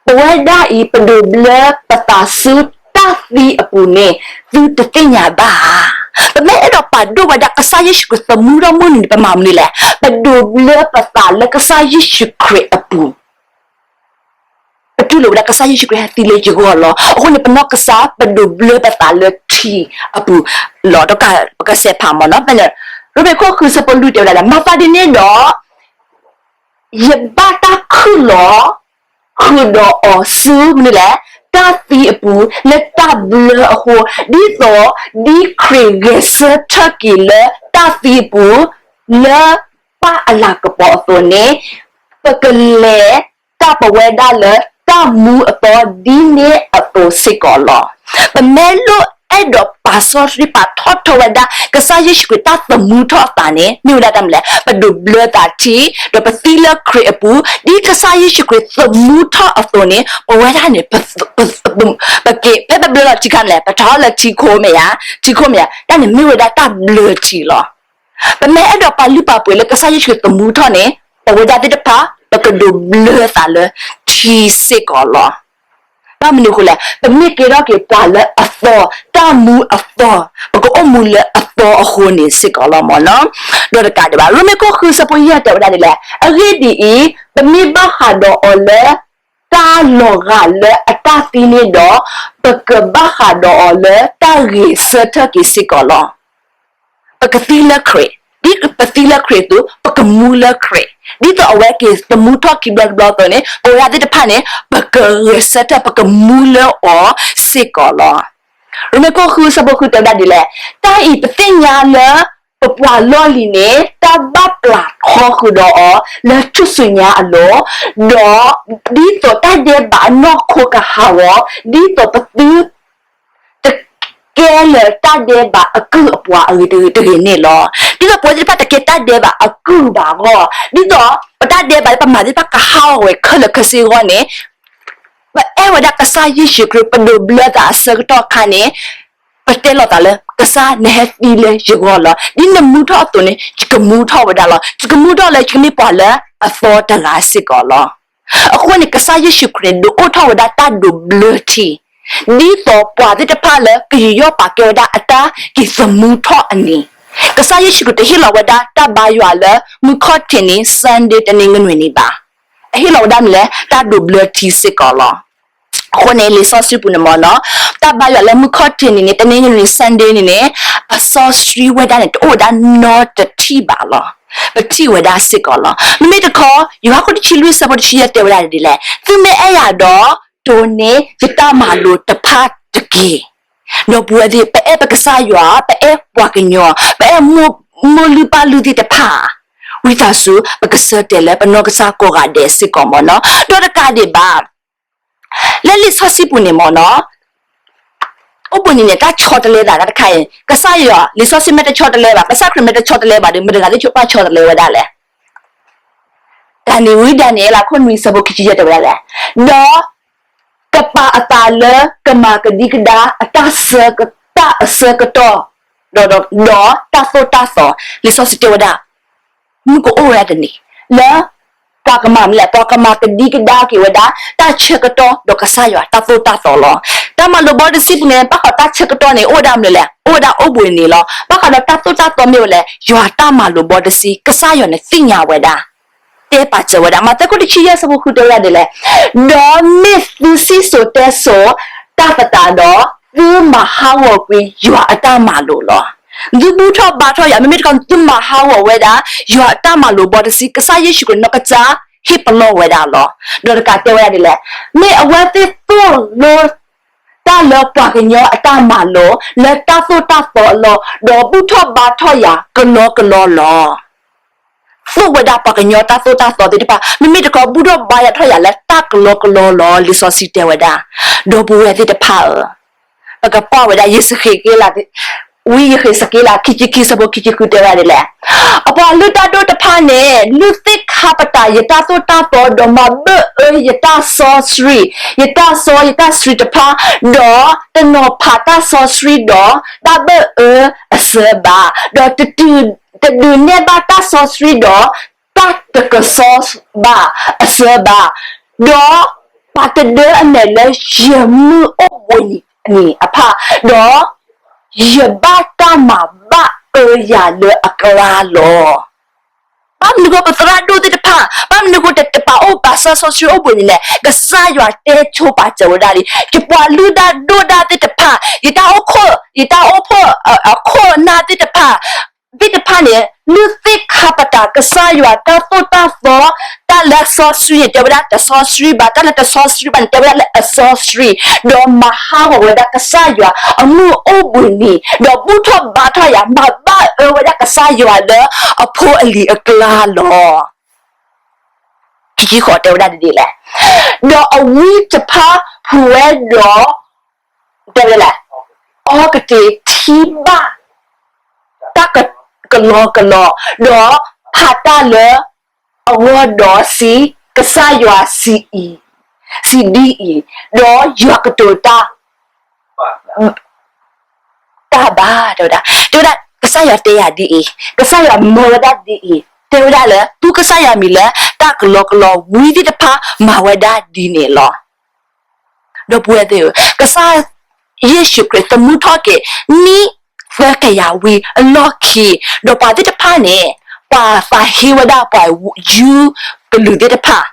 ပဝဲဒၣ်အံၤ ပဒိးဘျၢပသးဆူတၢ်သံအပူၤန့ၣ် သုတသ့ၣ်ညါဘၣ်ဧါ. ပမ့ၢ်အဲၣ်ဒိးပာ်ဒိၣ်ဝဲဒၣ် ကစၢ်ယ့ၣ်ၡူးခရံာ်သမူထီၣ်မုၢ်နံၤန့ၣ် ပမၤမနုၤလဲၣ်. ပဒိးဘျၢပသးလၢကစၢ်ယ့ၣ်ၡူးခရံာ်အပူၤ ပတူၢ်လိာ်ဝဲဒၣ်ကစၢ်ယ့ၣ်ၡူးခရံာ်ဟဲသံလၢယဂီၢ်လီၤ. အဃိန့ၣ် ပနီၢ်ကစၢ် ပဒိးဘျၢပသးလၢထံအပူၤလီၤ. ဒီးပကစဲးဖးမ့ၢ်နီၤ, ဖဲန့ၣ် ရိမ့ၤခိၣ်ဃု အဆၢဖိလွံၢ် တဲဝဲဒၣ်လၢ မၤသးဒ်န့ၣ်ဒီး ယဘၣ်တၢ်ခုၣ်လီၤဃုာ်ဒီးအီၤဆူမနုၤလဲၣ်, တၢ်သံအပူၤ လၢတၢ်ဘျၢအဃိ, ဒ်သိး ဒ်ခရံာ်ဂဲၤဆၢထၢၣ်က့ၤလၢတၢ်သံအပူၤ လၢပၢ်အလၤကပီၤအသိးန့ၣ်, ပကလဲၤတၢ်ပဝဲဒၣ်လၢတၢ်မူအသီဒ်န့ၣ်အသိးစ့ၢ်ကီးလီၤ. ပမ့ၢ်လိၣ်အဲၣ်ဒိးပာ်စီဆှံ ပာ်ထီၣ်ထီဝဲဒၣ် ကစၢ်ယ့ၣ်ၡူးခရံာ်တၢ်သမူထီၣ်အသးန့ၣ် မ့ၢ်ဝဲဒၣ်တၢ်မနုၤလဲၣ်. ပဒိးဘျၢသးထံ, ဒီးပသံလၢခရံာ်အပူၤ, ဒ်ကစၢ်ယ့ၣ်ၡူးခရံာ်သမူထီၣ်အသိးန့ၣ် ပဝဲဒၣ်န့ၣ် ပက့ၤ ဖဲပဘျၢလီၤထံခါန့ၣ်လဲၣ်, ပထီၣ်လၢထံခိၣ်မ့ၢ်ဧါ, ထံခိၣ်မ့ၢ်ဧါ, တၢ်န့ၣ်မ့ၢ်ဝဲဒၣ်တၢ်ဘျၢထံလီၤ. ပမ့ၢ်အဲၣ်ဒိးပာ်လုၢ်ပာ်ပှ့ၤလၢကစၢ်ယ့ၣ်ၡူးခရံာ်သမူထီၣ်န့ၣ် ပဝဲဒၣ်သ့ၣ်တဖၣ် ပကဒိးဘျၢသးလၢထံစ့ၢ်ကီးလီၤ. ဘၣ်မနုၤအဃိလဲၣ်, ပမ့ၢ်ကဲထီၣ်က့ၤပှၤလၢအသီ, တၢ်မူအသီ, ပကအိၣ်မူလၢအသီအဃိန့ၣ်စ့ၢ်ကီးလီၤမ့ၢ်နီၤ. ဒီးတကးဒံးဘၣ် ရိမ့ၤခိၣ်ဃု အဆၢဖိယဲၢ် တဲဝဲဒၣ်ဒ်လဲၣ်. အဂ့ၢ်ဒ်အံၤ, ပမ့ၢ်ဘၣ်ဃးဒီးအီၤလၢ တၢ်လီၤဂာ်လၢအတၢ်သံန့ၣ်ဒီး, ပကဘၣ်ဃးဒီးအီၤလၢတၢ်ဂဲၤဆၢထၢၣ်က့ၤစ့ၢ်ကီးလီၤ. ပကသံလၢခရံာ်, ဒ်ပသံလၢခရံာ်အသိး ပကမူလၢခရံာ်, ဒ်သိးအဝဲက့ၤသမူထီၣ်ခံဘျီတဘျီအသိးန့ၣ် ပဝဲဒၣ်သ့ၣ်တဖၣ်န့ၣ် ပကဂဲၤဆၢထၢၣ် ပကမူလၢအီၤစ့ၢ်ကီးလီၤ. ရိမ့ၤခိၣ်ဃု အဆၢဖိဃု တဲဝဲဒၣ်ဒ်လဲၣ်. တၢ်အံၤပသ့ၣ်ညါလၢ ပပှၤလီၢ်လံၤန့ၣ် တၢ်ဘၣ်ပျၢ်ထီဃုာ်ဒီးအီၤ လၢထူၣ်စုညါအလိၤ, ဒီးဒ်သိးတၢ်ဒဲးဘးအနီၢ်ခိကဟးဂီၤ, ဒ်သိးပသု တကဲလၢၤတၢ်ဒဲးဘးအကုၢ်အပှၤအဂ့ၤတဂ့ၤန့ၣ်လီၤ. ဒ်သိးပဝဲသ့ၣ်တဖၣ်တကဲတၢ်ဒဲးဘးအကုၢ်ဘၣ်အဂီၢ်, ဒ်သိးပတၢ်ဒဲးဘးလၢပမၤသ့ၣ်တဖၣ်ကဟးဂီၤဝဲခဲလၢာ်ခဲဆ့အဂီၢ်န့ၣ်, ပအဲၣ်ဝဲဒၣ်ကစၢ်ယ့ၣ်ၡူးခရံာ် ပဒိးဘျၢသးအဆၢကတီၢ်အခါန့ၣ်, ပတဲလိာ်သးလၢ ကစၢ်နဟဲသံလၢယဂီၢ်လီၤ. ဒ်နမူထီၣ်အသိးန့ၣ် ယကမူထီၣ်ဝဲဒၣ်လီၤ. ယကမူထီၣ်လၢ ယကမ့ၢ်ပှၤလၢအသီတဂၤစ့ၢ်ကီးလီၤ. အဃိန့ၣ် ကစၢ်ယ့ၣ်ၡူးခရံာ်န့ၣ် ဒုးအိၣ်ထီၣ်ဝဲဒၣ်တၢ်ဒိးဘျၢထံ ဒ်သိးပှၤသ့ၣ်တဖၣ်လၢကယူးယီၣ်ပာ်ကဲဝဲဒၣ်အတၢ်က့ၤသမူထီၣ်အနံၤ, ကစၢ်ယ့ၣ်ၡူးခရံာ်တဟ့ၣ်လီၤဝဲဒၣ်တၢ်ဘါယွၤလၢမုၢ်ခီၣ်ထံးနံၤ Sunday တနံၤဂနွံနံၤဘၣ်. အဟ့ၣ်လီၤဝဲဒၣ်မနုၤလဲၣ်, တၢ်ဒိးဘျၢထံစ့ၢ်ကီးလီၤ. အဃိန့ၣ် လံာ်စီဆှံပူၤန့ၣ်မ့ၢ်နီၤ, တၢ်ဘါယွၤလၢမုၢ်ခီၣ်ထံးနံၤန့ၣ် တနံၤဂနွံ Sunday န့ၣ်န့ၣ် အစီဆှံဝဲဒၣ်န့ၣ် တအိၣ်ဝဲဒၣ်နီတထံၣ်ဘၣ်လီၤ. ပထံၣ်ဝဲဒၣ်စ့ၢ်ကီးလီၤ. မ့မ့ၢ်တခီ ယိၤဟၣ်ခိၣ်တဆံလွံၢ်ဆၢဖိတဆံယဲၢ်တဲဝဲဒၣ်ဒ်လဲၣ်, သုမ့ၢ်အဲၣ်ယၤဒီး ဒိးန့ၢ်ယတၢ်မၤလိာ်တဖၣ်တက့ၢ်. ဒီပုၢ်ဝဲၢ်သ့ၣ်, ပအဲၣ်ပကစၢ်ယွၤ, ပအဲၣ်ပှၤကညီ, ပအဲၣ်မိၢ်လုၢ်ပၢ်လုၢ်သ့ၣ်တဖၣ်, ဝံသးစူၤ ပကဆၢတဲာ်လၢပနီၢ်ကစၢ်ကိးဂၤဒဲးစ့ၢ်ကီးမ့ၢ်နီၤ. ဒီးတကးဒံးဘၣ် လၢလံာ်စီဆှံပူၤန့ၣ်မ့ၢ်နီၤ, အိၣ်ဘှံးနံၤန့ၣ် တၢ်ဆီတလဲသးတၢ်တခါအံၤ, ကစၢ်ယွၤ လံာ်စီဆှံမ့ၢ်တဆီတလဲဘၣ်, ကစၢ်ခရံာ်မ့ၢ်တဆီတလဲဘၣ်ဒီး မတၤဂၤသ့ၣ်ဆိပာ်ဆီတလဲဝဲဒၣ်လဲၣ်. ဒၤနံးဝံ ဒၤနံးယ့လးခိၣ်နွံဆၢဖိခံဆံယဲၢ်တဲဝဲဒၣ်လဲၣ်, ဒီးကပာ်အသးလၢကမၤကဒံကဒါအတၢ်ဆၢကတီၢ်, ဒီး, ဒီးတၢ်သိၣ်တၢ်သီ, လံာ်စီဆှံတဲဝဲဒၣ် မုၢ်ကအိၣ်ဝဲဒၣ်တနံၤ လၢ ပှၤကမၤမနုၤလဲၣ်, ပှၤကမၤကဒံကဒါက့ၤဝဲဒၣ် တၢ်ဆၢကတီၢ်ဒီးကစၢ်ယွၤတၢ်သိၣ်တၢ်သီလီၤ. တၢ်မၤလိာ်ဘီတဆံပူၤန့ၣ် ဘၣ်ဃးတၢ်ဆၢကတီၢ်န့ၣ် အိၣ်ဝဲဒၣ်မနုၤလဲၣ်, အိၣ်ဝဲဒၣ်အိၣ်ဘှံးနံၤလီၤ. ဘၣ်ဃးဒီးတၢ်သိၣ်တၢ်သီမ့ၢ်ဝဲလဲၣ်, ယွၤတၢ်မၤလိာ်ဘီတဆံ ကစၢ်ယွၤန့ၣ်သ့ၣ်ညါဝဲဒၣ်, တဲပာ်စၢၤဝဲဒၣ်. မးသဲခိၣ်တဆံယဲၢ်ဆၢဖိဃုတဲဝဲဒၣ်ဒ်လဲၣ်, ဒီးမ့ၢ်သုစံၣ်စိၤတဲစိၤတၢ်သတးဒီး, သုမၤဟးဂီၤကွံာ်ယွၤအတၢ်မၤလိာ်လီၤ. သုဘူၣ်ထီၣ်ဘါထီၣ်ယၤ, မ့မ့ၢ်တခီ သုမၤဟးဂီၤဝဲဒၣ် ယွၤအတၢ်မၤလိာ်ဘီတဆံ ကစၢ်ယ့ၣ်ၡူးခရံာ်နီၢ်ကစၢ် ဟ့ၣ်ပလီၢ်ဝဲဒၣ်လီၤ. ဒီးတကးတဲဝဲဒၣ်ဒ်လဲၣ်, မ့ၢ်အဝဲသ့ၣ်သိၣ်လိ တၢ်လၢပှၤကညီအတၢ်မၤလိာ် လၢတၢ်သိၣ်တၢ်သီအလီၢ်, ဒီးဘူၣ်ထီၣ်ဘါထီၣ်ယၤကလီကလီလီၤ. သိၣ်ဝဲဒၣ်ပှၤကညီတၢ်သိၣ်တၢ်သီသ့ၣ်တဖၣ်, မ့မ့ၢ်တခီ ဘူၣ်ထီၣ်ဘါယွၤထီၣ်ယၤလၢတၢ်ကလီကလီလီၤ, လံာ်စီဆှံတဲဝဲဒၣ်. ဒီပုၢ်ဝဲၢ်သ့ၣ်တဖၣ်ဧၢ, ပကကွၢ်ဝဲဒၣ်ယစက့လး, ဝံယဃ့းစက့လး ခံဆံခံဆၢဖိခံဆံဃုတဲဝဲဒၣ်ဒ်လဲၣ်, အပှၤလုၢ်တၢ်ဒိၣ်တဖၣ်န့ၣ် လုၢ်သ့ၣ်ခါပတာ်ယတၢ်သိၣ်တၢ်သီ ဒီးမၤဘၣ်အၢယတၢ်စီဆှံ, ယတၢ်စီယတၢ်ဆှံတဖၣ်, ဒီးတနီၤဖးတၢ်စီဆှံဒီး တၢ်ဘၣ်အၢအစၢဘၣ်, ဒီး တဒုးနဲၣ်ဘၣ်တၢ်စီဆှံဒီး တၢ်တကစီဘၣ်အစၢဘၣ်, ဒီးပာ်တဒၢအမဲာ်လၢယမုၢ်အိၣ်ဘှံးနံၤအဖၣ်, ဒီးယဘၣ်တၢ်မၤဘၣ်အၢယၤလၢအကျါလီၤ. ဘၣ်မနုၤဃိပသရၣ်ဒိၣ်သ့ၣ်တဖၣ်, ဘၣ်မနုၤဃိတပာ်အိၣ်ပာ်စၢၤစီဆှံအိၣ်ဘှံးနံၤလဲၣ်, ကစၢ်ယွၤတဲဆိပာ်စၢၤဝဲဒၣ်လံ, ယပှၤလုၢ်တၢ်ဒိၣ်တၢ်သ့ၣ်တဖၣ်, ယတၢ်အိၣ်ခိၣ်, ယတၢ်အိၣ်ခိၣ်အခိၣ်အနၢ်သ့ၣ်တဖၣ် သ့ၣ်တဖၣ်န့ၣ် လုၢ်သ့ၣ်ခါပတာ်ကစၢ်ယွၤတၢ်သိၣ်တၢ်သီ, တၢ်လၢစီဆှံန့ၣ် တဲဝဲဒၣ်တစီဆှံဘၣ်, တၢ်လၢတစီဆှံဘၣ်န့ၣ် တဲဝဲဒၣ်လၢအစီဆှံ, ဒီးမၤဟးဂီၤဝဲဒၣ်ကစၢ်ယွၤအမုၢ်အိၣ်ဘှံးနံၤ, ဒီးဘူၣ်ထီၣ်ဘါထီၣ်ယၤ မၤဘၣ်အၢဝဲဒၣ်ကစၢ်ယွၤလၢအဖိအလံၤအကျါလီၤ. ခံဆံဃိးတဲဝဲဒၣ်ဒ်လဲၣ်, ဒီးအဝံတဖၣ်ဖုးဝဲဒီး တဲဝဲဒၣ်လဲၣ်, အီကတ့ၤထံဘၣ် တၢ်ကလီကလီ, ဒီးဖးတၢ်လၢအဂီၢ်ဒီးစံး, ကစၢ်ယွၤစံးအံၤ, စံးဒ်အံၤ, ဒီးယွၤကတိၤတၢ် တၢ်ဘၣ်, တဲဝဲဒၣ်, တဲဝဲဒၣ် ကစၢ်ယွၤတဲယၤဒ်အံၤ, ကစၢ်ယွၤမၢဝဲဒၣ်ဒ်အံၤ, တဲဝဲဒၣ်လၢ သူကစၢ်ယွၤမံၤလၢတၢ်ကလီကလီဝံသ့ၣ်တဖၣ် မၤဝဲဒၣ်ဒ်န့ၣ်လီၤ. ဒီပုၢ်ဝဲၢ်သ့ၣ်ဧၢ, ကစၢ်ယ့ၣ်ၡူးခရံာ်သမူထီၣ်က့ၤ နံၣ်သၢကယၤဝံၤအလီၢ်ခံ, ဒီးပှၤသ့ၣ်တဖၣ်န့ၣ် ပှၤသးဟ့ဝဲဒၣ်ပှၤယူးကလုာ်သ့ၣ်တဖၣ်,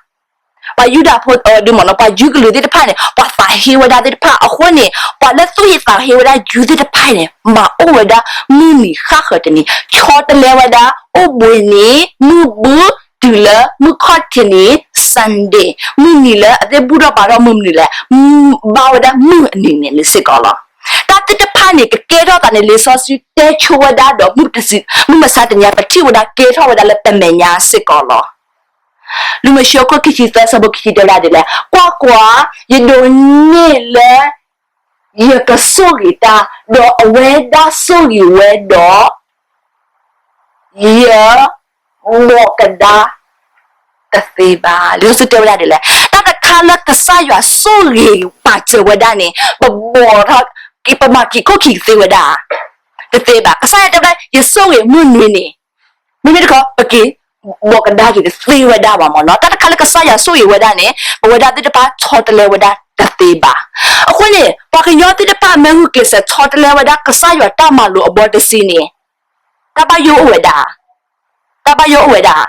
ပှၤယူဒၤဖိဒ်မ့ၢ်နီၤ, ပှၤယူးကလုာ်သ့ၣ်တဖၣ်န့ၣ် ပှၤသးဟ့ဝဲဒၣ်သ့ၣ်တဖၣ်အဃိန့ၣ်, ပှၤလၢသူၣ်ဟ့သးဟ့ဝဲဒၣ်ယူးသ့ၣ်တဖၣ်န့ၣ် မၤအိၣ်ဝဲဒၣ်မုၢ်နံၤဃၣ်ဃၢၤတနံၤ, ဆီတလဲဝဲဒၣ်အိၣ်ဘှံးနံၤ မုၢ်ဘူၣ်တုၤလၢမုၢ်ခီၣ်ထံးနံၤ Sunday, မုၢ်နံၤလၢအသ့ၣ်ဘူၣ်ထီၣ်ဘါထီၣ်မုၢ်မနုၤလဲၣ်, ဘၣ်ဝဲဒၣ်မုၢ်အနံၤန့ၣ်လံစ့ၢ်ကီးလီၤ. တၢ်သ့ၣ်တဖၣ်န့ၣ် ကကဲထီၣ်သးန့ၣ် လံာ်စီဆှံတဲဆိဝဲဒၣ်ဒီး မုၢ်မဆါတနံၤညါ ပထံၣ်ဝဲဒၣ်ကဲထီၣ်ဝဲဒၣ်လၢပမဲာ်ညါစ့ၢ်ကီးလီၤ. လူၤမၢ်ၡံအခိၣ်ခံဆံသၢဆၢဖိခံဆံတဲဝဲဒၣ်ဒ်လဲၣ်, ကွၢ်ကွၢ်, ယဒိးန့ၢ်လၢ ယကဆိၣ်ဂ့ၤတၢ်, ဒီးအဝဲဒၣ်ဆိၣ်ဂ့ၤဝဲဒီး ယဘီၣ်ကဒါတသ့ဘၣ်. လံာ်စီဆှံတဲဝဲဒၣ်ဒ်လဲၣ်, တၢ်တခါလၢကစၢ်ယွၤဆိၣ်ဂ့ၤပာ်စၢၤဝဲဒၣ်န့ၣ် ပဘီၣ်ထီၣ်, ပမၤကံးခိၣ်ခံးတသ့ဝဲဒၣ် တသ့ဘၣ်. ကစၢ်ယွၤတဲဝဲဒၣ် ယဆိၣ်ဂ့ၤမုၢ်နွံန့ၣ်, မ့မ့ၢ်တခီ ပက့ၤဘီၣ်ကဒါက့ၤတသ့ဝဲဒၣ်ဘၣ်မ့ၢ်နီၤ. တၢ်တခါလၢကစၢ်ယွၤဆိၣ်ဂ့ၤဝဲဒၣ်န့ၣ် ပဝဲဒၣ်သ့ၣ်တဖၣ်ဆီတလဲဝဲဒၣ် တသ့ဘၣ်. အဃိန့ၣ် ပှၤကညီသ့ၣ်တဖၣ်မ့ၢ်ဂုာ်ကျဲးစၢးဆီတလဲဝဲဒၣ်ကစၢ်ယွၤတၢ်မၤလိာ်အဘီတဆံန့ၣ် တၢ်ဘၣ်ယိၣ်အိၣ်ဝဲဒၣ်, တၢ်ဘၣ်ယိၣ်အိၣ်ဝဲဒၣ်.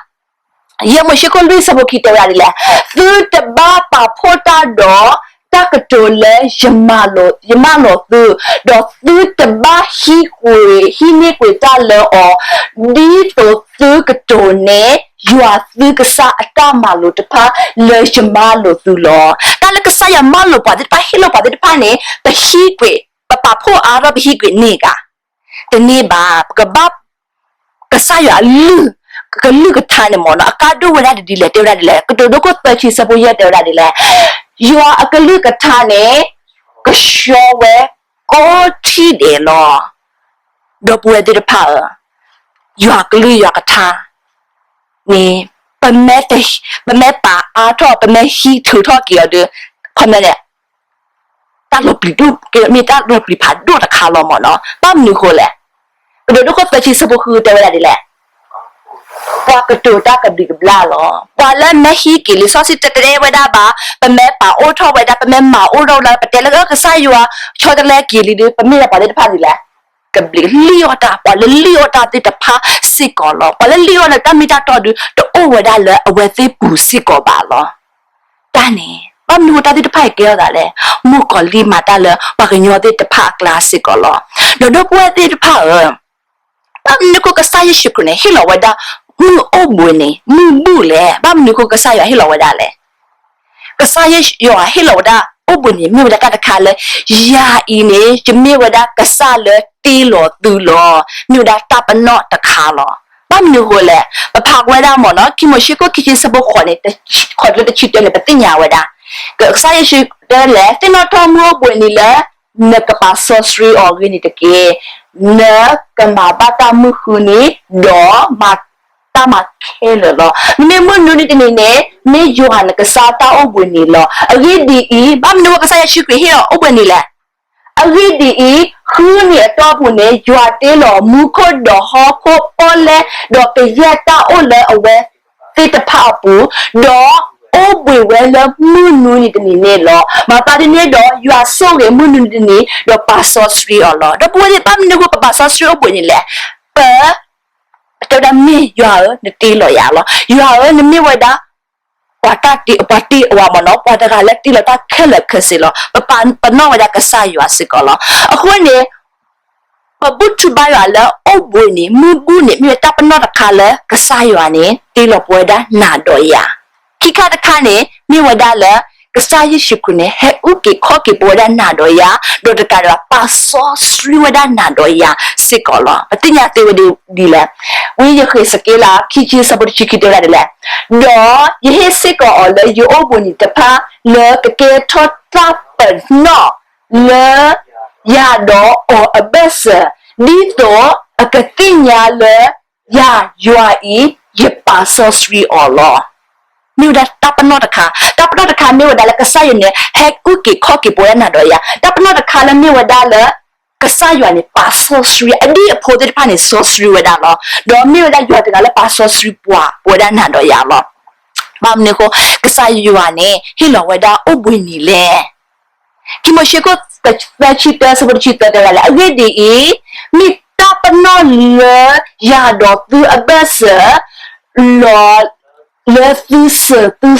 ယဲၢ်မိၤၡ့ခိၣ်လွံၢ်ဆၢဖိခံတဲဝဲဒၣ်ဒ်လဲၣ်, သုတဘၣ်ပာ်ဖှိၣ်တၢ်ဒီးတၢ်ကတိၤလၢယမၤလိာ်သု, ဒီးသုတဘၣ်ဟံးကွံာ်, ဟံးန့ၢ်ကွံာ်တၢ်လၢအီၤ, ဒ်သိးသုကတိၤန့ၢ်ယွၤသုကစၢ်အတၢ်မၤလိာ်တဖၣ်လၢယမၤလိာ်သုလီၤ. တၢ်လၢကစၢ်ယွၤမၤလိာ်ပှၤသ့ၣ်တဖၣ် ဟ့ၣ်လီၤပှၤသ့ၣ်တဖၣ်န့ၣ် ပဟံးကွံာ်, ပပာ်ဖှိၣ်အါထီၣ်ပဟံးကွံာ်န့ၢ်ဧါ. တန့ၢ်ဘၣ်. ပကဘၣ် ကစၢ်ယွၤအလုၢ်, ကလုၢ်ကထါန့ၣ်မ့ၢ်နီၤ အကါဒိၣ်ဝဲဒၣ်ဒ်လဲၣ် တဲဝဲဒၣ်ဒ်လဲၣ်, ကတိၤဒိခိၣ်သၢဆံဆၢဖိယဲၢ်တဲဝဲဒၣ်ဒ်လဲၣ်, ယွၤအကလုၢ်ကထါန့ၣ် ကဆှီဝဲကိးထံၣ်ဒဲးလီၤ. ဒီပုၢ်ဝဲၢ်သ့ၣ်တဖၣ်ဧၢ, ယွၤကလုၢ်ယွၤကထါန့ၣ် ပမ့ၢ်ပာ်အါထီၣ် ပမ့ၢ်ဟံးထုးထီၣ်က့ၤအီၤဒီး ခီပညီန့ၣ် တၢ်လီၤပျံၤဒိၣ်, မ့ၢ်တၢ်လီၤပျံၤဖးဒိၣ်တခါလီၤမ့ၢ်နီၤ. ဘၣ်မနုၤအဃိလဲၣ်. ကတိၤဒိခိၣ်သၢဆံဆၢဖိဃုတဲဝဲဒၣ်ဒ်လဲၣ်, ပှၤကတိၤတၢ်ကဘျံးကဘျၣ်လီၤ. ပှၤလၢမ့ၢ်ဟံးက့ၤလံာ်စီဆှံတတဲဝဲဒၣ်ဘၣ်, ပမ့ၢ်ပာ်အိၣ်ထီၣ်ဝဲဒၣ်, ပမ့ၢ်မၤအိၣ်ထီၣ်ဝဲဒၣ်, ပတဲလၢကစၢ်ယွၤဆီတလဲက့ၤလံဒီး ပမ့ၢ်ဒၣ်ပှၤသ့ၣ်တဖၣ်ဒ်လဲၣ်, ကဘျံးလံၣ်အီၣ်တၢ်, ပှၤလၢလံၣ်အီၣ်တၢ်သ့ၣ်တဖၣ်စ့ၢ်ကီးလီၤ. ပှၤလၢလံၣ်အီၣ်လၢတၢ်မ့ၢ်တၢ်တီဒီး တအိၣ်ဝဲဒၣ်လၢအဝဲသ့ၣ်ပူၤစ့ၢ်ကီးဘၣ်လီၤ. တၢ်န့ၣ် ဘၣ်မနုၤဃိတၢ်သ့ၣ်တဖၣ်အံၤကဲထီၣ်သးလဲၣ်, မုၣ်ကီၤလံၢ်မၤတၢ်လၢပှၤကညီသ့ၣ်တဖၣ်အကျါစ့ၢ်ကီးလီၤ. ဒီးဒီပုၢ်ဝဲၢ်သ့ၣ်တဖၣ်ဧၢ, ဘၣ်မနုၤဃိကစၢ်ယ့ၣ်ၡူးခရံာ်န့ၣ် ဟ့ၣ်လီၤဝဲဒၣ် မုၢ်အိၣ်ဘှံးနံၤ မုၢ်ဘူၣ်လဲၣ်. ဘၣ်မနုၤဃိကစၢ်ယွၤဟ့ၣ်လီၤဝဲဒၣ်လဲၣ်. ကစၢ်ယွၤဟ့ၣ်လီၤဝဲဒၣ်အိၣ်ဘှံးနံၤ မ့ၢ်ဝဲဒၣ်တၢ်တခါလၢ ယၤအံၤန့ၣ် ယမ့ၢ်ဝဲဒၣ်ကစၢ်လၢတ့လီၤသုလီၤ. မ့ၢ်ဝဲဒၣ်တၢ်ပနီၣ်တခါလီၤ. ဘၣ်မနုၤအဃိလဲၣ်. ပဖးဝဲဒၣ်မ့ၢ်နီၤ ခံမိၤၡ့ခိၣ်ခံဆံဆၢဖိဃိးန့ၣ်, ဃိးတုၤလၢတဆံတၢန့ၣ် ပသ့ၣ်ညါဝဲဒၣ်, ကစၢ်ယ့ၣ်ၡူးတဲလဲၣ်, သ့ၣ်နီၣ်ထီၣ်မုၢ်အိၣ်ဘှံးနံၤလၢ နကပာ်စီဆှံအီၤအဂ့ၢ်န့ၣ်တက့ၢ်. နကမၤဘၣ်တၢ်မုၢ်ဃုနံၤ ဒီးမၤတၢ်မၤခဲလၢာ်လီၤ. မ့မ့ၢ်မုၢ်နွံနံၤတနံၤန့ၣ် မ့ၢ်ယွၤနကစၢ်တၢ်အိၣ်ဘှံးနံၤလီၤ. အဂ့ၢ်ဒ်အံၤ, ဘၣ်မနုၤဃိကစၢ်ယ့ၣ်ၡူးခရံာ်ဟ့ၣ်အီၤအိၣ်ဘှံးနံၤလဲၣ်. အဂ့ၢ်ဒ်အံၤ, ဃုနံၤအတီၢ်ပူၤန့ၣ် ယွၤတ့လီၤမူခိၣ်ဒီးဟီၣ်ခိၣ်ပီၣ်လဲၣ်, ဒီးကယဲၢ်တၢ်အိၣ်လၢအဝဲသ့ၣ်တဖၣ်အပူၤ, ဒီးအိၣ်ဘှံးဝဲလၢမုၢ်နွံနံၤတနံၤန့ၣ်လီၤ. မၤသးဒ်န့ၣ်ဒီး ယွၤဆိၣ်ဂ့ၤမုၢ်နွံနံၤတနံၤ ဒီးပာ်စီဆှံအီၤလီၤ. ဒီပုၢ်ဝဲၢ်သ့ၣ် ဘၣ်မနုၤဃိပပာ်စီဆှံအိၣ်ဘှံးနံၤလဲၣ်. ပ တဲဝဲဒၣ်မ့ၢ်ယွၤဧၢ, နတ့လီၤယၤလီၤ. ယွၤဧၢ, နမ့ၢ်ဝဲဒၣ် ပှၤတ့, ပှၤတ့ဝဲမ့ၢ်နီၤ, ပှၤတဂၤလၢတ့လီၤတၢ်ခဲလၢာ်ခဲဆ့လီၤ. ပပာ်ပနီၣ်ဝဲဒၣ်ကစၢ်ယွၤစ့ၢ်ကီးလီၤ. အဃိန့ၣ် ပဘူၣ်ထီၣ်ဘါယွၤလၢအိၣ်ဘှံးနံၤ မုၢ်ဘူၣ်န့ၣ် မ့ၢ်ဝဲတၢ်ပနီၣ်တခါလၢကစၢ်ယွၤန့ၣ် တ့လီၤပဝဲဒၣ်နၤဒီးယၤ. ခံခါတခါန့ၣ် မ့ၢ်ဝဲဒၣ်လၢ ကစၢ်ယ့ၣ်ၡူးခရံာ်န့ၣ် ဟဲအုၣ်က့ၤခီၣ်က့ၤပဝဲဒၣ်နၤဒီးယၤ, ဒီးတကးဒံးဘၣ် ပာ်စီဆှံဝဲဒၣ်နၤဒီးယၤစ့ၢ်ကီးလီၤ. ပသ့ၣ်ညါသ့ဝဲဒ်လဲၣ်. ဝံယဃ့းစက့လး ခံဆံဆၢဖိတဆံခံတဲဝဲဒၣ်ဒ်လဲၣ်. ဒီးယဟ့ၣ်စ့ၢ်ကီးအီၤလၢယအိၣ်ဘှံးနံၤတဖၣ် လၢကကဲထီၣ်တၢ်ပနီၣ် လၢယၤဒီးအီၤအဘၢၣ်စၢၤ, ဒ်သိးအကသ့ၣ်ညါလၢယၤယွၤအံၤ ယပာ်စီဆှံအီၤလီၤ. မ့ၢ်ဝဲဒၣ်တၢ်ပနီၣ်တခါ, တၢ်ပနီၣ်တခါမ့ၢ်ဝဲဒၣ်လၢကစၢ်ယွၤန့ၣ် ဟဲအုၣ်က့ၤခီၣ်က့ၤပဝဲဒၣ်နၤဒီးယၤ, တၢ်ပနီၣ်တခါလၢမ့ၢ်ဝဲဒၣ်လၢ ကစၢ်ယွၤန့ၣ် ပာ်စီဆှံ အဒံၣ်အဖိသ့ၣ်တဖၣ်န့ၣ် စီဆှံဝဲဒၣ်လီၤ. ဒီးမ့ၢ်ဝဲဒၣ်ယွၤတဂၤလၢပာ်စီဆှံပှၤ ပဝဲဒၣ်နၤဒီးယၤလီၤ. ဘၣ်မနုၤအဃိ ကစၢ်ယွၤန့ၣ် ဟ့ၣ်လီၤဝဲဒၣ်အိၣ်ဘှံးနံၤလဲၣ်. ခံမိၤၡ့ခိၣ်သၢဆံတၢဆၢဖိတဆံသၢတဲဝဲဒၣ်လၢ အဂ့ၢ်ဒ်အံၤ, မ့ၢ်တၢ်ပနီၣ်လၢယၤဒီးသုအဘၢၣ်စၢၤ လီၤ လၢသုစၢၤသု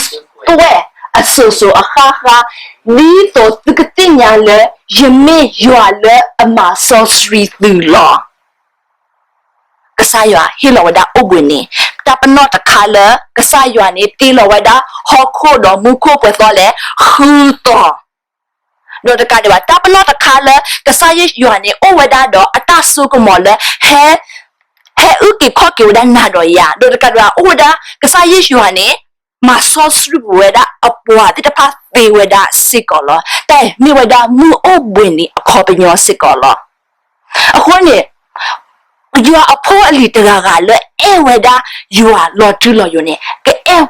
သွဲၣ်အစိၤစိၤအဃၣ်ဃၣ်, ဒ်သိးသုကသ့ၣ်ညါလၢ ယမ့ၢ်ယွၤလၢအမၤစီဆှံသုလီၤ. ကစၢ်ယွၤဟ့ၣ်လီၤဝဲဒၣ်အိၣ်ဘှံးနံၤ, တၢ်ပနီၣ်တခါလၢ ကစၢ်ယွၤန့ၣ် တ့လီၤဝဲဒၣ် ဟီၣ်ခိၣ်ဒီးမူခိၣ်ပှဲၤသီလဲၣ် ဃုသီ ဒီးတကးဒံးဘၣ် တၢ်ပနီၣ်တခါလၢ ကစၢ်ယ့ၣ်ၡူးယွၤန့ၣ် အိၣ်ဝဲဒၣ်ဒီးအတၢ်စိကမီၤလၢ ဟဲ ဟဲအုၣ်က့ၤခီၣ်က့ၤဝဲဒၣ်နၤဒီးယၤ, ဒီးတကးဒံးဘၣ် အိၣ်ဝဲဒၣ် ကစၢ်ယ့ၣ်ၡူးယွၤန့ၣ် မၤစီဆှံပဝဲဒၣ်အပှၤသ့ၣ်တဖၣ်သ့ဝဲဒၣ်စ့ၢ်ကီးလီၤ. တၢ်အံၤမ့ၢ်ဝဲဒၣ်မုၢ်အိၣ်ဘှံးနံၤအခီပညီစ့ၢ်ကီးလီၤ. အဃိန့ၣ် ယွၤအဖိအလံၤတဂၤဂၤလၢအဲၣ်ဝဲဒၣ်ယွၤလီၤတံၢ်လီၤယိာ်န့ၣ် ကအဲၣ်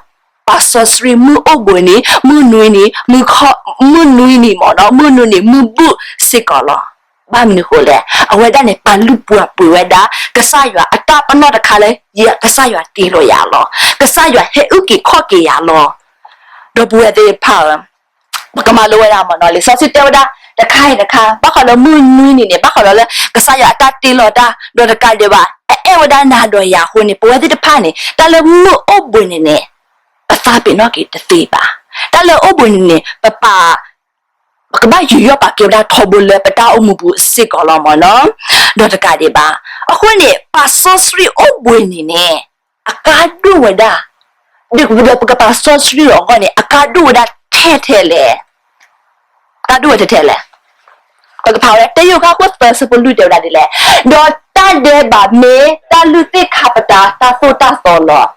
ပာ်စီဆှံမုၢ်အိၣ်ဘှံးနံၤ, မုၢ်နွံနံၤ, မုၢ်ခီ, မုၢ်နွံနံၤမ့ၢ်နီၤ, မုၢ်နွံနံၤ မုၢ်ဘူၣ်စ့ၢ်ကီးလီၤ. ဘၣ်မနုၤအဃိလဲၣ်, အဝဲဒၣ်န့ၣ် ပာ်လုၢ်ပာ်ပှ့ၤဝဲဒၣ် ကစၢ်ယွၤအတၢ်ပနီၣ်တခါလၢ ကစၢ်ယွၤတ့လီၤယၤလီၤ. ကစၢ်ယွၤဟဲအုၣ်က့ၤခီၣ်က့ၤယၤလီၤ. ဒီပုၢ်ဝဲၢ်သ့ၣ်တဖၣ်ဧၢ, ပကမၤလိဝဲဒၣ်မ့ၢ်နီၤ လံာ်စီဆှံတဲဝဲဒၣ် တခါအံၤတခါ ဘၣ်ဃးလၢမုၢ်နွံနံၤန့ၣ် ဘၣ်ဃးဒီးလၢကစၢ်ယွၤအတၢ်တ့လီၤတၢ် ဒီးတကးဒံးဘၣ် အအဲၣ်ဝဲဒၣ်နၤဒီးယၤအဃိန့ၣ် ပဝဲသ့ၣ်တဖၣ်န့ၣ် တၢ်လၢမုၢ်အိၣ်ဘှံးနံၤန့ၣ် ပသးပ့ၤနီၣ်က့ၤတသ့ဘၣ်. တၢ်လၢအိၣ်ဘှံးနံၤန့ၣ် ပပာ် ပကဘၣ်ယူးယီၣ်ပာ်ကဲဝဲဒၣ်ထီဘိလၢပတၢ်အိၣ်မူပူၤစ့ၢ်ကီးလီၤမ့ၢ်နီၤ. ဒီးတကးဒံးဘၣ် အဃိန့ၣ် ပာ်စီဆှံအိၣ်ဘှံးနံၤန့ၣ် အကါဒိၣ်ဝဲဒၣ် ဒီးပကပာ်စီဆှံအဂီၢ်န့ၣ် အကါဒိၣ်ဝဲဒၣ်ထဲထဲလဲၣ်. ကါဒိၣ်ဝဲထဲထဲလဲၣ်. ပကဖးဝဲ တၢယိၤဟၣ်ခိၣ်သၢဆၢဖိလွံၢ်တဲဝဲဒၣ်ဒ်လဲၣ်, ဒီးတၢ်ဒဲးဘးမ့ၢ်တၢ်လုၢ်သ့ၣ်ခါပတာ်တၢ်သိၣ်တၢ်သီလီၤ.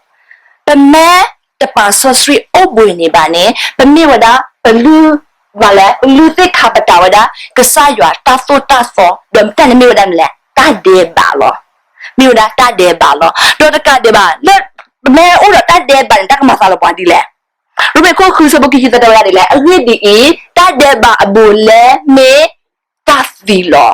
ပမ့ၢ်တပာ်စီဆှံအိၣ်ဘှံးနံၤဘၣ်န့ၣ် ပမ့ၢ်ဝဲဒၣ်ပလုၢ် မ့ၢ်လဲၣ် ပလုၢ်သ့ၣ်ခါပတာ်ဝဲဒၣ် ကစၢ်ယွၤတၢ်သိၣ်တၢ်သီ ဒီးတၢ်န့ၣ်မ့ၢ်ဝဲဒၣ်မ့ၢ်လဲၣ် တၢ်ဒဲးဘးလီၤ. မ့ၢ်ဝဲဒၣ်တၢ်ဒဲးဘးလီၤ. ဒီးတကးဒံးဘၣ် လၢပမ့ၢ်အိၣ်ဒီးတၢ်ဒဲးဘးန့ၣ် တၢ်ကမၤသးလီၤပှၤဒ်လဲၣ်. ရိမ့ၤခိၣ်ဃုဆၢဖိခံဆံသၢတဲဝဲဒၣ်ဒ်လဲၣ်, အဂ့ၢ်ဒ်အံၤ, တၢ်ဒဲးဘးအဘူးအလဲမ့ၢ်တၢ်သံလီၤ.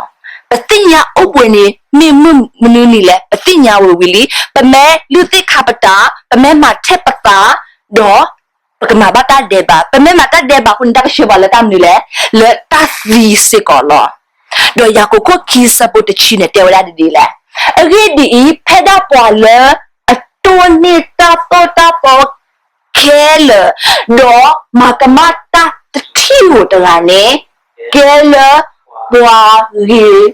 ပသ့ၣ်ညါအိၣ်ဘှံးနံၤ မ့ၢ်မုၢ်မနုၤနံၤလဲၣ် ပသ့ၣ်ညါဝံၤဝံၤလံ. ပမ့ၢ်လုၢ်သ့ၣ်ခါပတာ်, ပမ့ၢ်မၤထဲပသး, ဒီးပကမၤဘၣ်တၢ်ဒဲးဘး, ပမ့ၢ်မၤတၢ်ဒဲးဘးအဃိန့ၣ် တၢ်ကဆှၢပှၤလၢတၢ်မနုၤလဲၣ်, လၢတၢ်သံစ့ၢ်ကီးလီၤ. ဒီးယၤကိာ်ခိၣ်ခံဆၢဖိတဆံန့ၣ် တဲဝဲဒၣ်ဒ်လဲၣ်, အဂ့ၢ်ဒ်အံၤ, ဖဲဒၣ်ပှၤလၢအတိၢ်န့ၢ်တၢ်သိၣ်တၢ်သီခဲလၢာ်, ဒီးမၤကမၣ်တၢ်တထံၣ်ဧိၤတဂၤန့ၣ်, ကဲလၢပှၤဂ့ၤ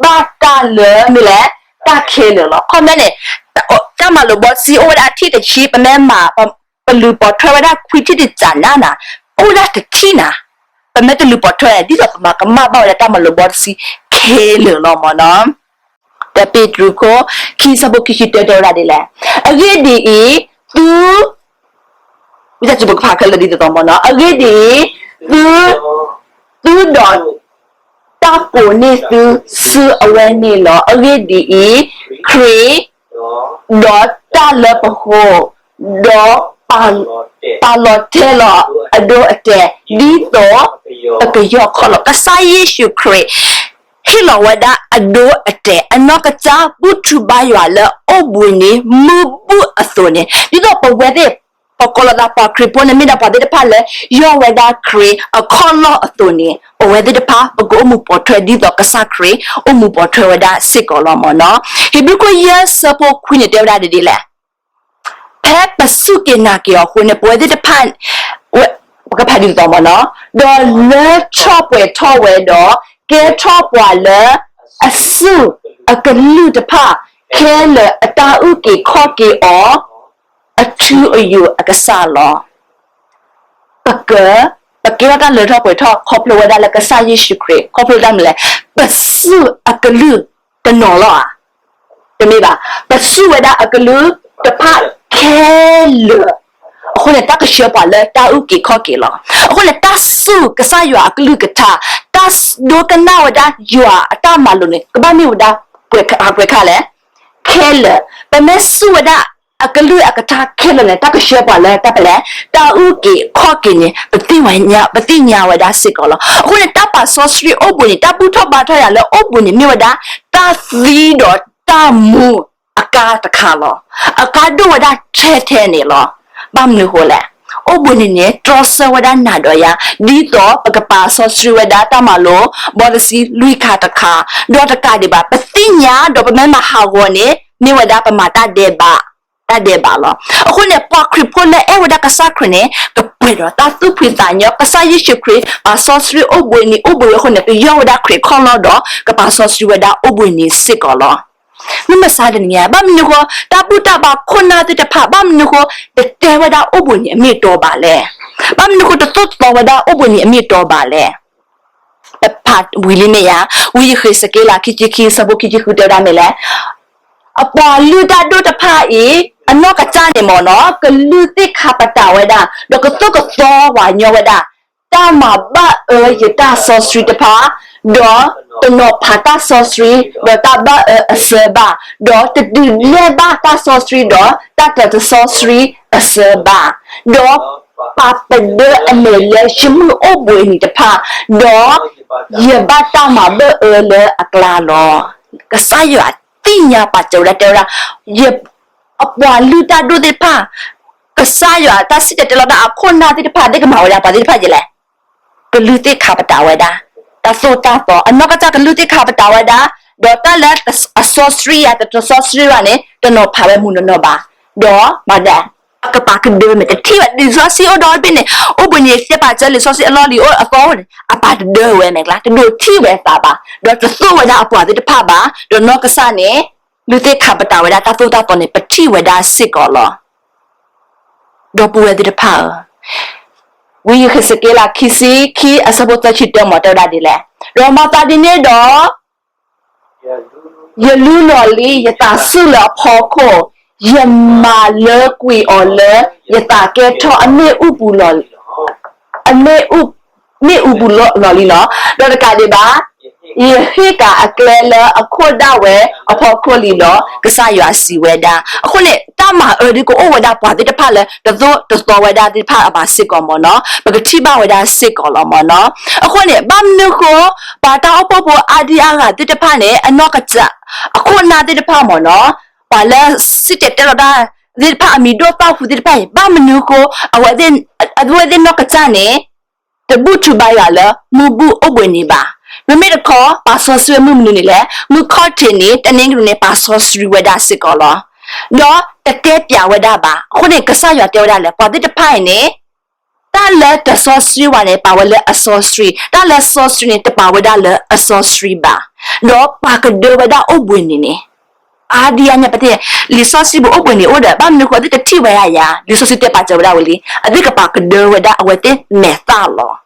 ဘၣ်တၢ်လၢမ့ၢ်လဲၣ် တၢ်ခဲလၢာ်လီၤ. ခီပညီန့ၣ် တၢ်မၤလိာ်ဘီတဆံအိၣ်ဝဲဒၣ်အထံၣ်တဆံ, ပမ့ၢ်မၤ ပလုၢ်ပိာ်ထွဲဝဲဒၣ်ခွံထံၣ်တစးနးနး, အိၣ်ဝဲဒၣ်တထံၣ်နၤ, ပမ့ၢ်တလုၢ်ပိာ်ထွဲ ဒ်သိးပမၤကမၣ်ဘၣ်ဝဲဒၣ်တၢ်မၤလိာ်ဘီတဆံခဲလၢာ်လီၤမ့ၢ်နီၤ. တၢ်ပ့းတရူးခိၣ် ခံဆၢဖိခံဆံတၢတဲဝဲဒၣ်ဒ်လဲၣ်, အဂ့ၢ်ဒ်အံၤ, သု ဝံသးစူၤပကဖးခဲလၢာ်ဒ်သိးသိးမ့ၢ်နီၤ, အဂ့ၢ်ဒ်အံၤ, သု သုဒီးတၢ်ကိးန့ၢ်သုဆူအဝဲန့ၣ်လီၤ. အဂ့ၢ်ဒ်အံၤ, ခရံာ် ဒီးတၢ်လၢပဃိ, ဒီးပာ်လီၤတဲာ်လီၤအဒိအတဲာ်, ဒ်သိးပကယီၢ်ခီၣ်လီၤ. ကစၢ်ယ့ၣ်ၡူးခရံာ် ဟ့ၣ်လီၤဝဲဒၣ်အဒိအတဲာ် အနီၢ်ကစၢ်ဘူၣ်ထီၣ်ဘါယွၤလၢအိၣ်ဘှံးနံၤမုၢ်ဘူၣ်အသိးန့ၣ်, ဒ်သိးပဝဲသ့ၣ် ပကိးလီၤသးပှၤခရံာ်ဖိန့ၣ် မ့ၢ်ဒၣ်ပှၤသ့ၣ်တဖၣ်လၢ ယီၢ်ဝဲဒၣ်ခရံာ်အခီၣ်လီၢ်အသိးန့ၣ်, ပဝဲသ့ၣ်တဖၣ် ပကအိၣ်မူပိာ်ထွဲဒ်သိးကစၢ်ခရံာ်အိၣ်မူပိာ်ထွဲဝဲဒၣ်စ့ၢ်ကီးလီၤမ့ၢ်နီၤ. ဟံးဘြူၤခိၣ်ယဲၢ်ဆၢဖိခွံန့ၣ် တဲဝဲဒၣ်ဒ်လဲၣ်, ဖဲပစူၢ်က့ၤနာ်က့ၤအီၤအဃိန့ၣ် ပဝဲသ့ၣ်တဖၣ် ပကဖးဒ်သိးမ့ၢ်နီၤ, ဒီးလၢထီၣ်ပှဲၤထီၣ်ဝဲဒီး ကဲထီၣ်ပှၤလၢအစုၣ်အကလုၢ်တဖၣ်ခဲလၢာ် အတၢ်အုၣ်က့ၤခီၣ်က့ၤအီၤ အထူအယိာ်အကစၢ်လီၤ. ပက ပကဲထီၣ်တၢ်လၢထီၣ်ပှဲၤထီၣ် ခီဖျိဝဲဒၣ်လၢကစၢ်ယ့ၣ်ၡူးခရံာ်, ခီဖျိတၢ်မနုၤလဲၣ်, ပစုၣ်အကလုၢ်တနီၤလီၤဧါ. တမ့ၢ်ဘၣ်, ပစုၣ်ဝဲဒၣ်အကလုၢ်တဖၣ်ခဲလၢာ်, အဃိန့ၣ် တၢ်ကဆှၢပှၤလၢတၢ်အုၣ်က့ၤခီၣ်က့ၤလီၤ. အဃိန့ၣ် တၢ်စုၣ်ကစၢ်ယွၤအကလုၢ်ကထါ, တၢ်ဒိကနၣ်ဝဲဒၣ်ယွၤအတၢ်မၤလိာ်န့ၣ် ကဘၣ်မ့ၢ်ဝဲဒၣ် ပှဲၤခါလဲၣ်, ခဲလၢာ်, ပမ့ၢ်စုၣ်ဝဲဒၣ်အကလုၢ်အကထါခဲလၢာ်န့ၣ် တၢ်ကဆှၢပှၤလၢတၢ်ဖဲလဲၣ်, တၢ်အုၣ်က့ၤခီၣ်က့ၤန့ၣ် ပသ့ၣ်ညါဝဲဒၣ်စ့ၢ်ကီးလီၤ. အဃိန့ၣ် တၢ်ပာ်စီဆှံအိၣ်ဘှံးနံၤ တၢ်ဘူၣ်ထီၣ်ဘါထီၣ်ယၤလၢအိၣ်ဘှံးနံၤ မ့ၢ်ဝဲဒၣ် တၢ်သံဒီးတၢ်မူအကါတခါလီၤ. အကါဒိၣ်ဝဲဒၣ်ထဲထဲန့ၣ်လီၤ. ဘၣ်မနုၤအဃိလဲၣ်, အိၣ်ဘှံးနံၤန့ၣ် တြီဆၢဝဲဒၣ်နၤဒီးယၤ ဒ်သိးပကပာ်စီဆှံဝဲဒၣ်တၢ်မၤလိာ် ဘီတဆံလွံၢ်ခါတခါ, ဒီးတကးဒံးဘၣ် ပသ့ၣ်ညါဒီးပမ့ၢ်မၤဟးဂီၤန့ၣ် မ့ၢ်ဝဲဒၣ်ပမၤတၢ်ဒဲးဘး တၢ်ဒဲးဘးလီၤ. အဃိန့ၣ် ပှၤခရံာ်ဖိလၢအဲၣ်ဝဲဒၣ်ကစၢ်ခရံာ်န့ၣ် ကပှဲၤဒီးတၢ်သူၣ်ဖှံသးညီ, ကစၢ်ယ့ၣ်ၡူးခရံာ် ပာ်စီဆှံအိၣ်ဘှံးနံၤ အိၣ်ဘှံးအဃိန့ၣ် ကယီၢ်ဝဲဒၣ်ခရံာ်ခီၣ်လီၢ်ဒီး ကပာ်စီဆှံဝဲဒၣ်အိၣ်ဘှံးနံၤစ့ၢ်ကီးလီၤ. မ့ၢ်မဆါတနံၤညါ ဘၣ်မနုၤအဃိ တၢ်ဘူၣ်တၢ်ဘါခိၣ်နၢ်သ့ၣ်တဖၣ် ဘၣ်မနုၤအဃိ တတဲဝဲဒၣ်အိၣ်ဘှံးနံၤအမ့ၢ်အတီဘၣ်လဲၣ်. ဘၣ်မနုၤအဃိ တသိၣ်သီဝဲဒၣ်အိၣ်ဘှံးနံၤအမ့ၢ်အတီဘၣ်လဲၣ်. ပဖးဝံၤလံမ့ၢ်ဧါ, ဝံယဃ့းစက့လး ခံဆံခံ ဆၢဖိခံဆံဃု တဲဝဲဒၣ်မ့ၢ်လဲၣ်. အပှၤလုၢ်တၢ်ဒိၣ်တဖၣ်အံၤ အနီၢ်ကစၢ်န့ၣ်မ့ၢ်နီၤ ကလုၢ်သ့ၣ်ခါပတာ်ဝဲဒၣ် ဒီးကသိၣ်ကသီပှၤညီဝဲဒၣ် တၢ်မၤဘၣ်အၢယတၢ်စီဆှံတဖၣ်, ဒီးတနီၤဖးတၢ်စီဆှံ ဒီးတၢ်ဘၣ်အၢအစၢဘၣ်, ဒီးတဒုးနဲၣ်ဘၣ်တၢ်စီဆှံဒီးတၢ်တၢ်တစီဆှံအစၢဘၣ်, ဒီးပာ်ပဒၢအမဲာ်လၢယမုၢ်အိၣ်ဘှံးနံၤတဖၣ်, ဒီးယဘၣ်တၢ်မၤဘၣ်အၢလၢအကျါလီၤ. ကစၢ်ယွၤသ့ၣ်ညါပာ်စၢၤဝဲဒၣ်တဲဝဲဒၣ် အပှၤလုၢ်တၢ်ဒိၣ်သ့ၣ်တဖၣ်, ကစၢ်ယွၤတၢ်စံၣ်တဲၤတဲလီၤတၢ်အခိၣ်နၢ်သ့ၣ်တဖၣ် သ့ၣ်ကမၤဝဲဒၣ်ပှၤသ့ၣ်တဖၣ်ယဲလဲၣ်. ကလုၢ်သ့ၣ်ခးပတာ်ဝဲဒၣ် တၢ်သိၣ်တၢ်သီ, အနီၢ်ကစၢ်ကလုၢ်သ့ၣ်ခးပတာ်ဝဲဒၣ်, ဒီးတၢ်လၢအစီဆှံယၤ တစီဆှံဘၣ်န့ၣ် တနီၤဖးဝဲမုၢ်နီၢ်နီၢ်ဘၣ်, ဒီးဘၣ်ဒၣ် အကပာ်ကဒၢမဲာ် တထံၣ်ဝဲ လံာ်စီဆှံအိၣ်ဒီးတဘ့ၣ်န့ၣ် အိၣ်ဘှံးနံၤသ့ၣ်ပာ်စၢၤလံာ်စီဆှံအလီၢ်လံၤအိၣ်အသီန့ၣ် အပာ်တဒၢဝဲမဲာ်ကျါ တဒိးထံၣ်ဝဲအသးဘၣ်, ဒီးတသိၣ်ဝဲဒၣ်အပှၤသ့ၣ်တဖၣ်ဘၣ်, ဒီးနီၢ်ကစၢ်န့ၣ် လုၢ်သ့ၣ်ခးပတာ်ဝဲဒၣ်တၢ်သိၣ်တၢ်သီန့ၣ် ပထံၣ်ဝဲဒၣ်စ့ၢ်ကီးလီၤ. ဒီပုၢ်ဝဲၢ်သ့ၣ်တဖၣ်ဧၢ, ဝံယဃ့းစက့လး ခံဆံခံ အဆၢဖိသၢဆံတၢ မ့ၢ်တဲဝဲဒၣ်ဒ်လဲၣ်, ဒီးမၤသးဒ်န့ၣ်ဒီး ယလူလီၤလံယသးဆူၣ်လၢအဖီခိၣ်, ယမၤလၢကွံာ်အီၤလၢယသးကဲထီၣ်အမ့ၣ်အူပူၤလီၤ, အမ့ၣ်အူ, မ့ၣ်အူပူၤလီၤလံလီၤ. ဒီးတကးဒံးဘၣ်, ယဟ့ၣ်ကၤအကျဲလၢအခိၣ်ဒၣ်ဝဲအဖီခိၣ်လံလီၤ, ကစၢ်ယွၤစံးဝဲဒၣ်. အဃိန့ၣ် တၢ်မၤအၢဒ်ကအိၣ်ဝဲဒၣ်ပှၤသ့ၣ်တဖၣ်လၢ တသိၣ်တသီဝဲဒၣ်သ့ၣ်တဖၣ်အဘၣ်စ့ၢ်ကီးမ့ၢ်နီၤ, ပကထံၣ်ဘၣ်ဝဲဒၣ်စ့ၢ်ကီးလီၤမ့ၢ်နီၤ. အဃိန့ၣ် ဘၣ်မနုၤဃိ ပှၤတၢ်အိၣ်ဖှိၣ်ဖိအါဒံအါဂၤသ့ၣ်တဖၣ်န့ၣ် အနီၢ်ကစၢ် အခိၣ်နၢ်သ့ၣ်တဖၣ်မ့ၢ်နီၤ, ပှၤလၢစံၣ်တဲၤတဲလီၤတၢ်သ့ၣ်တဖၣ်အမံၤဒိၣ်သၣ်ဖှံသ့ၣ်တဖၣ်အံၤ ဘၣ်မနုၤဃိ အဝဲသ့ၣ်နီၢ်ကစၢ်န့ၣ် တဘူၣ်ထုးဘါယွၤလၢမုၢ်ဘူၣ်အိၣ်ဘှံးနံၤဘၣ်. မ့မ့ၢ်တခီ ပာ်စီဆှံဝဲမုၢ်မနုၤန့ၣ်လဲၣ်, မုၢ်ခီၣ်ထံးန့ၣ် တနင်္ဂနွေန့ၣ် ပာ်စီဆှံဝဲဒၣ်စ့ၢ်ကီးလီၤ. ဒီးတတဲပျးဝဲဒၣ်ဘၣ်. အဃိန့ၣ် ကစၢ်ယွၤတဲဝဲဒၣ်လၢ ပှၤသ့ၣ်တဖၣ်အံၤန့ၣ် တၢ်လၢတစီဆှံဝဲန့ၣ် ပာ်ဝဲလၢအစီဆှံ, တၢ်လၢစီဆှံန့ၣ် တပာ်ဝဲဒၣ်လၢအစီဆှံဘၣ်. ဒီးပာ်ကဒၢဝဲဒၣ်အိၣ်ဘှံးနံၤန့ၣ် အါဒံအါညါ ပသ့ၣ်ညါ လံာ်စီဆှံပူၤအိၣ်ဘှံးနံၤအိၣ်ဒီး ဘၣ်မနုၤဃိသ့ၣ်တထံၣ်ဝဲဒၣ်ယၤ, လံာ်စီဆှံတဲပာ်စၢၤဝဲဒၣ်ဝံၤလံ, အသ့ၣ်ကပာ်ကဒၢဝဲဒၣ်အဝဲသ့ၣ်မဲာ်သၣ်လီၤ.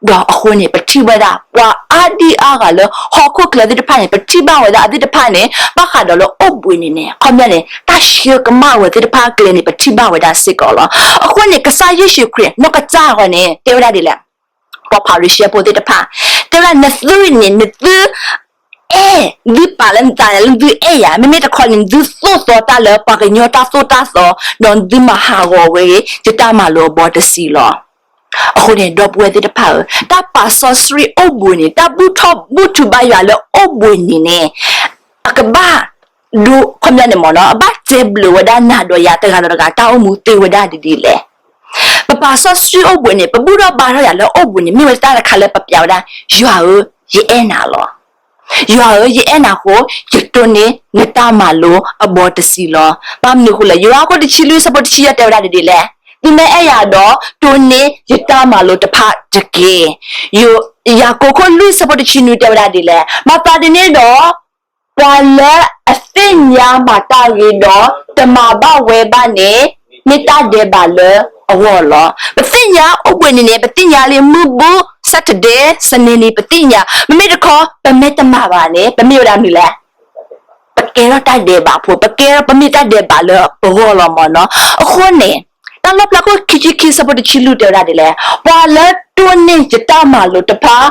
ဒီးအဃိန့ၣ် ပထံၣ်ဝဲဒၣ် ပှၤအါဒံအါဂၤလၢဟီၣ်ခိၣ်ချၢသ့ၣ်တဖၣ်န့ၣ် ပထံၣ်ဘၣ်ဝဲဒၣ်အသ့ၣ်တဖၣ်န့ၣ် ဘၣ်ဃးဒီးလၢအိၣ်ဘှံးနံၤန့ၣ် အခီပညီန့ၣ် တၢ်ဆှၢကမၣ်ဝဲသ့ၣ်တဖၣ်အကျဲန့ၣ် ပထံၣ်ဘၣ်ဝဲဒၣ်စ့ၢ်ကီးလီၤ. အဃိန့ၣ် ကစၢ်ယ့ၣ်ၡူးခရံာ် နီၢ်ကစၢ်အဂီၢ်န့ၣ် တဲဝဲဒၣ်ဒ်လဲၣ်, ပှၤဖၤရံၤၡဲဖိသ့ၣ်တဖၣ် တဲဝဲဒၣ် နသုန့ၣ် နသု အဲၣ်, သုပာ်လၢနသးလၢသုအဲၣ်ယၤ, မ့မ့ၢ်တခီန့ၣ် နသုသိၣ်သီတၢ်လၢပှၤကညီတၢ်သိၣ်တၢ်သီ, ဒီးနသုမၤဟးဂီၤဝဲဂ့ၤ ယတၢ်မၤလိာ်အဘီတဆံလီၤ. အဃိန့ၣ် ဒီပုၢ်ဝဲၢ်သ့ၣ်တဖၣ်ဧၢ, တၢ်ပာ်စီဆှံအိၣ်ဘှံးနံၤ, တၢ်ဘူၣ်ထီၣ်ဘူၣ်ထူဘါယွၤလၢအိၣ်ဘှံးနံၤန့ၣ် အကဘၣ်ဒိ ခီပညီန့ၣ်မ့ၢ်နီၤ, အဘၣ်စဲးဘျုးဝဲဒၣ်နၤဒီးယၤတဂၤဒီးတဂၤ တၢ်အိၣ်မူသ့ဝဲဒၣ်ဒ်လဲၣ်. ပပာ်စီဆှံအိၣ်ဘှံးနံၤန့ၣ် ပဘူၣ်ထီၣ်ဘါထီၣ်ယၤလၢအိၣ်ဘှံးနံၤ မ့ၢ်ဝဲတၢ်တခါလၢပပျးဝဲဒၣ် ယွၤဧၢ, ယအဲၣ်နၤလီၤ. ယွၤဧၢ, ယအဲၣ်နၤအဃိ ယတိၢ်န့ၢ်နတၢ်မၤလိာ်အဘီတဆံလီၤ. ဘၣ်မနုၤအဃိလဲၣ်, ယိၤဟၣ်ခိၣ်တဆံလွံၢ်ဆၢဖိတဆံယဲၢ်တဲဝဲဒၣ်ဒ်လဲၣ်, သုမ့ၢ်အဲၣ်ယၤဒီး တိၢ်န့ၢ်ယတၢ်မၤလိာ်တဖၣ်တက့ၢ်. ယိၤ, ယၤကိာ်ခိၣ်လွံၢ်ဆၢဖိတဆံနွံတဲဝဲဒၣ်ဒ်လဲၣ်, မၤသးဒ်န့ၣ်ဒီး ပှၤလၢအသ့ၣ်ညါမၤတၢ်ဂ့ၤဒီး တမၤဘၣ်ဝဲဘၣ်န့ၣ် မ့ၢ်တၢ်ဒဲးဘးလၢအဂီၢ်လီၤ. ပသ့ၣ်ညါအိၣ်ဘှံးနံၤန့ၣ် ပသ့ၣ်ညါလံ မုၢ်ဘူၣ် Saturday Sunday န့ၣ် ပသ့ၣ်ညါ, မ့မ့ၢ်တခီ ပမ့ၢ်တမၤဘၣ်န့ၣ် ပမ့ၢ်ဝဲဒၣ်မနုၤလဲၣ်, ပကဲထီၣ်တၢ်ဒဲးဘးဖိ, ပကဲထီၣ် ပမ့ၢ်တၢ်ဒဲးဘးလၢပဂီၢ်လီၤမ့ၢ်နီၤ. အဃိန့ၣ် တၢ်လီၣ်ဖျါခိၣ်ခံဆံခံဆၢဖိတဆံလွံၢ်တဲဝဲဒၣ်ဒ်လဲၣ်, ပှၤလၢတိၢ်န့ၢ်ယတၢ်မၤလိာ်တဖၣ် ဒ်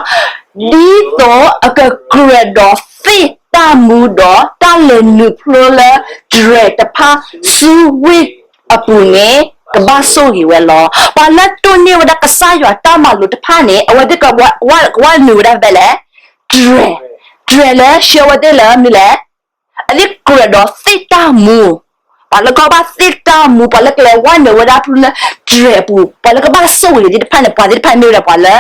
သိးအကကြၢးဒီးသ့ၣ်တၢ်မူဒီး တၢ်လဲၤနုာ်ဖျိလၢတြဲၤတဖၣ်ဆူဝ့ၢ်အပူၤန့ၣ် ကဘၣ်ဆိၣ်ဂ့ၤဝဲလီၤ. ပှၤလၢတိၢ်န့ၢ်ဝဲဒၣ်ကစၢ်ယွၤတၢ်မၤလိာ်တဖၣ်န့ၣ် အဝဲသ့ၣ်ကဘၣ်နုာ်ဝဲဒၣ်ဖဲလဲၣ်, တြဲၤ, တြဲၤလၢဆှၢဝဲသ့ၣ်လၢမနုၤလဲၣ်, အသ့ၣ်ကြၢးဒီးသ့ၣ်တၢ်မူ, ပှၤလၢကဘၣ်သ့ၣ်တၢ်မူ, ပှၤလၢကလဲၤဝဲနုာ်ဝဲဒၣ်ဖဲလၢတြဲၤအပူၤ, ပှၤလၢကဘၣ်ဆိၣ်ဂ့ၤသ့ၣ်တဖၣ်န့ၣ် ပှၤသ့ၣ်တဖၣ်မ့ၢ်ဝဲဒၣ်ပှၤလၢ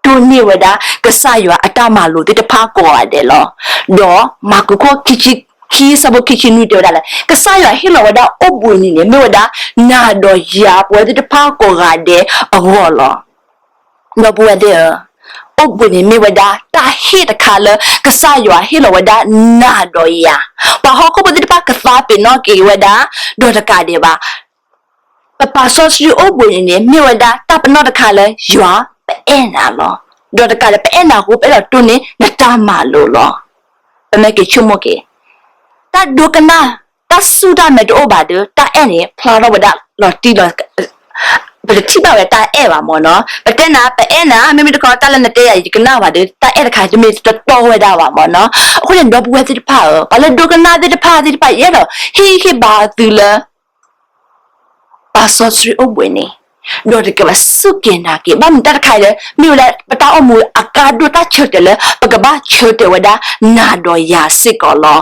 တိၢ်န့ၢ်ဝဲဒၣ်ကစၢ်ယွၤအတၢ်မၤလိာ်သ့ၣ်တဖၣ်ကိးဂၤဒဲးလီၤ. ဒီးမၢ်ကူးခိၣ်ခံဆံခံဆၢဖိခံဆံနွံတဲဝဲဒၣ်လၢ ကစၢ်ယွၤဟ့ၣ်လီၤဝဲဒၣ်အိၣ်ဘှံးနံၤန့ၣ် မ့ၢ်ဝဲဒၣ်နၤဒီးယၤပဝဲသ့ၣ်တဖၣ်ကိးဂၤဒဲးအဂီၢ်လီၤ. ဒီပုၢ်ဝဲၢ်သ့ၣ်ဧၢ, အိၣ်ဘှံးနံၤမ့ၢ်ဝဲဒၣ်တၢ်ဟ့ၣ်တခါလၢ ကစၢ်ယွၤဟ့ၣ်လီၤဝဲဒၣ်နၤဒီးယၤ, ပှၤဟီၣ်ခိၣ်ဖိသ့ၣ်တဖၣ်ကသးပ့ၤနီၣ်က့ၤဝဲဒၣ်, ဒီးတကးဒံးဘၣ် ပပာ်စီဆှံအိၣ်ဘှံးနံၤန့ၣ် မ့ၢ်ဝဲဒၣ်တၢ်ပနီၣ်တခါလၢယွၤပအဲၣ်နၤလီၤ. ဒီးတကးဒံး ပအဲၣ်နၤအဃိ ပအဲၣ်ဒိးတိၢ်န့ၢ်နတၢ်မၤလိာ်လီၤ. ပမ့ၢ်က့ၤဆိကမိၣ်က့ၤ တၢ်ဒိကနၣ်, တၢ်စူၢ်တၢ်မဲာ်တအိၣ်ဘၣ်ဒီး တၢ်အဲၣ်န့ၣ် ဖျါထီၣ်ဝဲဒၣ်လီၤတံၢ်လီၤ, ပတထံၣ်ဘၣ်ဝဲတၢ်အဲၣ်ဘၣ်မ့ၢ်နီၤ. ပတဲနၤ ပအဲၣ်နၤ မ့မ့ၢ်တခီ တၢ်လၢနတဲယၤ ယတကနၣ်ဘၣ်ဒီး တၢ်အဲၣ်တခါ တမ့ၢ်တတီဝဲဒၣ်ဘၣ်မ့ၢ်နီၤ. အဃိန့ၣ် ဒီပုၢ်ဝဲၢ်သ့ၣ်တဖၣ်ဧၢ, ပှၤလၢဒိကနၣ်သ့ၣ်တဖၣ်သ့ၣ်တဖၣ် ယအဲၣ်ဒိးဟ့ၣ်ဂံၢ်ဟ့ၣ်ဘါသုလၢ ပာ်စီဆှံအိၣ်ဘှံးန့ၣ်, ဒီးတကဘၣ်စူၢ်က့ၤနာ်က့ၤ ဘၣ်မနုၤတၢ်တခါအံၤလၢ မ့ၢ်ဝဲဒၣ်ပတၢ်အိၣ်မူအကါဒိၣ်တၢ်ဆၢတဲာ်လၢ ပကဘၣ်ဆၢတဲာ်ဝဲဒၣ်နၤဒီးယၤစ့ၢ်ကီးလီၤ.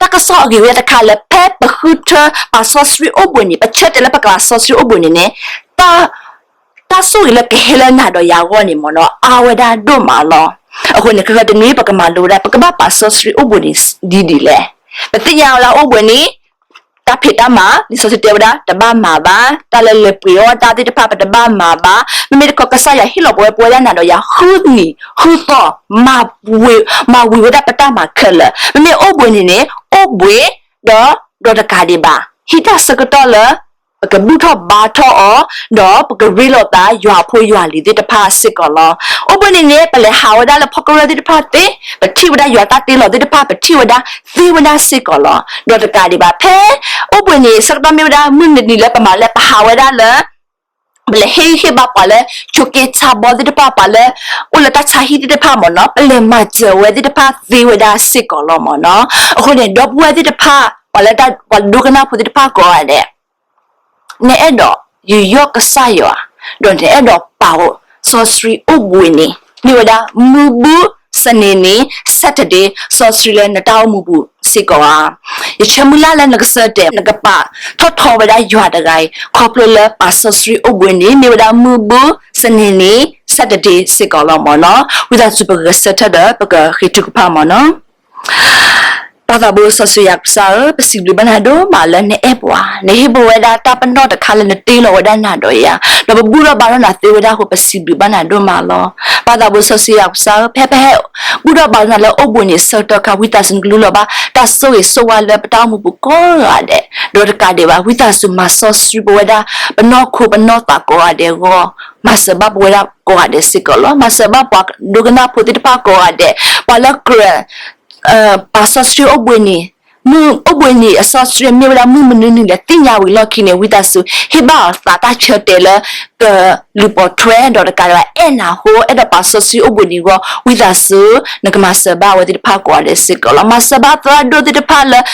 တၢ်ကစီၣ်အဂ့ၤဝဲတခါလၢ ဖဲပဃုထၢပာ်စီဆှံအိၣ်ဘှံးန့ၣ်, ပဆၢတဲာ်လၢပကဘၣ်စီဆှံအိၣ်ဘှံးန့ၣ်န့ၣ်, တၢ် တၢ်ဆိၣ်ဂ့ၤလၢကဟဲလၢနၤဒီးယၤအဂီၢ်န့ၣ်မ့ၢ်နီၤ အါဝဲဒၣ်ဒိၣ်မးလီၤ. အဃိန့ၣ် ခဲကနံၣ်အံၤ ပကမၤလိဝဲဒၣ် ပကဘၣ်ပာ်စီဆှံအိၣ်ဘှံးနံၤဒ်လဲၣ်. ပသ့ၣ်ညါဝဲဒၣ်အိၣ်ဘှံးနံၤ တၢ်ဖံးတၢ်မၤ လံာ်စီဆှံတဲဝဲဒၣ် တဘၣ်မၤဘၣ်, တၢ်လၢလဲၤပှ့ၤအီၣ်တၢ်သ့ၣ်တဖၣ် ပတဘၣ်မၤဘၣ်. မ့မ့ၢ်တခီ ကစၢ်ယွၤဟ့ၣ်လီၤပဝဲ ပဝဲဒၣ်နၤဒီးယၤ ဃုနံၤဃုသီၣ် မၤဝံၤဝဲဒၣ်ပတၢ်မၤခဲလၢာ်. မ့မ့ၢ်အိၣ်ဘှံးနံၤန့ၣ် အိၣ်ဘှံးဒီး ဒီးတကးဒံးဘၣ် ဟံးတၢ်ဆၢကတီၢ်လၢ ပကဘူၣ်ထီၣ်ဘါထီၣ်အီၤ ဒီးပကရ့လိာ်သးယွၤအဖိယွၤလံၤသ့ၣ်တဖၣ်စ့ၢ်ကီးလီၤ. အိၣ်ဘှံးနံၤန့ၣ် ပလဲၤဟးဝဲဒၣ်လၢဖီကရၢၢ်သ့ၣ်တဖၣ်သ့, ပထံၣ်ဝဲဒၣ်ယွၤတၢ်တ့လီၤသ့ၣ်တဖၣ် ပထံၣ်ဝဲဒၣ်သ့ဝဲဒၣ်စ့ၢ်ကီးလီၤ. ဒီးတကးဒံးဘၣ် ဖဲအိၣ်ဘှံးနံၤဆၢကတီၢ်မ့ၢ်ဝဲဒၣ် မုၢ်နံၤလၢပမၤလၢပဟးဝဲဒၣ်လၢ ပလဲၤဟ့ၣ်ဂံၢ်ဟ့ၣ်ဘါပှၤလၢ ဆိးက့ဆါဘီသ့ၣ်တဖၣ် ပှၤလၢ အိၣ်လၢတၢ်ဆါဟံၣ်သ့ၣ်တဖၣ်မ့ၢ်နီၤ ပလဲၤမၤစၢၤဝဲသ့ၣ်တဖၣ်သ့ဝဲဒၣ်စ့ၢ်ကီးလီၤမ့ၢ်နီၤ. အဃိန့ၣ် ဒီပုၢ်ဝဲၢ်သ့ၣ်တဖၣ် ပှၤလၢတၢ် ပှၤဒိကနၣ်ဖိသ့ၣ်တဖၣ်ကိးဂၤဒဲး နအဲၣ်ဒိးယူးယီၣ်ကစၢ်ယွၤ, ဒီးနအဲၣ်ဒိးပာ်စီဆှံအိၣ်ဘှံးနံၤ မ့ၢ်ဝဲဒၣ်မုၢ်ဘူၣ် စနေနေ့ Saturday စီဆှံလၢနတၢ်အိၣ်မူပူၤစ့ၢ်ကီးဧါ. ယဆၢမုၢ်လၢ်လၢနကဆၢတဲာ် နကပာ်ထီၣ်ထီဝဲဒၣ်ယွၤတဂၤအံၤ ခီဖျိလၢပာ်စီဆှံအိၣ်ဘှံးနံၤ မ့ၢ်ဝဲဒၣ်မုၢ်ဘူၣ် စနေနေ့ Saturday စ့ၢ်ကီးလီၤမ့ၢ်နီၤ. ဝံသးစူၤပဂဲၤဆၢထၢၣ်ဒီး ပကဃ့ထုကဖၣ်မ့ၢ်နီၤ. ပၢ်သးဘိစီဆှံယွၤကစၢ်ဧၢ, ပစံးဘျုးဘၣ်နၤဒိၣ်မးလၢနအဲၣ်ပှၤ, နဟ့ၣ်ပဝဲဒၣ်တၢ်ပနီၣ်တခါလၢနတ့လီၤဝဲဒၣ်နၤဒီးယၤ, ဒီးပဘူၣ်ထီၣ်ဘါထီၣ်နၤသ့ဝဲဒၣ်အဃိ ပစံးဘျုးဘၣ်နၤဒိၣ်မးလီၤ. ပၢ်သးဘိစီဆှံယွၤကစၢ်ဧၢ, ဖဲပဟဲဘူၣ်ထီၣ်ဘါထီၣ်နၤလၢအိၣ်ဘှံးနံၤဆၢကတီၢ်ခါ ဝံသးစူၤနကလူလီၤဘၣ် တၢ်ဆိၣ်ဂ့ၤဆိၣ်ဝါလၢပတၢ်အိၣ်မူပူၤကိးဂၤဒဲး, ဒီးတကးဒံးဘၣ် ဝံသးစူၤမၤစီဆှံပဝဲဒၣ် ပနီၢ်ခိပနီၢ်သးကိးဂၤဒဲးအဂီၢ်, မၤစၢၤဘၣ်ပဝဲဒၣ်ကိးဂၤဒဲးစ့ၢ်ကီးလီၤ. မၤစၢၤဘၣ်ပှၤဒိကနၣ်ဖိသ့ၣ်တဖၣ်ကိးဂၤဒဲး, ပှၤလၢကြၢး ပာ်စီဆှံအိၣ်ဘှံးနံၤ, မုၢ်အိၣ်ဘှံးနံၤအစီဆှံမ့ၢ်ဝဲဒၣ်မုၢ်မနုၤနံၤလဲၣ် သ့ၣ်ညါဝံၤလီၢ်ခံန့ၣ် ဝံသးစူၤ ဟ့ၣ်ဘၣ်အီၤသးတၢ်ဆၢတဲာ်လၢ ကလုၢ်ပိာ်ထွဲ ဒီးတကးဒံးဘၣ် အဲၣ်နၤအဃိ အဲၣ်ဒိးပာ်စီဆှံအိၣ်ဘှံးနံၤအဂီၢ် ဝံသးစူၤ နကမၤစၢၤဘၣ်အဝဲသ့ၣ်တဖၣ်ကိးဂၤဒဲးစ့ၢ်ကီးလီၤ. မၤစၢၤဘၣ်သရၣ်ဒိၣ်သ့ၣ်တဖၣ်လၢ ဒ်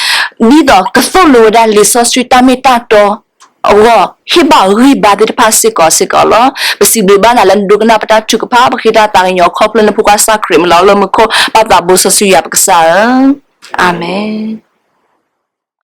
သိးကသိၣ်လိဝဲဒၣ်လံာ်စီဆှံတၢ်မ့ၢ်တၢ်တီ အဂီၢ် ဟ့ၣ်ဘၣ်အဂံၢ်ဘါသ့ၣ်တဖၣ်စ့ၢ်ကီးစ့ၢ်ကီးလီၤ. ပစံးဘျုးဘၣ်နၤလၢနဒိကနၣ်ပတၢ်ထုကဖၣ် ပဃ့တၢ်သးကညီၤခီဖျိနဖိခွါကစၢ်ခရံာ် မ့ၢ်လၢအလၢမူခိၣ် ပၢ်သးဘိစီဆှံယွၤပကစၢ်ဧၢ, အၤမ့ၣ်.